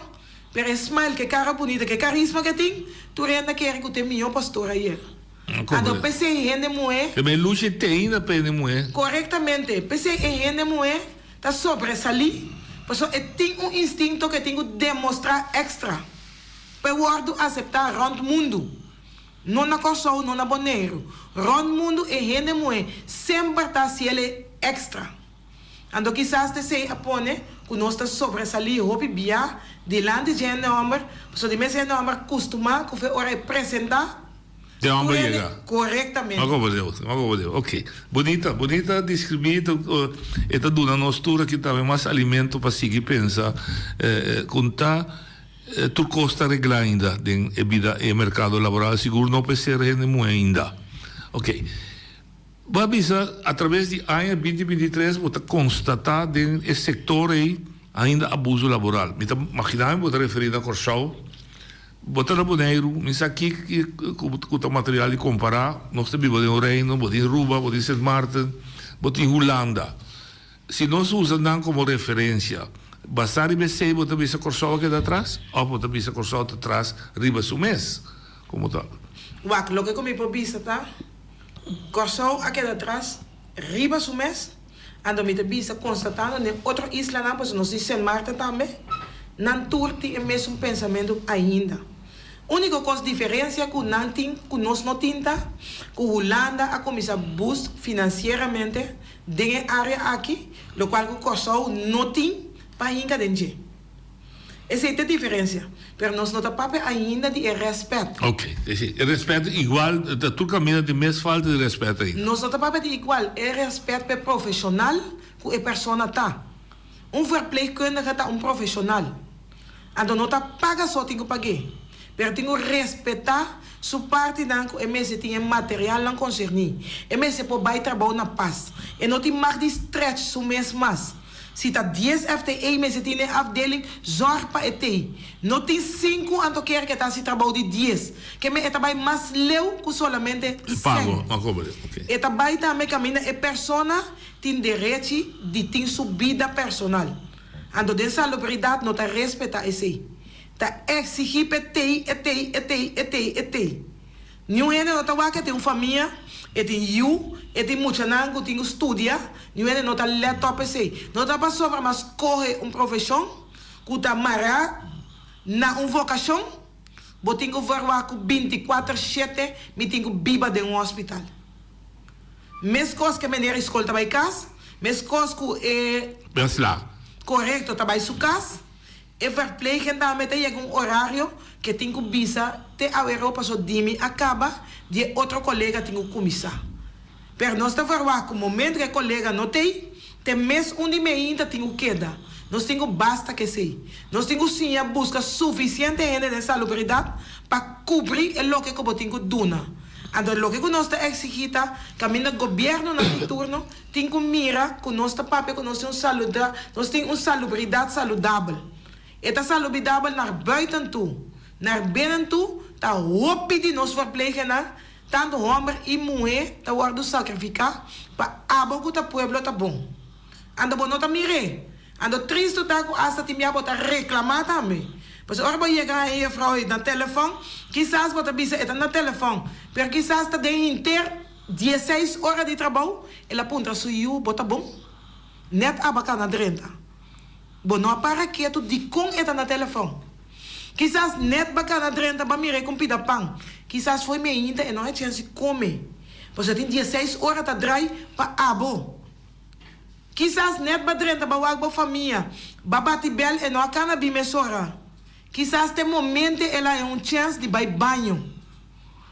Speaker 24: pero e smile, ku e kara bunita, ku e karisma ku e tin, tur hende ta kere ku ta e mihó pastor a yega. Anto p'esei hende muhé.
Speaker 23: Ke men lushi te ainda pa hende muhé.
Speaker 24: Korektamente, p'esei e hende muhé ta sobresalí, pasobra e tin un instinto ku e tin ku demostrá èkstra pa e wòrdu aseptá rònt mundu. No na Kòrsou, no na Boneiru. Rònt mundu e hende muhé semper ta hasiel e èkstra. Anto kisas t'esei a pone ku nos ta sobresalí hopi bia dilanti dje hende hòmber, pasobra di mes hende hòmber kustumá ku fe ora e presentá,
Speaker 23: De hòmber
Speaker 24: tur hende
Speaker 23: yega.
Speaker 24: korektamente.
Speaker 23: M'a komprendé, m'a komprendé. Oké. Bunita, bunita deskribí, e ta duna nos tur aki tambe mas alimento pa sigui pensa kon ta tur kos ta reglá ainda den e bida, e merkado laboral, sigur no pa e ser hende muhé ainda. Oké. Bo a bisa atraves di aña 2023 bo ta konstatá den e sektor ei ainda abuso laboral. Mi ta maginá mi bo ta referí na Kòrsou, bo ta na Boneiru, mi sa ki ku ta material di kompará, nos ta biba den un reino, bo tin Aruba, bo tin Sint Maarten, bo tin Hulanda. Si nos usa nan komo referensia, basá riba esei bo ta bisa Kòrsou a keda atras òf bo ta bisa Kòrsou ta tras riba su mes? Komo ta?
Speaker 24: Wak, loke ku mi por bisa ta. Kòrsou a keda tras riba su mes, anto mi ta bisa konstatando den otro islanan, pasobra nos tin Sint Maarten tambe, nan tur tin e mesun pensamentu ainda. Úniko kos diferensia ku nan tin ku nos no tin ta ku Hulanda a kuminsá boost finansieramente den e área aki, lokual ku Kòrsou no tin pa hinka den dje. Esei ta e diferencia. Pero nos no ta papia ainda di e respet.
Speaker 23: Ok. Esei, e respet igual, ta tur caminda tin mes falta di respet ainda.
Speaker 24: Nos no ta papia di igual, e respet pa e profesional cu e persona ta. Un verpleegkundige ta un profesional. Anto no ta paga so tin cu pag'é, pero tin cu respeta su partinan cu e mester tin e materialnan concerni. E mester por bay trabou na pas. E no tin mag di stretch su mes mas. Si ta dies FTE mester tin den afdeling zorg pa e tei. No tin sinku anto kier ke ta hasi trabou di dies. Ke men e ta bai mas leu ku solamente sèn. E ta bai tambe kaminda e persona tin derechi di tin su bida personal. Anto den salubridat no ta respeta esei. Ta eksigi p'e tei, e tei, e tei, e tei, e tei. Niun hende no ta wak e tin un famia, e tin yu, e tin muchanan ku tin ku studia, niun hende no ta lèt òp esei. No ta pasobra mas skohe un profeshon ku ta mará na un vokashon, bo tin ku verwagt ku bintikuater shete mi tin ku biba den un hospital. Meskos ku e meneer di skol ta bai kas, meskos ku e.
Speaker 23: Bèsla.
Speaker 24: Korekto, ta bai su kas. E verpleging tambe ta yega un orario ke tin ku bisa te awero paso di mi a kaba, di e otro kolega tin ku kuminsá. Pero nos ta verwagt ku momento ku e kolega no t'ei, te mes un di meinta tin ku keda. Nos tin ku basta ku esei. Nos tin ku siña buska sufisiente hende den salubridat pa kubri e loke ku bo tin ku duna. Anto loke ku nos ta eksigí ta kaminda gobièrnunan di turno Tin ku mira ku nos ta papia ku nos tin un saluda, nos tin un salubridat saludabel. E ta salubidabel naar buiten toe. Naar binnen toe ta hopi di nos verplegernan, tantu hòmber i muhé, ta wòrdu sakrifiká pa abo ku ta pueblo ta bon. Anto bo no ta mir'é. Anto tristu ta ku asta tin bia bo ta reklamá tambe. Pasobra ora bo yega haña e jefrou ei na telefòn, kisas bo ta bisa e ta na telefòn, pero kisas ta den hinter. Dieseis ora di trabou, el a puntra su yu, Bo ta bon? Nèt aba kana drenta. Bo no a para ketu dikon e ta na telefòn. Kisas nèt ba kana drenta ba mir'é kon pida pan. Kisas fo'i meinta e no a chèns di kome. Pasobra tin dieseis ora ta drai pa abo. Kisas nèt ba drenta ba wak bo famia. Ba bati bèl e no a kana bin mesora. Kisas te momente el a haña un chèns di bai baño.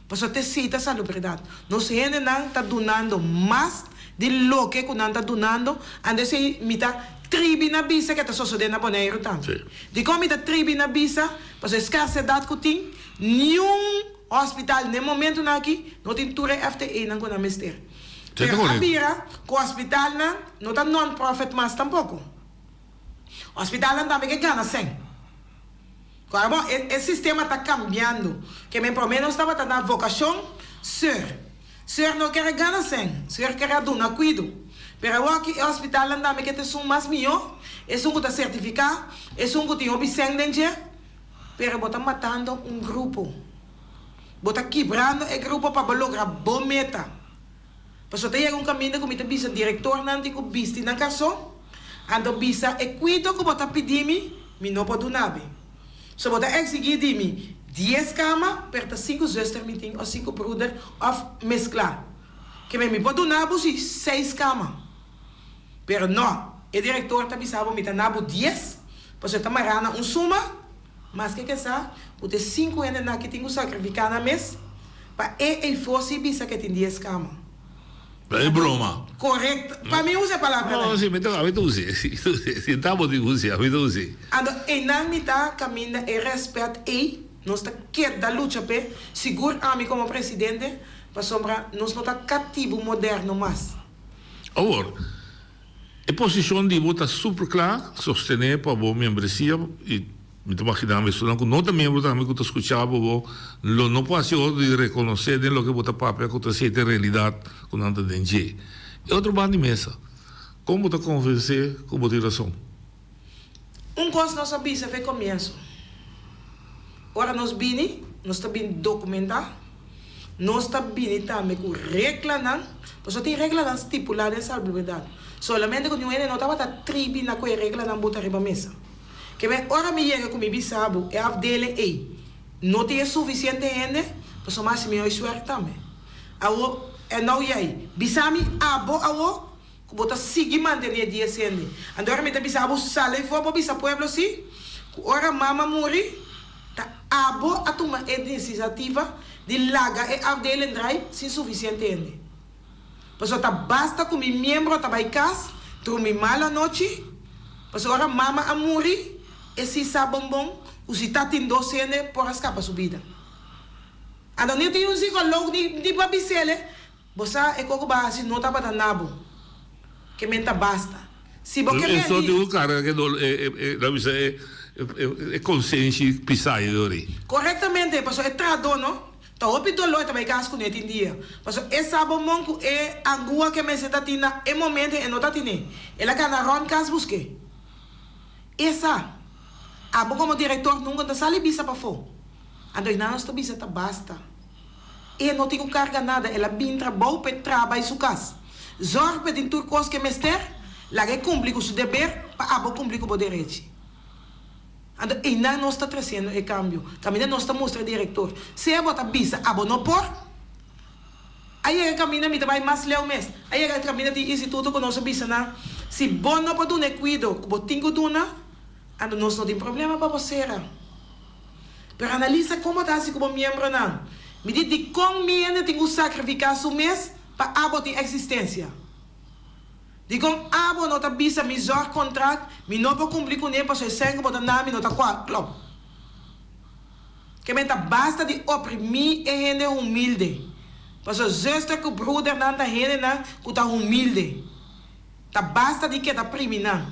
Speaker 24: Pasobra ta esei ta salubridat. Nos hendenan ta dunando mas di loke ku nan ta dunando, anto esei mi ta tribi na bisa ke ta sosodé na Boneiru tambe. Dikon mi ta tribi na bisa? Pasobra e skarsedat ku tin, niun hospital n'e momentunan aki no tin tur e FTEnan ku nan mester. Pero a bira ku hospitalnan no ta non-profit mas tampoko. Hospitalnan tambe ke gana sèn. Kòrda bon, e e sistema ta kambiando. Ke men promé nos tabata na vokashon seur. Seur no kere gana sèn, seur kere a duna kuido. Pero awoki e hospitalnan tambe ke ta esun mas mihó, esun ku ta sertifiká, esun ku tin hopi sèn den dje. Pero bo ta matando un grupo. Bo ta kibrando e grupo pa bo logra bo meta. Pasobra ta yega un kaminda ku mi ta bisa direktornan tin ku bisti nan karson, anto bisa e kuido ku bo ta pidi mi, mi no por duna bo. So bo ta eksigí di mi dies kama, pero ta sinku zuster mi tin òf sinku bruder òf mesklá. Ke men mi por duna bo si seis kama. Pero no, e direktor ta bisa bo mi ta na bo dies, pasobra e ta mará na un suma. Maske ke sa ku te sinku hendenan aki tin ku sakrifiká nan mes pa e eifó si bisa ke tin dies kama.
Speaker 23: E broma.
Speaker 24: Korekto. Pa mi usa e palabra
Speaker 23: No,
Speaker 24: nan.
Speaker 23: si, mi ta, ami ta us'é. Si, si ta bo tin us'é, ami ta us'é.
Speaker 24: Anto einan mi ta kaminda e rèspèt ei, nos ta keda lucha p'e, sigur ami komo presidente, pasobra nos no ta katibu moderno mas.
Speaker 23: Awor, E posishon di bo ta super kla, sostené pa bo membresia i mi ta maginá mi esunnan ku no ta miembro tambe ku ta skuchá bo bo lo no por hasi otro di rekonosé den loke bo ta papia ku ta sete realidat ku nan ta den dje. E otro banda di mesa, kon bo ta konvensé ku bo tin rason?
Speaker 24: Un kos nos a bisa fe komienso. Ora nos bini, nos ta bin dokumentá, nos ta bini tambe ku reglanan, pasobra tin reglanan stipulá den salubridad. Solamente ku niun hende no tabata tribi na ku e reglanan buta riba mesa. Ke men ora mi yega ku mi bisa bo e afdeling ei no tin e sufisiente hende, pasobra mi a hasi mi huiswerk tambe. Awo, e nou yei, bisa mi abo awo Ku bo ta sigui mantené dies hende. Anto ora mi ta bisa bo sali afó bo bisa pueblo si, ku ora mama muri, ta abo a tuma e inisiativa di laga e afdeling drai sin sufisiente hende. Pasobra ta basta ku mi miembro ta bai kas, drumi mal anochi, pasobra ora mama a muri, e si sa bon bon ku si ta tin dos hende por a skapa su bida. Anto ni tin un psikoloog ni pa bis'el. Bo sa e koko ba hasi no tabata na bo. Ke men ta basta. Si bo ke
Speaker 23: E so
Speaker 24: men
Speaker 23: tin
Speaker 24: di.
Speaker 23: un karga ke dol e e e la bisa e e e konsenshi pisa e dori.
Speaker 24: Korektamente, pasobra e trahadó no ta hopi doló e ta bai kas kuné tin dia. Pasobra e sa bo mon ku e angua ke mester ta tin na e momento e no ta tine. El a kana rònt kas busk'é. E sa. Abo komo direktor nunka no ta sali bisa pafó. Anto einan nos ta bisa ta basta. E no tin ku karga nada, el a bin trabou p'e traha bai su kas. Zòrg p'e tin tur kos k'e mester, laga e kumpli ku su deber pa abo kumpli ku bo derechi. Anto einan nos ta tresiendo e kambio. Kaminda nos ta mustra e direktor. Sea bo ta bisa abo no por, a yega kaminda mi ta bai mas leu mes. A yega kaminda tin instituto ku nos a bisa nan, si bo no por duna e kuido ku bo tin ku duna, anto nos no tin problema pa bo sera. Pero analisa kon bo ta hasi ku bo miembronan. Mi di dikon mi hende tin ku sakrifiká su mes pa abo tin eksistensia? Dikon abo no ta bisa mi zorgkontrakt mi no por kumpli kuné pasobra e sèn ku bo ta na mi no ta kua klòp? Ke men ta basta di oprimí e hende humilde. Pasobra zuster ku brudernan ta hendenan ku ta humilde. Ta basta di keda primi nan.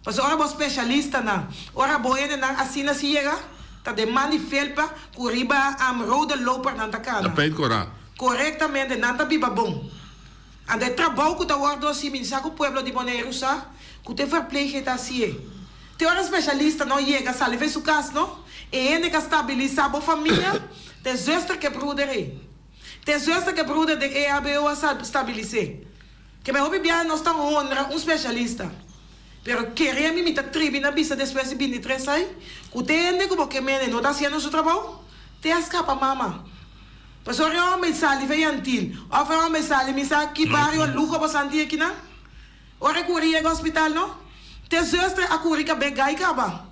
Speaker 24: Pasobra ora bo specialistanan, ora bo hendenan asina si yega, ta den man di felpa cu riba am rode loper nan ta cana.
Speaker 23: Tapijt cora.
Speaker 24: Corectamente, nan ta biba bon. Anto e trabou cu ta wordo haci, mi sa cu pueblo di Boneiru sa cu te verpleegheid ta hacié. Te ora specialista no yega, sali fe su cas no, e hende ca stabilisa bo famia, ta e zuster cu e broeder ey. Ta e zuster cu e broeder den EHBO a stabilisé. Ke men hopi biaha nos ta honra un specialista, pero kere mi mi ta tribi na bisa despues di bintitres ai ku te hende ku bo ke mene no ta hasiendo su trabou, te a skapa mama. Pasobra e homber sali fe Yantil of e homber sali mi sa ki bario luho bo santi akinan. Ora e kuri yega hospital no, te zuster a kuri kab'é gai kaba.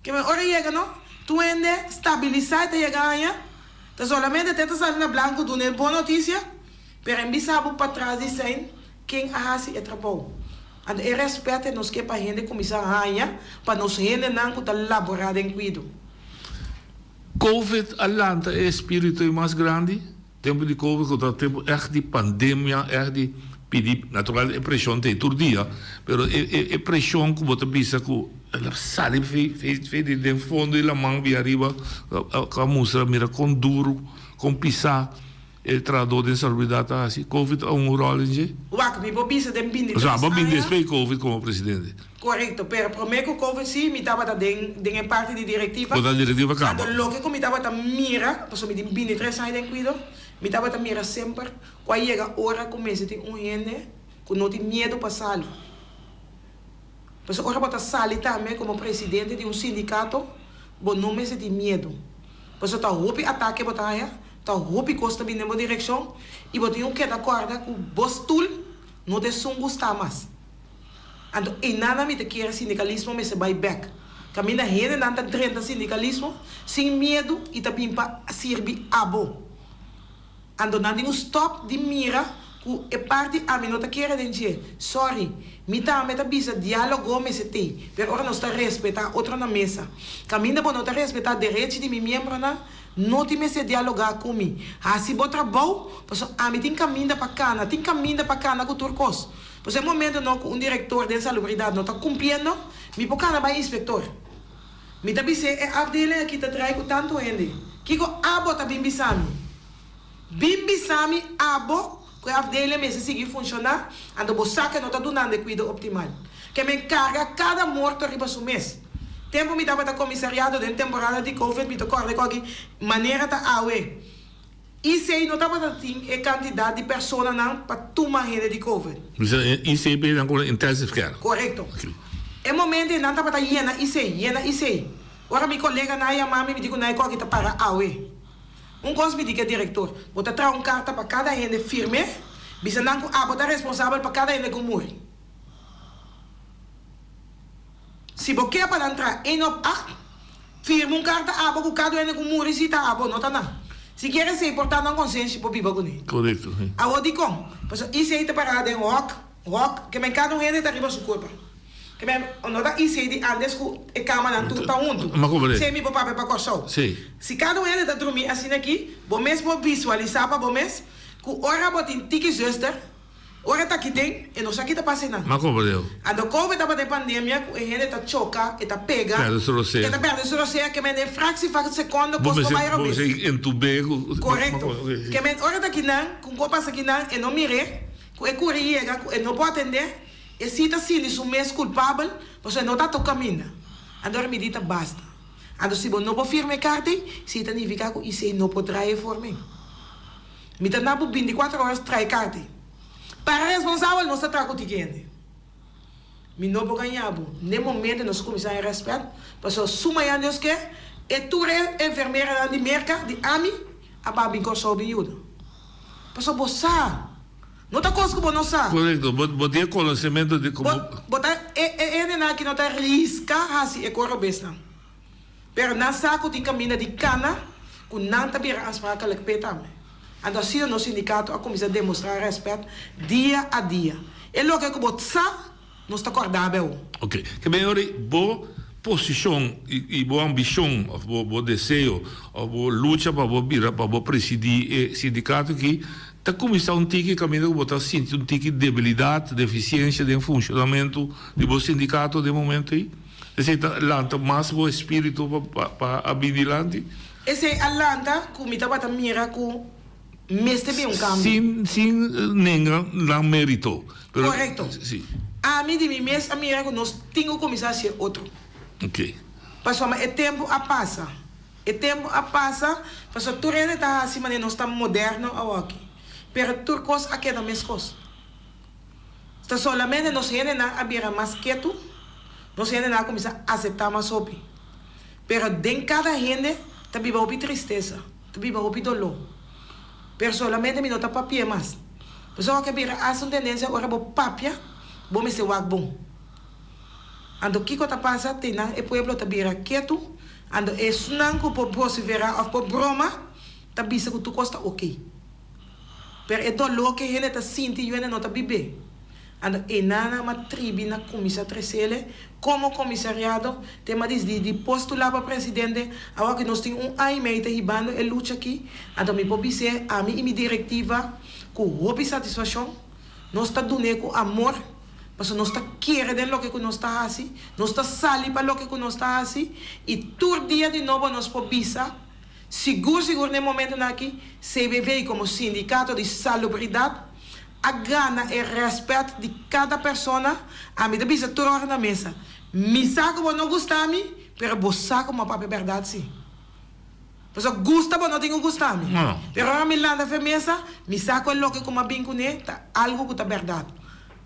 Speaker 24: Ke men ora yega no, tur hende stabilisá e ta yega aña, ta solamente te ta sali na blanku duna e bon notisia, pero en bisa bo patras di sein ken a hasi e trabou. Anto e rèspèt e nos ke pa hende kuminsá haña pa nos hendenan ku ta laborá den kuido.
Speaker 23: Covid a lanta e espíritu ei mas grandi? Tempu di Covid ku ta tempu ègt di pandemia, ègt di pidi, natural e preshon ta ei tur dia, pero e e e preshon ku bo ta bisa ku el a sali fe fe fe di den fondo di laman bia ariba ku a mustra mira kon duru, kon pisá e trahadó den salubridat ta hasi. Covid a un ròl den dje?
Speaker 24: Wak, mi por bisa den binti
Speaker 23: Osea,
Speaker 24: tres
Speaker 23: bo a bin
Speaker 24: aña.
Speaker 23: despues di Covid komo presidente.
Speaker 24: Korekto, pero promé ku Covid sí mi tabata den den e parti di direktiva.
Speaker 23: Bo ta direktiva kaba.
Speaker 24: Anto loke ku mi tabata mira, pasobra mi tin bintitres aña den kuido, mi tabata mira semper ku a yega ora ku mester tin un hende ku no tin miedu pa sali. Pasobra ora bo ta sali tambe komo presidente di un sindikato, bo no mester tin miedu. Pasobra ta hopi atake bo ta haña, ta hopi kos ta bini den bo direkshon i bo tin ku keda kòrda ku bo stul no ta esun ku sta mas. Anto einanan mi ta kere sindikalismo mester bai bek. Kaminda hendenan ta drenta sindikalismo sin miedu i ta bin pa sirbi abo. Anto nan tin un stop di mira ku e parti ami no ta kere den dje. Sorry, mi tambe ta bisa dialogo mester tei, pero ora nos ta respeta otro na mesa. Kaminda bo no ta respeta derechi di mi miembronan, no tin mester dialoga ku mi. Hasi bo trabou, pasobra ami tin kaminda pa kana, tin kaminda pa kana ku tur kos. Pues e momento no cu un director den salubridad no ta cumpliendo, mi por cana bay inspector. Mi ta bis'é e afdeling aki ta draai cu tanto hende. Kico abo ta bin bisa mi? Bin bisa mi abo cu e afdeling mester sigui funciona, anto bo sa cu e no ta dunando e cuido optimal. Ke men carga cada morto riba su mes. Tempo mi tabata comisariado den temporada di covid mi ta corda cu aki manera ta awe. IC no tabata tin e kantidat di personanan pa tuma hende di covid.
Speaker 23: Bisa e IC pe nan kobra intensive care.
Speaker 24: Korekto. E momento ei nan tabata yena IC, yena IC. Ora mi koleganan a yama mi, mi di ku nan e koki ta para awe. Un kos mi di ku e direktor, bo ta traha un karta pa kada hende firm'é, bisa nan ku abo ta responsabel pa kada hende ku muri. Si bo ke pa nan traha één op acht, firma un karta abo ku kada hende ku muri si ta abo, no ta nan. Si kier esei por ta nan konsenshi por biba kuné.
Speaker 23: Korekto, si.
Speaker 24: Awor dikon? Pasobra IC ta pará den hòk, hòk, ke men kada un hende ta riba su kurpa. Ke men no ta IC di ántes ku e kamanan tur ta huntu.
Speaker 23: Ma komo
Speaker 24: Esei mi por papia pa Kòrsou.
Speaker 23: Si.
Speaker 24: Si kada un hende ta drumí asina aki, bo mes por visualisá pa bo mes ku ora bo tin tiki zùster, Ora ta aki den, e no sa ki ta pasa einan.
Speaker 23: Ma como deo?
Speaker 24: Anto covid tabata e pandemia cu e hende ta choca, e ta pega.
Speaker 23: Perde su rosea.
Speaker 24: E ta perde su rosea, ke men den fractie van seconde
Speaker 23: Bo
Speaker 24: cos por
Speaker 23: mester,
Speaker 24: bay
Speaker 23: bo
Speaker 24: robes.
Speaker 23: mester entubé cu.
Speaker 24: Correcto.
Speaker 23: Ma, ok, si.
Speaker 24: Ke men ora ta kinan, cu un cos pasa kinan, e no mir'é, cu e curi yega, cu e no por atendé, e si ta sinti su mes culpabel, pasobra e no ta toca caminda. Anto ora mi di ta basta. Anto si bo no por firma e carta ei, si ta nifica cu IC no por draai e forma ei. Mi ta na bo binticuatro horas trae carta. Para responsabel nos ta traha cu tiki hende. Mi no por gaña bo. N'e momento nos cuminsa haña respet, pasobra su mañana Dios ke, e tur e enfermeranan di Merca, di ami, a baha bin Corsou bin yuda. Pasobra bo sa. No ta cos cu bo no sa.
Speaker 23: Corecto. Bo, bo tin e conocemento di como.
Speaker 24: Bo, bo ta, e, e hendenan aki no ta risca haci e cos robesnan. Pero nan sa ku tin kaminda di kana ku nan ta bira aansprakelijk p'e tambe. Anto asina nos sindikato a kuminsá demostrá rèspèt dia a dia. E loke ku bo sa, nos ta kòrdá be awo.
Speaker 23: Oke. Ke ben ora bo posishon i bo ambishon òf bo bo deseo òf bo lucha pa bo bira pa bo presidí e sindikato aki ta kuminsá un tiki kaminda ku bo ta sinti un tiki debilidat, defisiensia den funshonamentu di bo sindikato den momento ei? Esei ta lanta mas bo espíritu pa pa a bin dilanti?
Speaker 24: Esei a lanta ku mi tabata mira ku mester bin un kambio.
Speaker 23: Sin sin nenga nan mérito, pero.
Speaker 24: Korekto.
Speaker 23: Si.
Speaker 24: Ami di mi mes a mira ku nos tin ku kuminsá hasi e otro.
Speaker 23: Oke.
Speaker 24: Pasobra e tempu a pasa. E tempu a pasa, pasobra tur hende ta hasi manera nos ta moderno awoki. Pero tur kos a keda meskos. Ta solamente nos hendenan a bira mas ketu, nos hendenan a kuminsá aseptá mas hopi. Pero den kada hende ta biba hopi tristesa, ta biba hopi doló. Pero solamente mi no ta papia mas. Pasobra awor a bira asta un tendensia ora bo papia, bo mester wak bon. Anto kiko ta pasa? Te nan e pueblo ta bira ketu, anto esnan ku por vosiferá òf por broma ta bisa ku tur kos ta okey. Pero e doló ke hende ta sinti yu hende no ta bib'é. Anto einan m'a tribi na kuminsá tresele komo komisariado, te m'a disidi di postulá pa presidente. Awor ku nos tin un aña i mei ta hibando e lucha aki, anto mi por bis'é ami i mi direktiva ku hopi satisfashon. Nos ta dun'é ku amor, pasobra nos ta kere den loke ku nos ta hasi, nos ta sali pa loke ku nos ta hasi, i tur dia di nobo nos por bisa, sigur sigur na e momentunan aki, CBV komo sindikato di salubridat a gana e rèspèt di kada persona. Ami ta bisa tur ora na mesa, Mi sa ku bo no gusta mi, pero bo sa ku mi a papia bèrdat sí. Pasobra gusta bo no tin ku gusta mi. Pero ora mi lanta fe mesa, mi sa ku e loke ku mi a bin kuné ta algu ku ta bèrdat.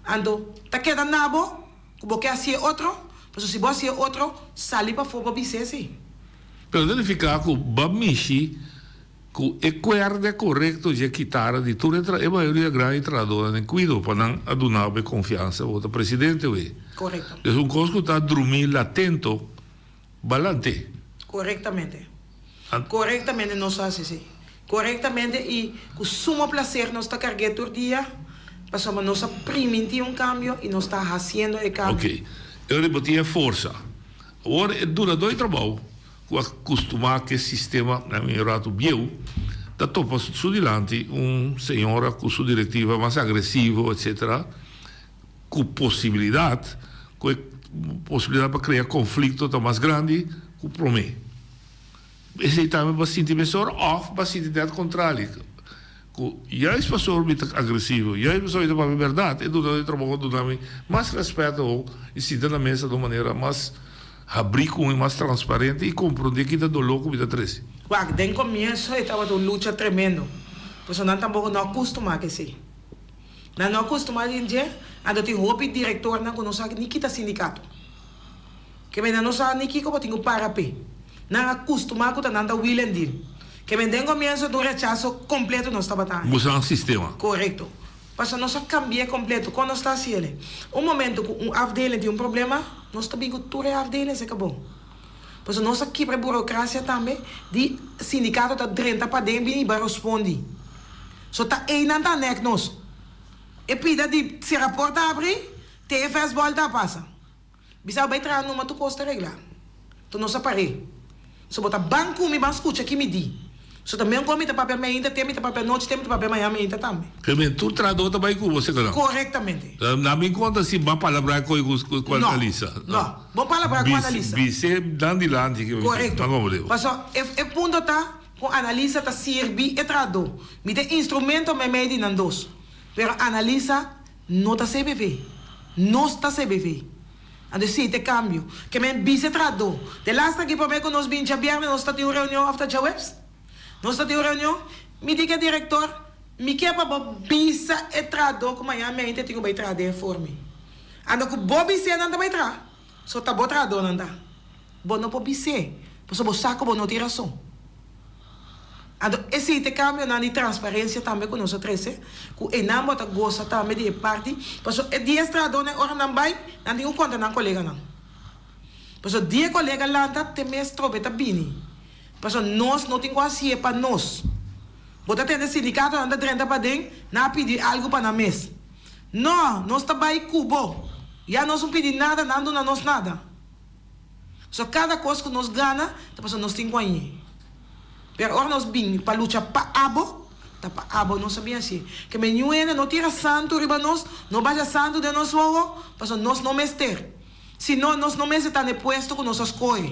Speaker 24: Anto, ta keda na bo ku bo ke hasié otro, pasobra si bo hasié otro, sali pafó bo bis'é sí.
Speaker 23: Pero ta nifiká ku bo a mishi ku e kuèrdè korekto dje kitara di tur e tra e mayoria grandi trahadónan den kuido pa nan a duna bo e konfiansa bo ta presidente oe.
Speaker 24: Korekto.
Speaker 23: Es un kos ku ta drumí latento balante.
Speaker 24: Korektamente. Korektamente nos a hasi esei. Korektamente i ku sumo plaser nos ta karg'é tur dia pasobra nos a primintí un kambio i nos ta hasiendo e kambio.
Speaker 23: Oké. E ora bo tin e forsa. Awor e dunadó di trabou ku a kustumá ku e sistema na mi ratu bieu ta topa su dilanti un señora ku su direktiva mas agresivo etcetera ku posibilidat ku e posibilidat pa krea konflikto ta mas grandi ku promé. Esei tambe bo a sinti mesora òf bo a sinti nèt kontrali ku juist pasobra mi ta agresivo, juist pasobra mi ta papia bèrdat, e dunadó di trabou a duna mi mas rèspèt awo i sinta na mesa di un manera mas habrí ku mi, mas transparente i komprondé ki ta doló ku mi ta trese.
Speaker 24: Wak, den komienso e tabata un lucha tremendo, pasobra nan tampoko no a kustumá ku esei. Nan no a kustumá den dje, anto tin hopi direktornan ku no sa ni kita sindikato. Ke men nan no sa ni kiko bo tin ku para p'e. Nan a kustumá ku ta nan ta wheel and deal. Ke men den komienso ta un rechaso kompleto nos tabata haña.
Speaker 23: Busa nan sistema.
Speaker 24: Korekto. Pasobra nos a kambi'é kompleto. Kon nos ta hasiel? Un momento ku un afdeling tin un problema, nos ta bin ku tur e afdeling se kabó. Pasobra nos a kibra e burokrasia tambe di sindikato ta drenta paden bin i bai rospondi. So ta einan ta nek nos. E pida di sera porta abri, te e fèsbòl ta pasa. Bisa bo bai traha numa tur kos ta regla. To nos a par'é. So bo ta ban ku mi ban skucha ki mi di. So ta men kon mi ta papia meinta te mi ta papia anochi te mi ta papia mañana meinta tambe.
Speaker 23: Ke men tur trahadó ta bai ku bo seka nan?
Speaker 24: Korektamente.
Speaker 23: Na mi konta si ban palabrá koe ku ku Analisa.
Speaker 24: No, no. Bon palabrá ku Analisa.
Speaker 23: Bis'é nan dilanti ke mi
Speaker 24: Korekto.
Speaker 23: Nan komprendé bo.
Speaker 24: Paso e e punto ta ku Analisa ta sirbi e trahadó. Mi ta instrumento meimei di nan dos. Pero Analisa No ta CBV. Nos ta CBV. Anto esei ta e kambio. Ke men bisa e trahadó. De laatste aki promé ku nos bin djabièrnè nos ta tin un reunion òf ta djaweps? Nos ta tin un reunion. Mi di ku e direktor, mi ke pa bo bisa e trahadó ku mañana mi ainda tin ku bai traha den e formi. Anto ku bo bis'é nan ta bai traha. So ta bo trahadónan ta. Bo no por bis'é, pasobra bo sa ku bo no tin rason. Anto esei ta e kambionan di transparensia tambe ku nos a trese, ku einan bo ta gosa tambe di e parti, pasobra e dies trahadónan ora nan bai, nan tin ku konta nan koleganan. Pasobra dia e kolega lanta, te mes trobe ta bini. Pasobra nos no tin ku hasié pa nos. Bo ta tende sindikatonan ta drenta paden, nan a pidi algu pa nan mes. No, nos ta bai ku bo. Ya nos no pidi nada, nan duna nos nada. So kada kos ku nos gana ta pasobra nos tin guañ'é. Pero ora nos bin pa lucha pa abo, ta pa abo nos a bin hasié. Ke men niun hende no tira santu riba nos, no basha santu den nos wowo, pasobra nos no mester. Si no, nos no mester ta na e puesto ku nos a skohe.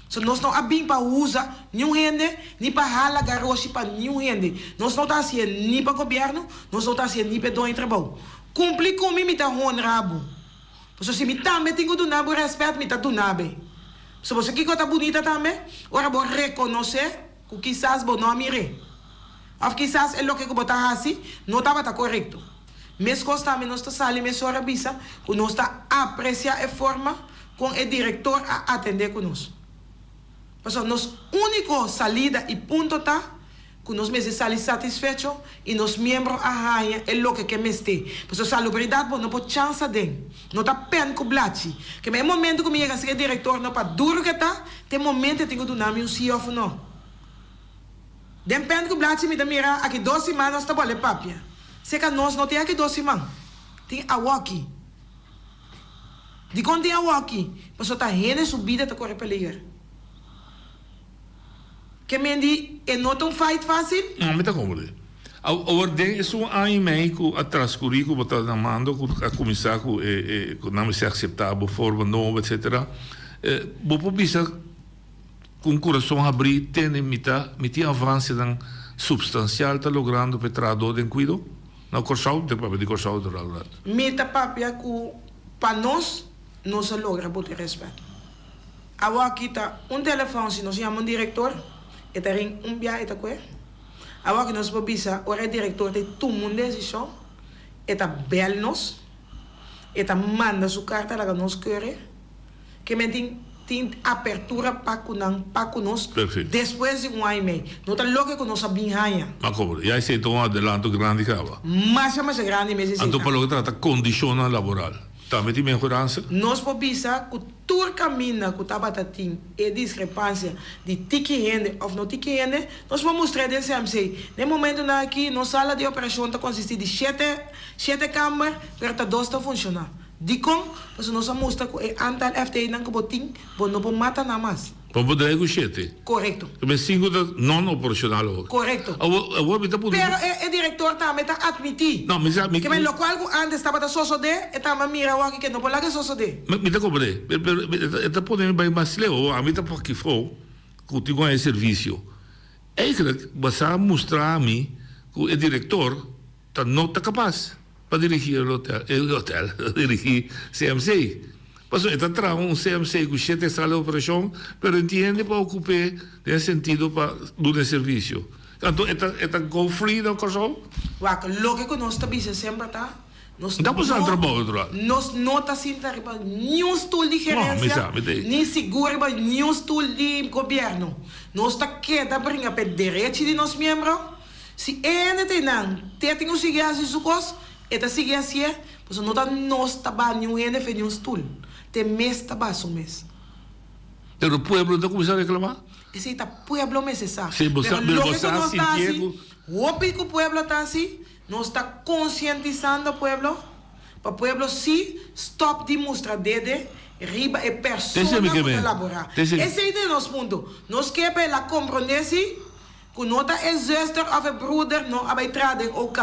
Speaker 24: So nos no a bin pa usa niun hende, ni pa hala garoshi pa niun hende. Nos no ta hasié ni pa gobièrnu, nos no ta hasié ni pa e doño di trabou. Kumpli ku mi, mi ta honra bo. Pasobra si mi tambe tin ku duna bo rèspèt, mi ta duna bo. Pasobra bo sa kiko ta bunita tambe? Ora bo rekonosé ku kisas bo no a mir'é. Òf kisas e loke ku bo ta hasi no tabata korekto. Meskos tambe nos ta sali mesora bisa ku nos ta apresiá e forma kon e direktor a atendé ku nos. Pasobra nos úniko salida i punto ta ku nos mester sali satisfecho i nos miembro a haña e loke ke mester. Pasobra salubridat bo no por chansa den. No ta pen ku blachi. Kema e momento ku mi yega ser e direktor no pa duru ke ta, te momento e tin ku duna mi un si òf un no. Den pen ku blachi mi ta mira aki dos siman nos ta bole papia. Seka nos no tin aki dos siman. Tin awoki. Dikon tin awoki? Pasobra ta hende su bida ta kore peliger. Ke men di e no ta un fight fácil?
Speaker 23: No, mi ta komprendé. Awor den esun aña i mei ku a transkurí ku bo ta na mando ku a kuminsá ku e e ku nan mester akseptá bo forma nobo etsetera, bo por bisa ku un kurason habrí tene mi ta mi tin avansenan supstansial ta logrando pa e trahadó den kuido na Kòrsou? Mi ta papia di Kòrsou naturalmente.
Speaker 24: Mi ta papia ku pa nos, nos a logra bo tin rèspèt. Awor aki ta un telefòn si nos yama un direktor e ta rin un bia e ta kue. Awor aki nos por bisa ora e direktor ta tuma un desishon e ta bèl nos, e ta manda su karta laga nos keure ke men tin tin apertura pa ku nan pa ku nos despues di un aña i mei. No ta loke ku nos a bin haña.
Speaker 23: Ma komo? Ya esei ta un adelanto grandi kaba.
Speaker 24: Masha masha grandi mes esei
Speaker 23: Anto
Speaker 24: ta.
Speaker 23: pa loke trata kondishonnan laboral tambe tin mehoransa?
Speaker 24: Nos por bisa ku Tur kaminda ku tabata tin e diskrepansia di tiki hende òf no tiki hende, nos por mustr'é den CMC. Den momentunan akí nos sala di operashon ta konsistí di shete shete kamber, pero ta dos ta funshoná. Dikon? Pasobra nos a mustra ku e antal FTEnan ku bo tin, bo no por mata nan mas.
Speaker 23: Bo por drei ku shete.
Speaker 24: Korekto.
Speaker 23: Tambe sinku ta non-operashonal awor.
Speaker 24: Korekto.
Speaker 23: Awor, awor mi ta puntra.
Speaker 24: Pero e e direktor tambe ta atmití.
Speaker 23: No, mi sa, mi.
Speaker 24: Ke men lokual ku ántes tabata sosodé, e tambe a mira awor ke no por laga e sosodé.
Speaker 23: Mi, mi ta komprendé. Pero, pero e ta, e ta pone mi bai mas leu. Awor, ami ta por kifó ku tin ku haña servisio. Eigenlijk, bo sa mustra ami ku e direktor ta no ta kapas pa dirigí e hotel, e hotel, dirigí CMC. Pasobra e ta traha un CMC ku shete sala di operashon, pero e tin hende pa okup'é den e sentido pa duna e servisio. Anto e ta e ta go free na Kòrsou?
Speaker 24: Wak, loke ku nos ta bisa semper ta, nos
Speaker 23: Ta pasá
Speaker 24: no
Speaker 23: trabou natural.
Speaker 24: nos no ta sinta riba niun stul di
Speaker 23: No, mi
Speaker 24: gerensia,
Speaker 23: sa, mi ta ei.
Speaker 24: ni sigur riba niun stul di gobièrnu. Nos ta keda bringa pa e derechi di nos miembro. Si e hende ta einan te tin ku sigui hasi su kos, e ta sigui hasié, pasobra no ta nos ta baha niun hende fe niun stul, ta e mes ta baha su mes.
Speaker 23: Pero pueblo no ta kuminsá reklamá?
Speaker 24: Esei ta pueblo mester sa.
Speaker 23: Sí, bo sa,
Speaker 24: Pero
Speaker 23: pero bo
Speaker 24: loke ku
Speaker 23: sa
Speaker 24: nos ta
Speaker 23: sintié
Speaker 24: hasi,
Speaker 23: ku.
Speaker 24: hopi ku pueblo ta hasi, nos ta konsientisando pueblo, pa pueblo sí stòp di mustra dede riba e
Speaker 23: Esei mi
Speaker 24: persona
Speaker 23: ke
Speaker 24: ku ta
Speaker 23: men.
Speaker 24: laborá.
Speaker 23: Esei.
Speaker 24: Esei ta nos punto. Nos ke pa el a komprondé sí Ku no ta e zuster of e broeder no a bai traha den OK.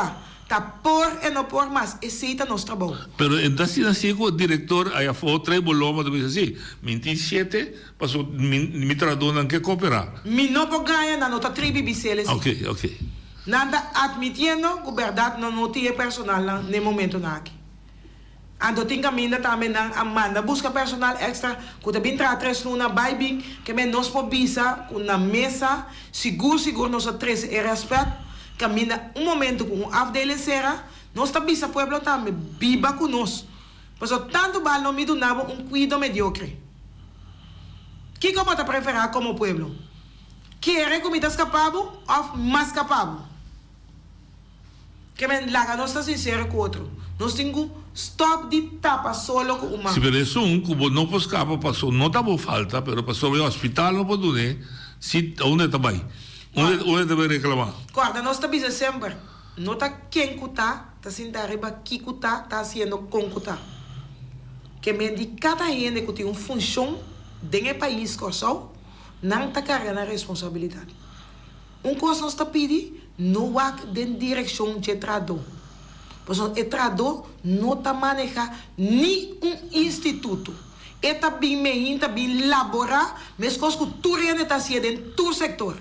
Speaker 24: Ta por e no por mas, esei ta nos trabou.
Speaker 23: Pero e ta asina si ku direktor aya afó trae bo loma ta bisa si, mi tin shete paso mi mi trahadónan ke koperá.
Speaker 24: Mi no por gaña, nan no ta tribi bis'el esei.
Speaker 23: Ok, ok.
Speaker 24: Nan ta admitiendo ku bèrdat nan no tin e personalnan n'e momentonan aki. Anto tin kaminda tambe nan a manda buska personal extra ku ta bin traha tres luna bai bin ke men nos por bisa ku na mesa sigur sigur nos a trese e rèspèt kaminda un momento ku un afdeling sera nos ta bisa pueblo tambe biba ku nos pasobra tantu bal no mi duna bo un kuido mediokre kiko bo ta preferá komo pueblo kere ku mi ta skapa bo òf mas skapa bo. Ke men laga nos ta sinsero ku otro. Nos tin ku stòp di tapa solo ku un man.
Speaker 23: Si pero esun ku bo no por skapa paso no ta bo falta pero pasobra e hospital no por dun'e si unda e ta bai unda unda e ta bai reclama.
Speaker 24: Kòrda nos ta bisa semper no ta ken ku ta ta sinta riba ki ku ta ta hasiendo kon ku ta. Ke men di kada hende ku tin un funshon den e pais Kòrsou nan ta karga nan responsabilidat. Un kos nos ta pidi, no wak den direkshon dje trahadó. Pasobra e trahadó no ta manehá ni un instituto. E ta bin mehin ta bin laborá meskos ku tur hende ta hasié den tur sektor.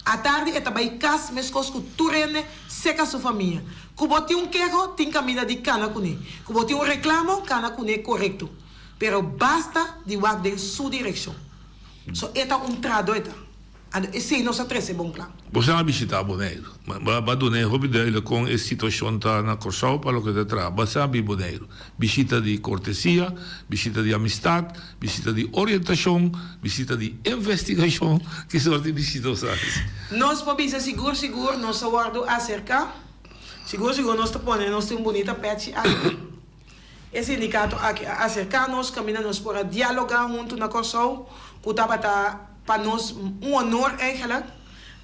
Speaker 24: Atardi e ta bai kas meskos ku tur hende seka su famia. Ku bo tin un keho, tin kaminda di kana kuné. Ku bo tin un reklamo, kana kuné korekto. Pero basta di wak den su direkshon. So e ta un trahadó e ta. Anto esei nos a trese bon kla.
Speaker 23: Bo sa a bishitá Boneiru. Bo a duna e hopi duidelijk kon e situashon ta na Kòrsou pa loke ta traha. Bo sa a bin Boneiru. Bishita di kortesia, bishita di amistat, bishita di orientashon, bishita di investigashon. Ki sort di bishita bo sa hasi?
Speaker 24: Nos por bisa sigur sigur nos a wòrdu aserká. Sigur sigur nos ta pone nos tin un bunita pèchi aki. E sindikato aki a aserká nos kaminda nos por a dialogá huntu na Kòrsou ku tabata pa nos un honor eigenlijk.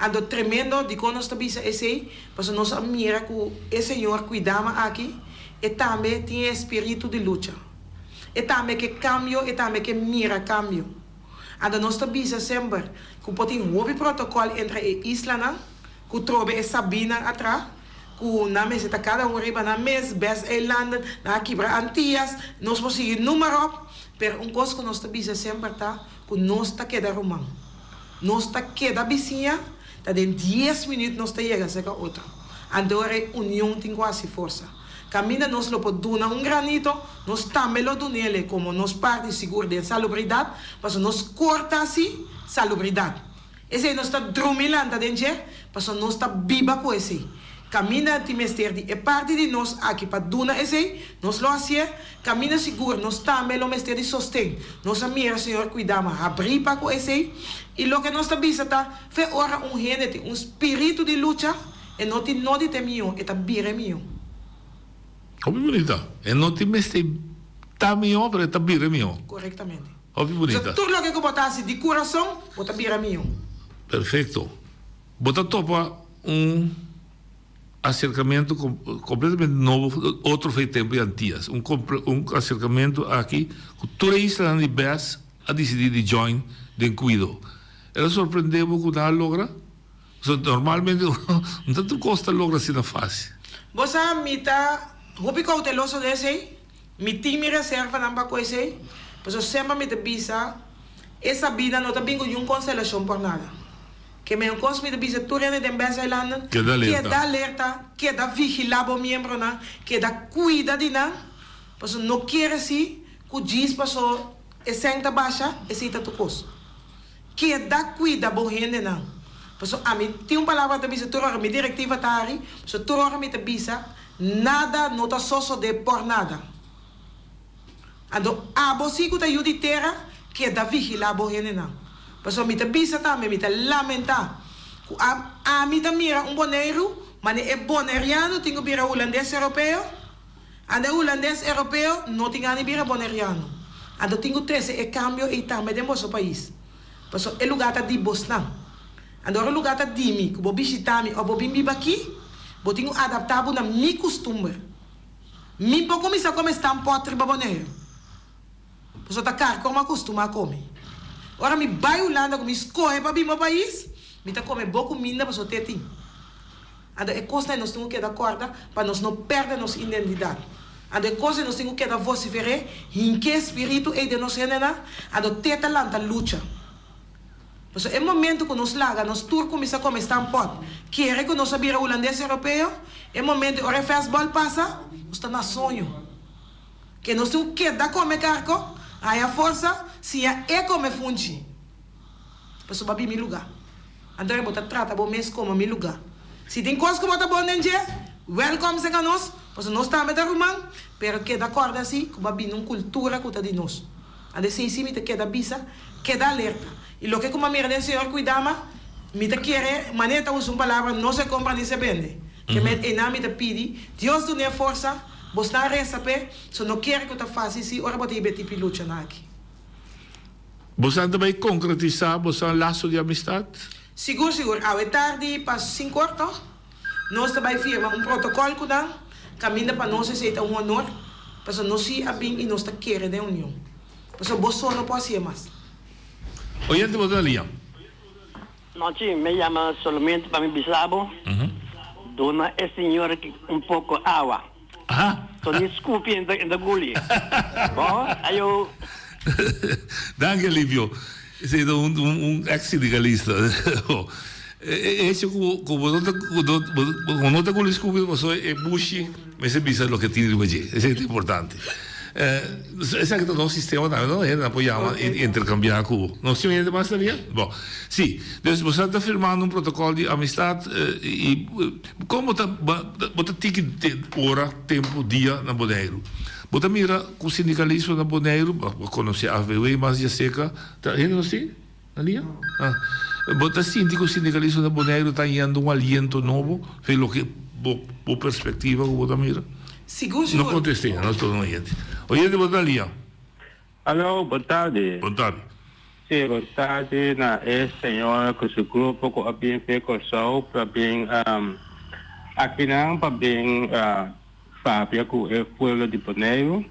Speaker 24: Anto tremendo dikon nos ta bisa esei, pasobra nos a mira ku e señor Kuidama aki. E tambe tin e espíritu di lucha. E tambe ke kambio, e tambe ke mira kambio. Anto nos ta bisa semper ku por tin hopi protokòl entre e islanan, ku trobe e sabínan atra, ku nan mester ta kada un riba nan mes, bes eilanden, nan a kibra Antias, nos por sigui numa ròp, pero un kos ku nos ta bisa semper ta ku nos ta keda ruman. Nos ta keda bisiña, ta den dies minüt nos ta yega serka otro. Anto ora e union tin ku hasi forsa. Kaminda nos lo por duna un granito, nos tambe lo dun'ele komo nos parti sigur den salubridat, pasobra nos kor ta hasi salubridat. Esei nos ta drumi lanta den dje, pasobra nos ta biba ku esei. Kaminda tin mester di e parti di nos aki pa duna esei, nos lo hasié. Kaminda sigur nos tambe lo mester di sosten. Nos a mira Señor Kuidama habrí pa ku esei. I loke nos ta bisa ta, fe ora un hende tin un spiritu di lucha, e no tin nodi ta e mihó, e ta bira e mihó.
Speaker 23: Hopi bunita. E no tin mester ta mihó, pero e ta bira e mihó.
Speaker 24: Korektamente.
Speaker 23: Hopi bunita.
Speaker 24: So tur loke ku bo ta hasi di kurason, bo ta bira mihó.
Speaker 23: Perfekto. Bo ta topa un aserkamentu kompletamente nobo otro fe tempu di Antias. Un un aserkamentu aki ku tur e islanan di bes a disidí di join den kuido. El a sorprendé bo ku nan a logra? Pasobra normalmente no ta tur kos ta logra asina fásil.
Speaker 24: Bo sa mi ta hopi kouteloso den esei. Mi tin mi reservanan pa ku esei, pasobra semper mi ta bisa, e sabida no ta bin ku niun konstelashon por nada. Ke mehor kos mi ta bisa tur hende den Bèseilanden,
Speaker 23: Keda alerta.
Speaker 24: keda alerta, keda vigilá bo miembronan, keda kuida di nan, pasobra no kere si ku djis paso e sèn ta basha, esei ta tur kos. Keda kuida bo hendenan. Pasobra ami tin un palabra ta bisa tur ora, mi direktiva ta hari, pasobra tur ora mi ta bisa, Nada no ta sosodé por nada. Anto abo si ku ta yu di tera, keda vigilá bo hendenan. Pasobra mi ta bisa tambe, mi ta lamentá ku a ami ta mira un Boneiru, mane e boneriano tin ku bira hulandes europeo, anto e hulandes europeo no tin gana di bira boneriano. Anto tin ku trese e kambio ei tambe den boso pais. Pasobra e lugá ta di bosnan. Anto ora lugá ta di mi ku bo bishitá mi òf bo bin biba akí, bo tin ku adaptá bo na mi kustumber. Mi por kuminsá kome stampòt riba Boneiru, pasobra ta karkó mi a kustumá kome. Ora mi bai Hulanda ku mi skohe pa bin bo pais, mi ta kome bo kuminda pasobra te tin. Anto e kosnan ei nos tin ku keda kòrda pa nos no pèrdè nos identidat. Anto e kos ei nos tin ku keda vosifer'é, hink'é spiritu ei den nos hendenan, anto te ta lanta lucha. Pasobra e momento ku nos laga nos tur kuminsá kome stampòt, kere ku nos a bira hulandes europeo, e momento ora e fèstbòl pasa, nos ta na soño. Ke nos tin ku keda kome karko, haña forsa, siña e kome funchi. Pasobra bin mi lugá. Anto bo ta trata bo mes komo mi lugá. Si tin kos ku bo ta bon den dje, wèlkòm serka nos, pasobra nos tambe ta ruman, pero keda kòrda si ku bo a bini un kultura ku ta di nos. Ande si si mi ta keda bisa, keda alerta. Y loke cu mi a mira den Señor Cuidama, mi ta kere, manera ta usa un palabra, no se compra ni se bende. Ke met eynan mi ta pidi, Dios dun'e forsa, bosnan reza p'e, so no kere cu ta facil si ora bo ta hiba e tipi luchanan aki.
Speaker 23: Bosan ta bay concretisa bosan laso di amistad?
Speaker 24: Sigur sigur, awe tardi pa sinkor toch? Nos ta bai firma un protocol cu nan, caminda pa nos esey ta un honor, pasobra nos si a bin y nos ta kere den union. Pasobra bo so no por hacié mas.
Speaker 23: Oyente bo ta lia.
Speaker 10: Nochi, mi yama solamente pa mi bisa bo, duna e señor aki un poco awa. So ni scupi e ta guli. Bo, ayo.
Speaker 23: Danki Alivio. Esei ta un un ex sindicalista. E hecho ku ku bo no ta ku bo no ta guli scupi pasobra e bushi mester bisa loke tin riba dje. Esei ta importante. Esaki ta nos sistema tambe no? Hendenan por yama i intercambia ku bo. Nos tin un hende mas todavia? Bon. Si. Dus boso ta firmando un protocol di amistad i Kon bo ta bo ta tiki ora, tempu, dia na Boneiru? Bo ta mira ku sindikalismo na Boneiru, bo konosé AFBW mas djaserka, ta hende nos tin na liña? Ah. Bo ta sinti ku sindikalismo na Boneiru ta yendo un aliento nobo fe loke bo bo perspektiva ku bo ta mira?
Speaker 24: Sigur
Speaker 23: No
Speaker 24: sigur.
Speaker 23: kontest'é, nos ta un oyente. Oyente bo ta na liña?
Speaker 2: Alo, bon tardi.
Speaker 23: Bon tardi.
Speaker 2: Sí, bon tardi na e señora ku su grupo ku a bin fe Kòrsou pa bin akinan pa bin. papia ku e pueblo di Boneiru,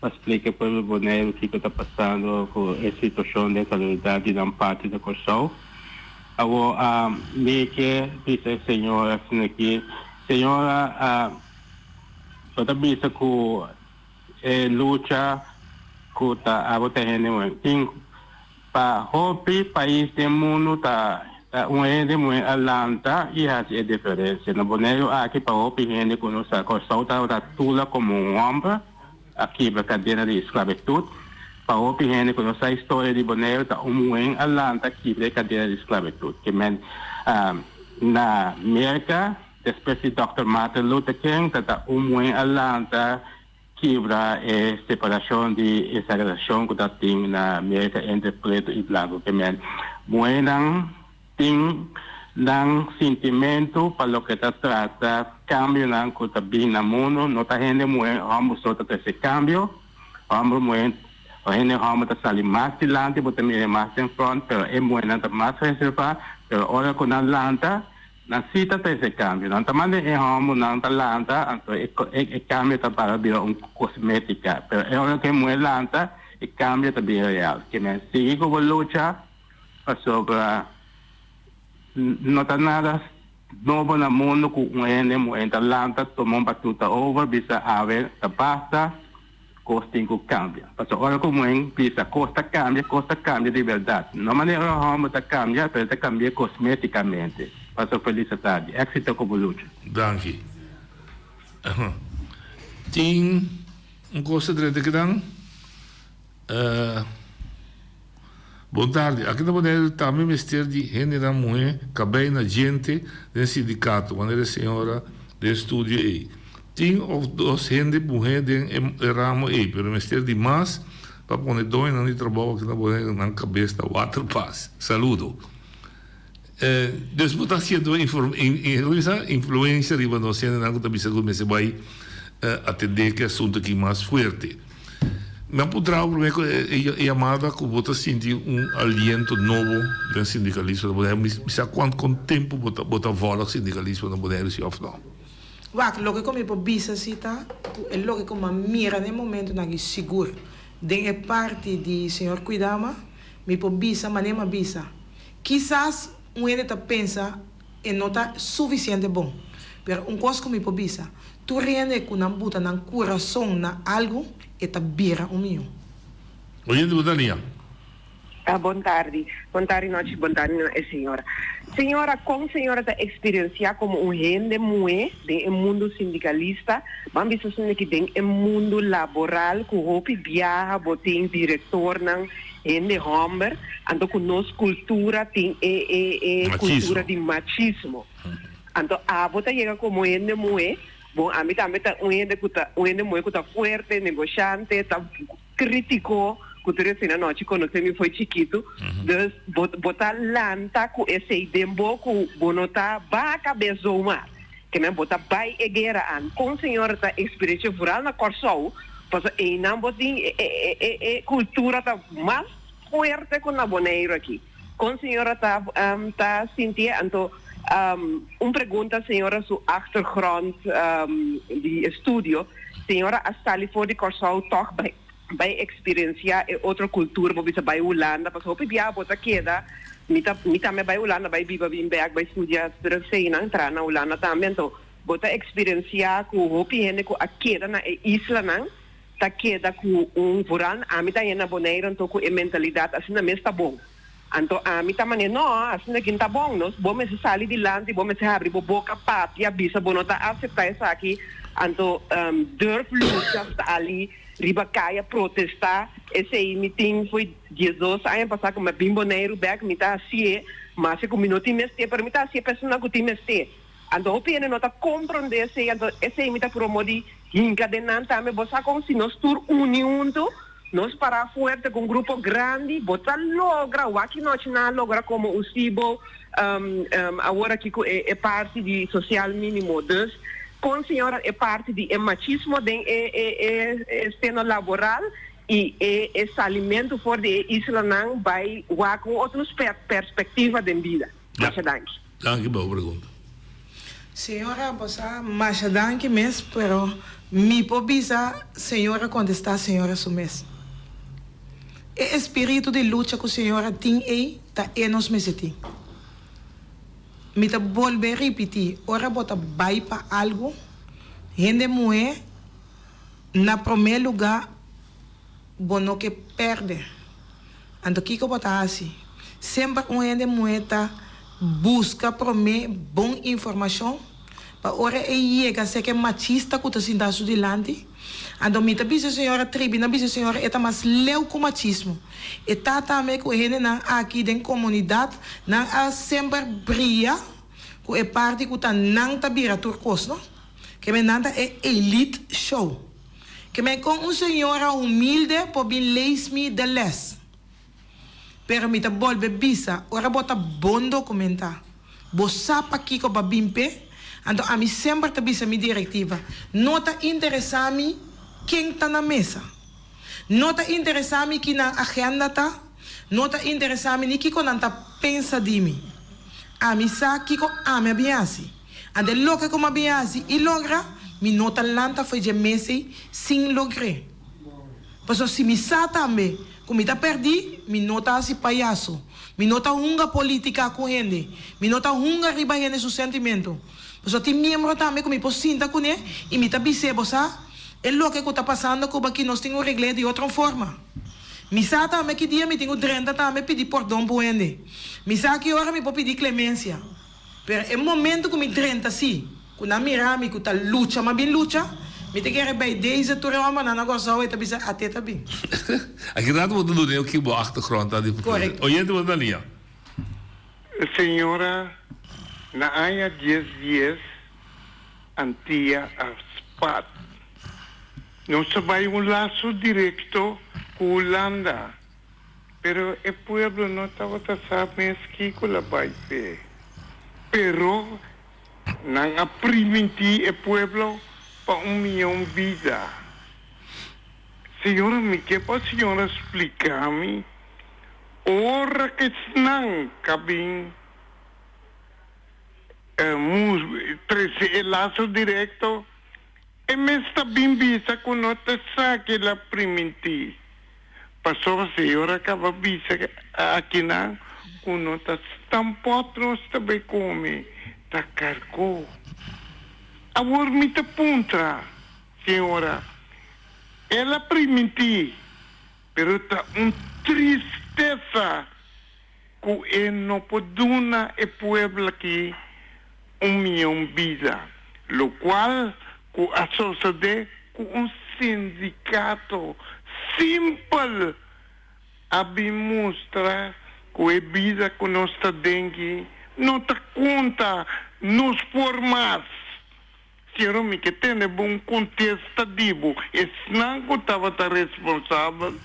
Speaker 2: pa splika e pueblo di Boneiru kiko ta pasando ku e situashon den salubridat di nan parti di Kòrsou. Awor mi ke bisa e señora asin'aki, Señora, bo ta bisa ku e lucha ku ta abo ta hende muhé. Tin pa hopi pais den mundu ta un hende muhé a lanta i hasi e diferensia. Na Boneiru aki pa hopi hende ku no sa Kòrsou tabata tula komo un hòmber a kibra kadena di sklabitut. Pa hopi hende ku no sa historia di Boneiru ta un muhé a lanta kibra e kadena di sklabitut. Ke men na Merka despues di Dòkter Martin Luther King ta ta un muhé a lanta Kibra e separashon di e segregashon ku ta tin na Merka entre pretu i blanku. Ke men muhénan tin nan sintimentu pa loke ta trata kambionan ku ta bin na mundu. No ta hende muhé hòmber so ta trese kambio. Hòmber muhé o hende hòmber ta sali mas dilanti, bo ta mira mas den front, pero e muhénan ta mas reservá. Pero ora ku nan lanta. Nan si ta trese cambio. Nan ta manda e homber, nan ta lanta, anto e e cambio ta para bira un cosmetica. Pero e ora cu e muher lanta, e cambio ta bira real. Ke men sigui cu bo lucha, pasobra no ta nada nobo na mundo cu un hende muher ta lanta, tuma un batuta over, bisa awe ta basta. Kos tin ku kambia. Pasobra ora ku muhé bisa kos ta kambia, kos ta kambia di bèrdat. No manera ora hòmber ta kambia, pero e ta kambia kosmétikamente. Pasobra felis atardi. Éksito ku bo lucha.
Speaker 23: Danki. Tin un kos ta drenta kinan. Bon tardi. Aki na Boneiru tambe mester di hendenan muhé kabei na djente den sindikato, manera e señora den studio ei. Tin of dos hende muhé den e ramo ei, pero mester di mas pa pone doñonan di trabou aki na Boneiru nan kabes na waterpas. Saludo. Dus bo ta hasiendo influencia riba nos hendenan ku ta bisa ku mester bai atendé ku e asuntu aki mas fuerte. Mi a puntra bo promé ku e yamada ku bo ta sinti un aliento nobo den sindikalismo na Boneiru. Mi sa kuant kon tempu bo ta bo ta vòlg sindikalismo na Boneiru si òf no.
Speaker 24: Wak, loke ku mi por bisa si ta ku e loke ku mi a mira na e momentunan aki sigur den e parti di señor Kuidama mi por bisa manera mi a bisa. Kisas un hende ta pensa e no ta sufisiente bon, pero un kos ku mi por bisa, tur hende ku nan buta nan kurason na algu, e ta bira un mihó.
Speaker 23: Oyente bo ta nia.
Speaker 4: Ah, bon tardi. Bon tardi nochi, bon tardi na e señora. Señora, kon señora ta eksperensiá komo un hende muhé den e mundu sindikalista? Ban bisa asina ki den e mundu laboral ku hopi biaha bo tin direktornan Hende homber, anto cu nos cultura tin e e e cultura di machismo. Anto abo ta yega como hende muhe, bon ami tambe ta un hende cu ta un hende muhe cu ta fuerte, negoshante, ta critico, cu tur esei na nochi conoce mi foi chikitu, dus bo bo ta lanta cu esei den bo cu bo no ta baha cabes zomaar. Ke men bo ta bai e guera an. Kon señora ta experiencia vooral na Kòrsou, pasobra einan bo tin e e e kultura ta mas fuerte ku na Boneiru aki. Kon señora ta ta sintié? Anto un pregunta señora su achtergrond di estudio, señora a sali for di Kòrsou tòg bai bai experiencia e otro cultura, bo bisa bai Hulanda, pasobra hopi bia bo ta keda, mi ta mi tambe bai Hulanda bai biba bin bek bai studia terugzijnan traha na Hulanda tambe, anto bo ta experiencia cu hopi hende cu a keda na e islanan ta keda cu un vooral ami ta hende na Bonaire anto cu e mentalidad asina mes ta bon. Anto ami ta manera, no, asina kin ta bon, nos, bo mester sali dilanti, bo mester habri bo boka, papia, bisa bo no ta aseptá esaki, anto durf lucha, sali riba kaya, protestá, esei mi tin fo'i diesdos aña pasá ku mi a bin Boneiru bèk, mi ta hasié, maske ku mi no tin mester, pero mi ta hasié personanan ku tin mester. Anto hopi hende no ta komprondé esei, anto esei mi ta promo di hinka den nan tambe, bo sa kon si nos tur uni huntu, Nos pará fuerte ku un grupo grandi, bo ta logra, wak nochi nan a logra komo un sibo awor aki ku e parti di sosial mínimo. Dus kon señora e parti di e machismo den e e seno laboral i e e salimentu for di e islanan bai wak un otro perspektiva den bida. Masha danki.
Speaker 23: Danki pa bo pregunta.
Speaker 24: Señora bo sa masha danki mes pero mi por bisa señora contesta señora su mes. E espiritu di lucha cu señora tin ey ta e nos mester tin. Mi ta bolbe ripiti ora bo ta bay pa algo hende muhe na prome luga bo no ke perde. Anto kiko bo ta hasi? Semper un hende muhé ta buska promé bon informashon pa ora e yega seke machista ku ta sinta su dilanti. Anto mi ta bisa señora Tribi na bisa señora e ta mas leu ku machismo. E ta tambe ku e hendenan aki den komunidat nan a semper bria ku e parti ku ta nan ta bira tur kos no. Ke men nan ta e elite show. Ke men kon un señora humilde por bin lees mi de les. Pero mi ta bolbe bisa, ora bo ta bon documenta, bo sa pakico bo a bin p'e, anto ami semper ta bisa mi directiva, no ta interesa mi ken ta na mesa. No ta interesa mi ki nan agenda ta, no ta interesa mi ni kico nan ta pensa di mi. Ami sa kico ami a bin haci. Ante loke ku mi a bin hasi i logra, mi no ta lanta fo'i dje mes ei sin logr'é. Pasobra si mi sa tambe ku mi ta pèrdí, mi no ta hasi payaso. Mi no ta hunga polítika ku hende. Mi no ta hunga riba hende su sentimentu. Pasobra tin miembro tambe ku mi por sinta kuné i mi ta bis'é, Bo sa, e loke ku ta pasando ku bo aki nos tin ku regl'é di otro forma. Mi sa tambe ki dia mi tin ku drenta tambe pidi pordon pa un hende. Mi sa ki ora mi por pidi klemensia. Pero e momento ku mi drenta si, ku nan mira mi ku ta lucha ma bin lucha, mi ta kere bay deze tur e hombernan na Kòrsou e ta bisa ate ta bin.
Speaker 23: Aki rato bo ta duna e ki bo achtergrond ta di
Speaker 24: Correcto.
Speaker 23: Oyente bo ta na liña.
Speaker 5: Señora, na aña dies dies Antia a spat. Nos ta bay un laso directo cu Hulanda. Pero e pueblo no tabata sa mes kiko la bai p'e. Pero nan a primintí e pueblo pa un mion bida. Señora, mi ke pa señora spliká mi ora ku esnan ka bin trese e laso direkto, e mes ta bin bisa ku no ta sa ke la primintí. Pasobra Señor a caba bisa akinan cu no ta stampot nos ta bay come, ta carco. Awor mi ta puntra, Señora, el a priminti, pero ta un tristeza cu e no por duna e pueblo aki un miyon bida, locual cu a sosode cu un sindicato simpel a bin mustra cu e bida cu nos ta den ki no ta conta, nos por mas. Señor mi ke tende bo un contesta di bo, esnan cu tabata responsabel,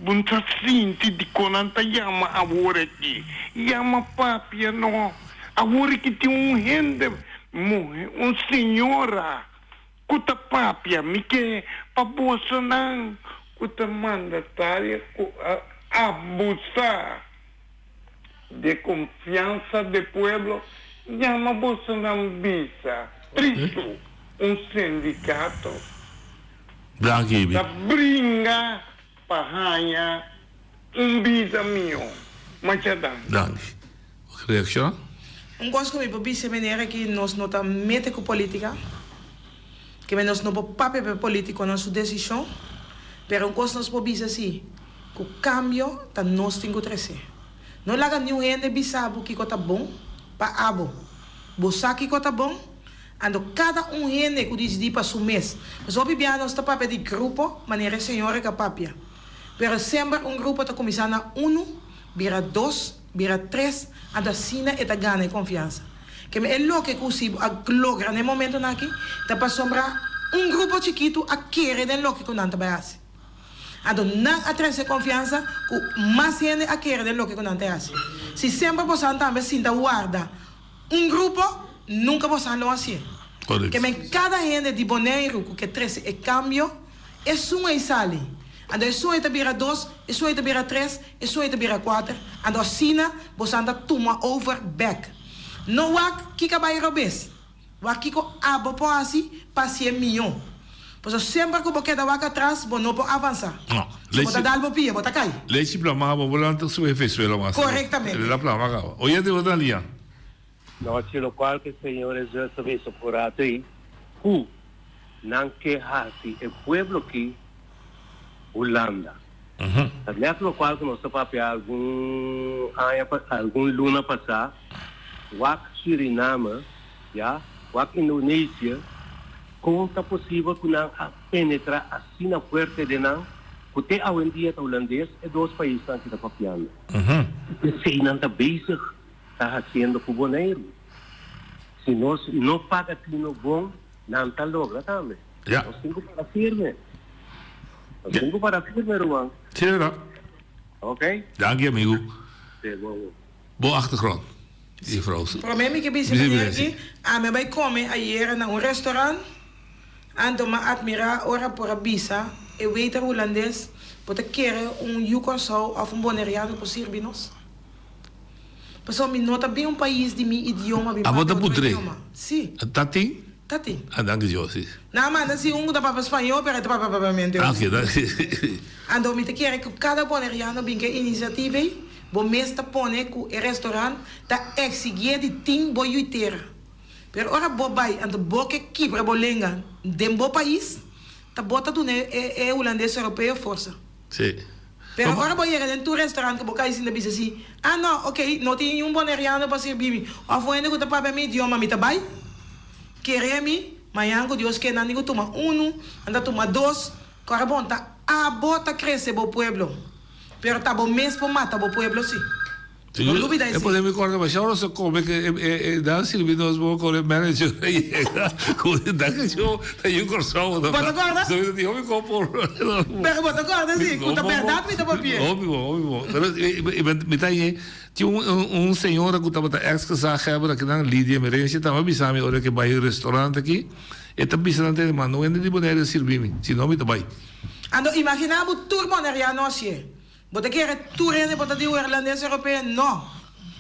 Speaker 5: bo no ta sinti dicon nan ta yama awor aki? Yama papia no, awor aki tin un hende muhe, un señora cu ta papia, mi ke pa bosonan cu ta mandatario cu a abusa de confiansa de pueblo yama bosonan bisa tristu un sindicato ta bringa pa haña un bida mihó. Masha danki.
Speaker 23: Danki. Reaccion?
Speaker 24: Un cos cu mi por bisa meneer aki nos no ta mete cu politica, keme nos no por papia pa e politiconan su decision, pero un cos nos por bisa si, Ku kambio ta nos tin ku trese. No laga niun hende bisa bo kiko ta bon pa abo. Bo sa kiko ta bon, anto kada un hende ku disidí pa su mes. Pasobra hopi biaha nos ta papia di grupo manera e señora ka papia. Pero semper un grupo ta kuminsá na unu, bira dos, bira tres, anto asina e ta gana e konfiansa. Keme e loke ku si bo a logra na e momentonan aki ta pasobra un grupo chikitu a kere den loke ku nan ta bai hasi. Anto nan a trese konfiansa ku mas hende a kere den loke ku nan ta hasi. Si semper bosan tambe sinta warda un grupo, nunka bosan lo hasié. Ke men kada hende di Boneiru ku ke trese e kambio, esun ei sali. Anto esun ei ta bira dos, esun ei ta bira tres, esun ei ta bira kuater. Anto asina bosan ta tuma over bek. No wak kiko a bai robes, wak kiko abo por hasi pa hasié mihó. Pasobra semper ku bo keda wak atras, bo no por avansá.
Speaker 23: No.
Speaker 24: So bo ta dal bo pia, bo ta kai.
Speaker 23: Lechi plamá bo por lanta su hefe suelo mas.
Speaker 24: Korektamente.
Speaker 23: El a plama kaba. Oyente bo ta lia.
Speaker 2: Nochi lokual ku e Señor Hesus a bisa por rato ei, ku nan ke hasi e pueblo ki Hulanda. Ta nèt lokual ku nos ta papia algun aña algun luna pasá, wak Suriname, ya, wak Indonesia, kon ta posibel ku nan a penetrá asina fuerte den nan ku te awendia ta hulandes e dos paisnan ki ta papiando. P'esei nan ta bezig ta hasiendo ku Boneiru. Si nos no paga tino bon, nan ta logra tambe.
Speaker 23: Ja.
Speaker 2: Nos tin ku para firme. Nos tin ku para firme, ruman.
Speaker 23: Sí, verdad.
Speaker 2: Ok.
Speaker 23: Danki, amigu.
Speaker 2: Sí, bon.
Speaker 23: Bo achtergrond, juffrouw.
Speaker 24: Prome mi ke bisa meneer aki, ami a bai kome ayera na un restaurant, anto m'a admira ora por a bisa e waiter hulandes, bo ta kere un yu Kòrsou òf un boneriano por sirbi nos? Pasobra mi no ta bin un pais di mi idioma bin
Speaker 23: Abo
Speaker 24: papia
Speaker 23: ta
Speaker 24: otro
Speaker 23: putré?
Speaker 24: idioma. Sí.
Speaker 23: Ta tin?
Speaker 24: Ta tin.
Speaker 23: Ah, danki Dios, sí.
Speaker 24: Nan a manda sí un ku ta papia spañó, pero e ta papia papiamento
Speaker 23: Ah, ok, danki.
Speaker 24: Anto mi ta kere ku kada boneriano bin ku e inisiativa ei, bo mes ta pone ku e restaurant ta eksigié di tin bo yuitera. Pero ora bo bai, anto bo ke kibra bo lenga den bo pais, ta bo ta duna e hulandes europeo forsa.
Speaker 23: Sí.
Speaker 24: Pero ora bo yega den tur restaurant ku bo kai sinta bisa si, Ah no, ok, no tin niun boneriano pa sirbi mi, òf un hende ku ta papia mi idioma, mi ta bai. Kere mi, mañan ku Dios ke nan tin ku tuma unu, nan ta tuma dos, ku ora bon ta abo ta krese bo pueblo, pero ta bo mes por mata bo pueblo si. No lubida
Speaker 23: E
Speaker 24: esei.
Speaker 23: pone mi corda masha ora so come ke e e e dan sirbi nos bo con e manager a yega cu dan ke yo ta yu Corsou
Speaker 24: Bo ta corda?
Speaker 23: So mi ta di hopi con por
Speaker 24: Pero bo ta corda si cu ta berdad mi ta papia.
Speaker 23: Hopi bon hopi bon pero mi ta ye tin un un señora cu tabata ex gezaghebber akinan Lidia Merencia taba bisa mi ora ke bay restaurant aki e ta bisa nan tene manda un hende di Bonaire sirbi mi si no mi ta bay.
Speaker 24: Anto imagina bo tur Bonaireano hacié. Bo ta kere tur hende por ta di huerlandes europeo? No.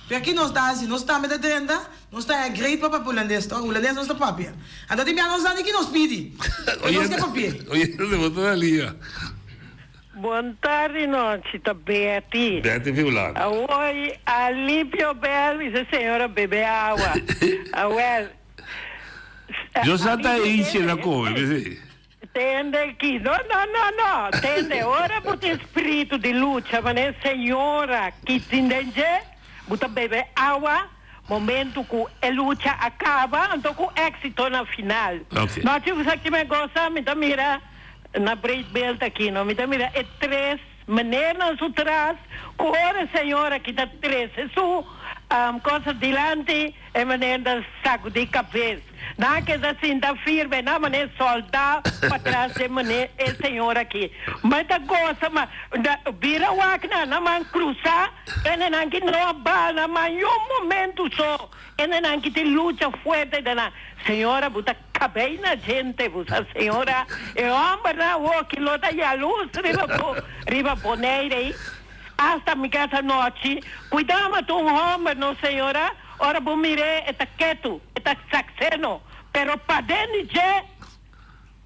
Speaker 24: Pero ki nos ta hasi? Nos tambe ta drenta, nos ta haña great pa papia hulandes tok. Hulandes nos ta papia. Anto tin bia nos sa ni ki nos pidi. Pero nos ke papia.
Speaker 23: Oyente, bo ta na liña.
Speaker 3: Bon tardi nochi, ta Betty.
Speaker 23: Betty Violante.
Speaker 3: Awor Alipio Bel bisa señora bebe awa. Awel.
Speaker 23: Yo sa ta eentje na come, p'esei.
Speaker 3: Tende ki? No, no, no, no. Tende, ora bo tin spiritu di lucha, manera señora ki tin den dje, bo ta bebe awa momento ku e lucha a kaba, anto ku éxito na final.
Speaker 23: Ok.
Speaker 3: No, si bo sa ki me gosa, mi ta mira na breedbeeld aki, no, mi ta mira e tres menernan su tras, ku ora señora ki ta trese su cosa dilanti, E meneer ta sakudí kabes. Nan a keda sinta firme, nan manera soldá patras den meneer e señor aki. Mi ta gosa ma bira wak nan, nan man krusá, enenan ki no a bal nan man yun momentu so, enenan ki tin lucha fuerte den nan. Señora bo ta kabei na djente bo sa señora, e hombernan awoki lo ta yalus riba bo riba Bonaire ei. Asta mi casa nochi. Cuidao ma ta un homber no señora, ora bo mir'é e ta ketu, e ta sakseno, pero paden di dje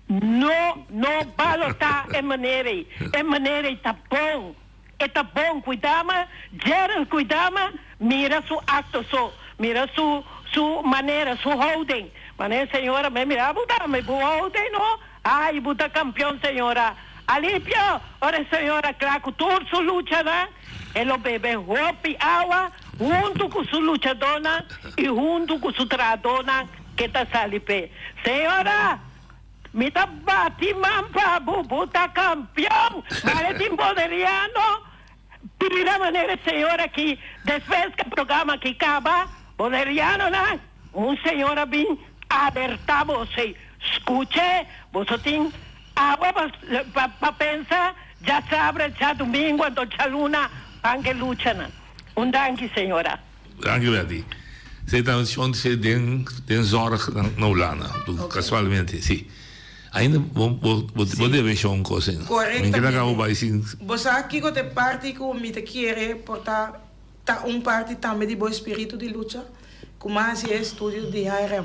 Speaker 3: no no balotá e manera ei, e manera ei ta bon, e ta bon, cuidao ma Gerald cuidao ma mira su acto so, mira su su manera, su houding, manera señora mi mira bo dame bo houding no. Ay, bo ta campeon, señora. Alipio! Ora e señora cla cu tur su luchanan, e lo bebe hopi awa hunto cu su luchadónan y hunto cu su trahadónan ke ta sali p'e. Señora, mi ta bati man pa bo, bo ta campeon! Mare tin boneriano bira manera e señora aki despues ke programa aki caba, bonerianonan, un señora bin alerta bo, sey. Scuche, boso tin awa pa pa pensa, djasabra, djadumingo anto djaluna pan ke luchanan. Un danki señora.
Speaker 23: Danki Betty. Esei ta un shon se den den zorg na Hulanda, casualmente, si. Ainda bo bo bo debe shon cos ainda. Mi keda cabo bai sin.
Speaker 24: Bo sa kico ta e parti cu mi ta kere por ta ta un parti tambe di bo espiritu di lucha? Ku m'a hasi e estudio di HRM.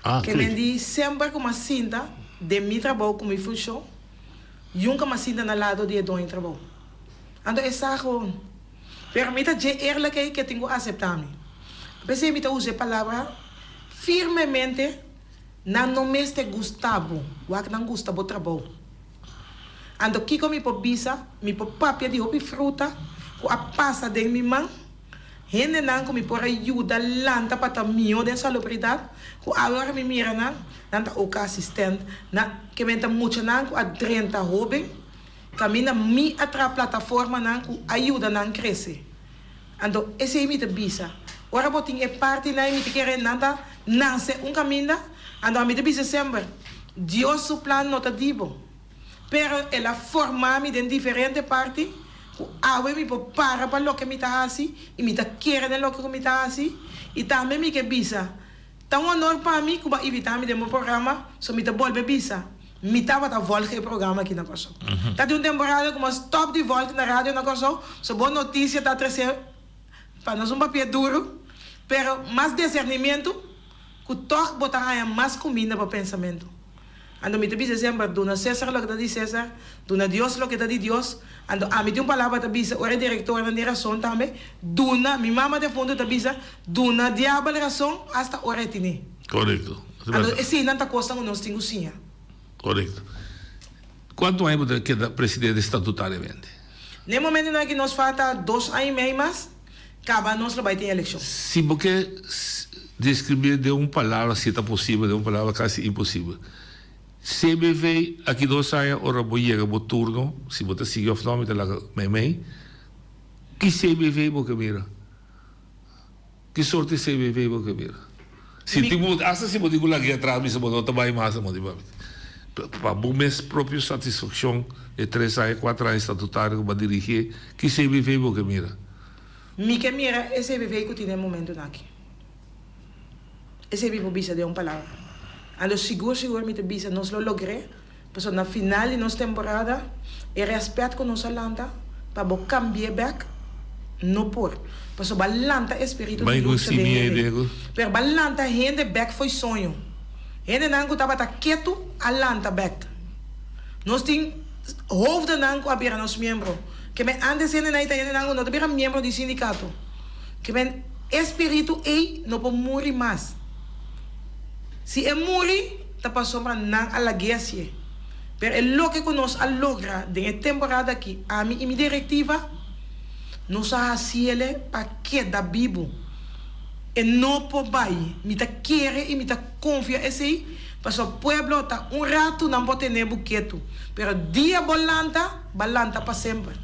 Speaker 23: Ah,
Speaker 24: Ke men di semper ku m'a sinta den mi trabou ku mi funshon, yunka m'a sinta na lado di e doño trabou. Anto e sa gewoon. Pero mi ta dje eerlijk ei ke tin ku aseptá mi. P'esei mi ta usa e palabra firmemente, nan no mester gusta bo, wak nan gusta bo trabou. Anto kiko mi por bisa? Mi por papia di hopi fruta ku a pasa den mi man, hendenan ku mi por a yuda lanta pa ta mihó den salubridat, ku awe ora mi mira nan, nan ta oka asistent, nan ke men ta muchanan ku a drenta hóben, kaminda mi a traha plataformanan ku a yuda nan krese. Anto esei mi ta bisa, ora bo tin e partinan mi ta kere nan ta nase un kaminda, anto ami ta bisa semper, Dios su plan no ta di bo, pero el a forma mi den diferente parti ku awe mi por para pa loke mi ta hasi i mi ta kere den loke ku mi ta hasi i tambe mi ke bisa Ta un honor pa mi ku bo a invitá mi den bo programa, so mi ta bolbe bisa, mi tabata volg e programa aki na Kòrsou. Ta tin un temporada ku mi a stòp di volg na radio na Kòrsou, so bo notisia ta trese pa nos un papia duru, pero mas desernimientu ku tòg bo ta haña mas kuminda pa pensamentu. Anto mi ta bisa semper, duna Cesar loke ta di Cesar, duna Dios loke ta di Dios. Anto ami tin un palabra ta bisa ora e directornan tin rason tambe, duna, mi mama defunto ta bisa, duna diabel rason hasta ora e tine.
Speaker 23: Korekto.
Speaker 24: Anto eseinan ta kosnan ku nos tin ku siña.
Speaker 23: Korekto. Kuantu aña bo ta keda presidente statutariamente?
Speaker 24: Na e momentunan aki nos falta dos aña i mei mas. Caba nos lo bay tin eleccion.
Speaker 23: Si bo ke describie den un palabra, si ta posibel, den un palabra casi imposibel. CBV aki dos aña ora bo yega bo turno, si bo ta sigui of no mi ta laga meimei, ki CBV bo ke mira? Ki sorto di CBV bo ke mira? Si tin bo, hasta si bo tin ku laga atras bisa bo no ta bai mas amo di papia. Pa bo mes propio satisfakshon e tres aña, kuater aña statutario ku bo a dirigí, ki CBV bo ke mira?
Speaker 24: Mi ke mira e CBV ku tin den momentunan aki. Esei mi por bisa den un palabra. Anto sigur sigur mi ta bisa nos lo logr'é, pasobra na final di nos temporada e rèspèt ku nos a lanta pa bo kambi'é bèk no por. Pasobra bo a lanta e spiritu di lucha den hende. Pero bo a lanta hende bèk fo'i soño. Hendenan ku tabata ketu a lanta bèk. Nos tin hoofdennan ku a bira nos miembro. Ke men antes hendenan ei ta hendenan ku no ta bira miembro di sindikato. Ke men e spiritu ei no por muri mas. Si e muri, ta pasobra nan a lag'é hasié. Pero e loke ku nos a logra den e temporada aki, ami i mi direktiva, nos a hasiele pa keda bibu. E no por bai. Mi ta kere i mi ta konfia esei, pasobra pueblo ta un ratu nan por tene bo ketu, pero dia bo lanta, bo a lanta pa semper.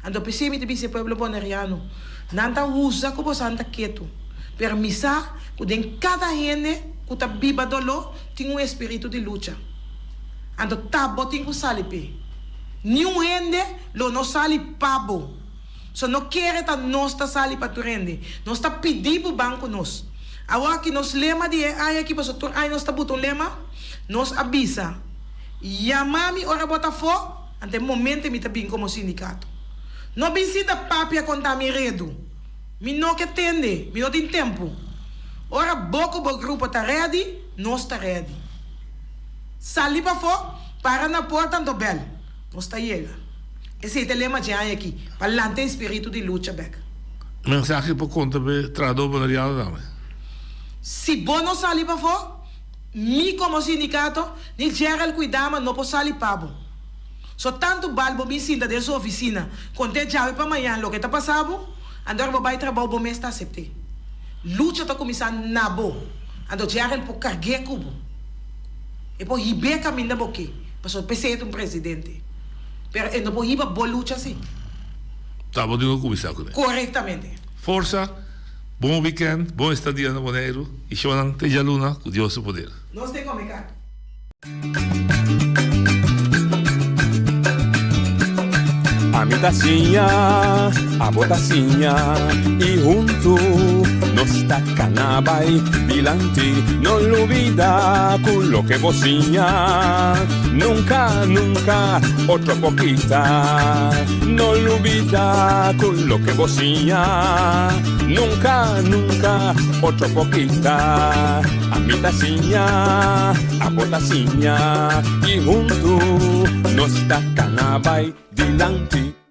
Speaker 24: Anto p'esei mi ta bisa e pueblo boneriano, nan ta usa ku bosan ta ketu, pero mi sa ku den kada hende ku ta biba doló tin un espiritu di lucha. Anto ta bo tin ku sali p'e. Niun hende lo no sali pa bo. So no kere ta nos ta sali pa tur hende. Nos ta pidi bo ban ku nos. Awor aki nos lema di e aña aki, pasobra tur aña nos ta buta un lema, nos a bisa, Yama mi ora bo ta afó. Ante e momente mi ta bin komo sindikato. No bin sinta papia konta mi redu. Mi no ke tende, mi no tin tempu. Ora bo ku bo grupo ta ready, nos ta ready. Sali pafó, para na porta anto bèl. Nos ta yega. Esei ta e lema dje aña aki, pa lanta e spiritu di lucha bèk.
Speaker 23: Mensahe pa konta p'e trahadó boneriano tambe.
Speaker 24: Si bo no sali pafó, Mi komo sindikato, ni Gerald ku Idama no por sali pa bo. So tantu bal bo bin sinta den su ofisina, kont'é djawe pa mañan loke ta pasa bo, anto ora bo bai trabou bo mes ta asept'é. Lucha ta kuminsá na bo, anto Gerald por karg'é ku bo. E por hib'é kaminda bo ke, pasobra p'esei e ta un presidente. Pero e no por hiba bo lucha si.
Speaker 23: Ta bo tin ku kuminsá kuné.
Speaker 24: Korektamente.
Speaker 23: Forsa! Bon weekend, bon estadia na Boneiru y shownan te djaluna cu Dios su poder.
Speaker 24: Nos te come kak.
Speaker 22: Ami ta siña, abo ta siña y huntu. Nos ta kana bai dilanti. No lubidá ku loke bo siña nunka, nunka otro por kita. No lubidá ku loke bo siña nunka, nunka otro por kita. Ami ta siña, abo ta siña i huntu nos ta kana bai dilanti.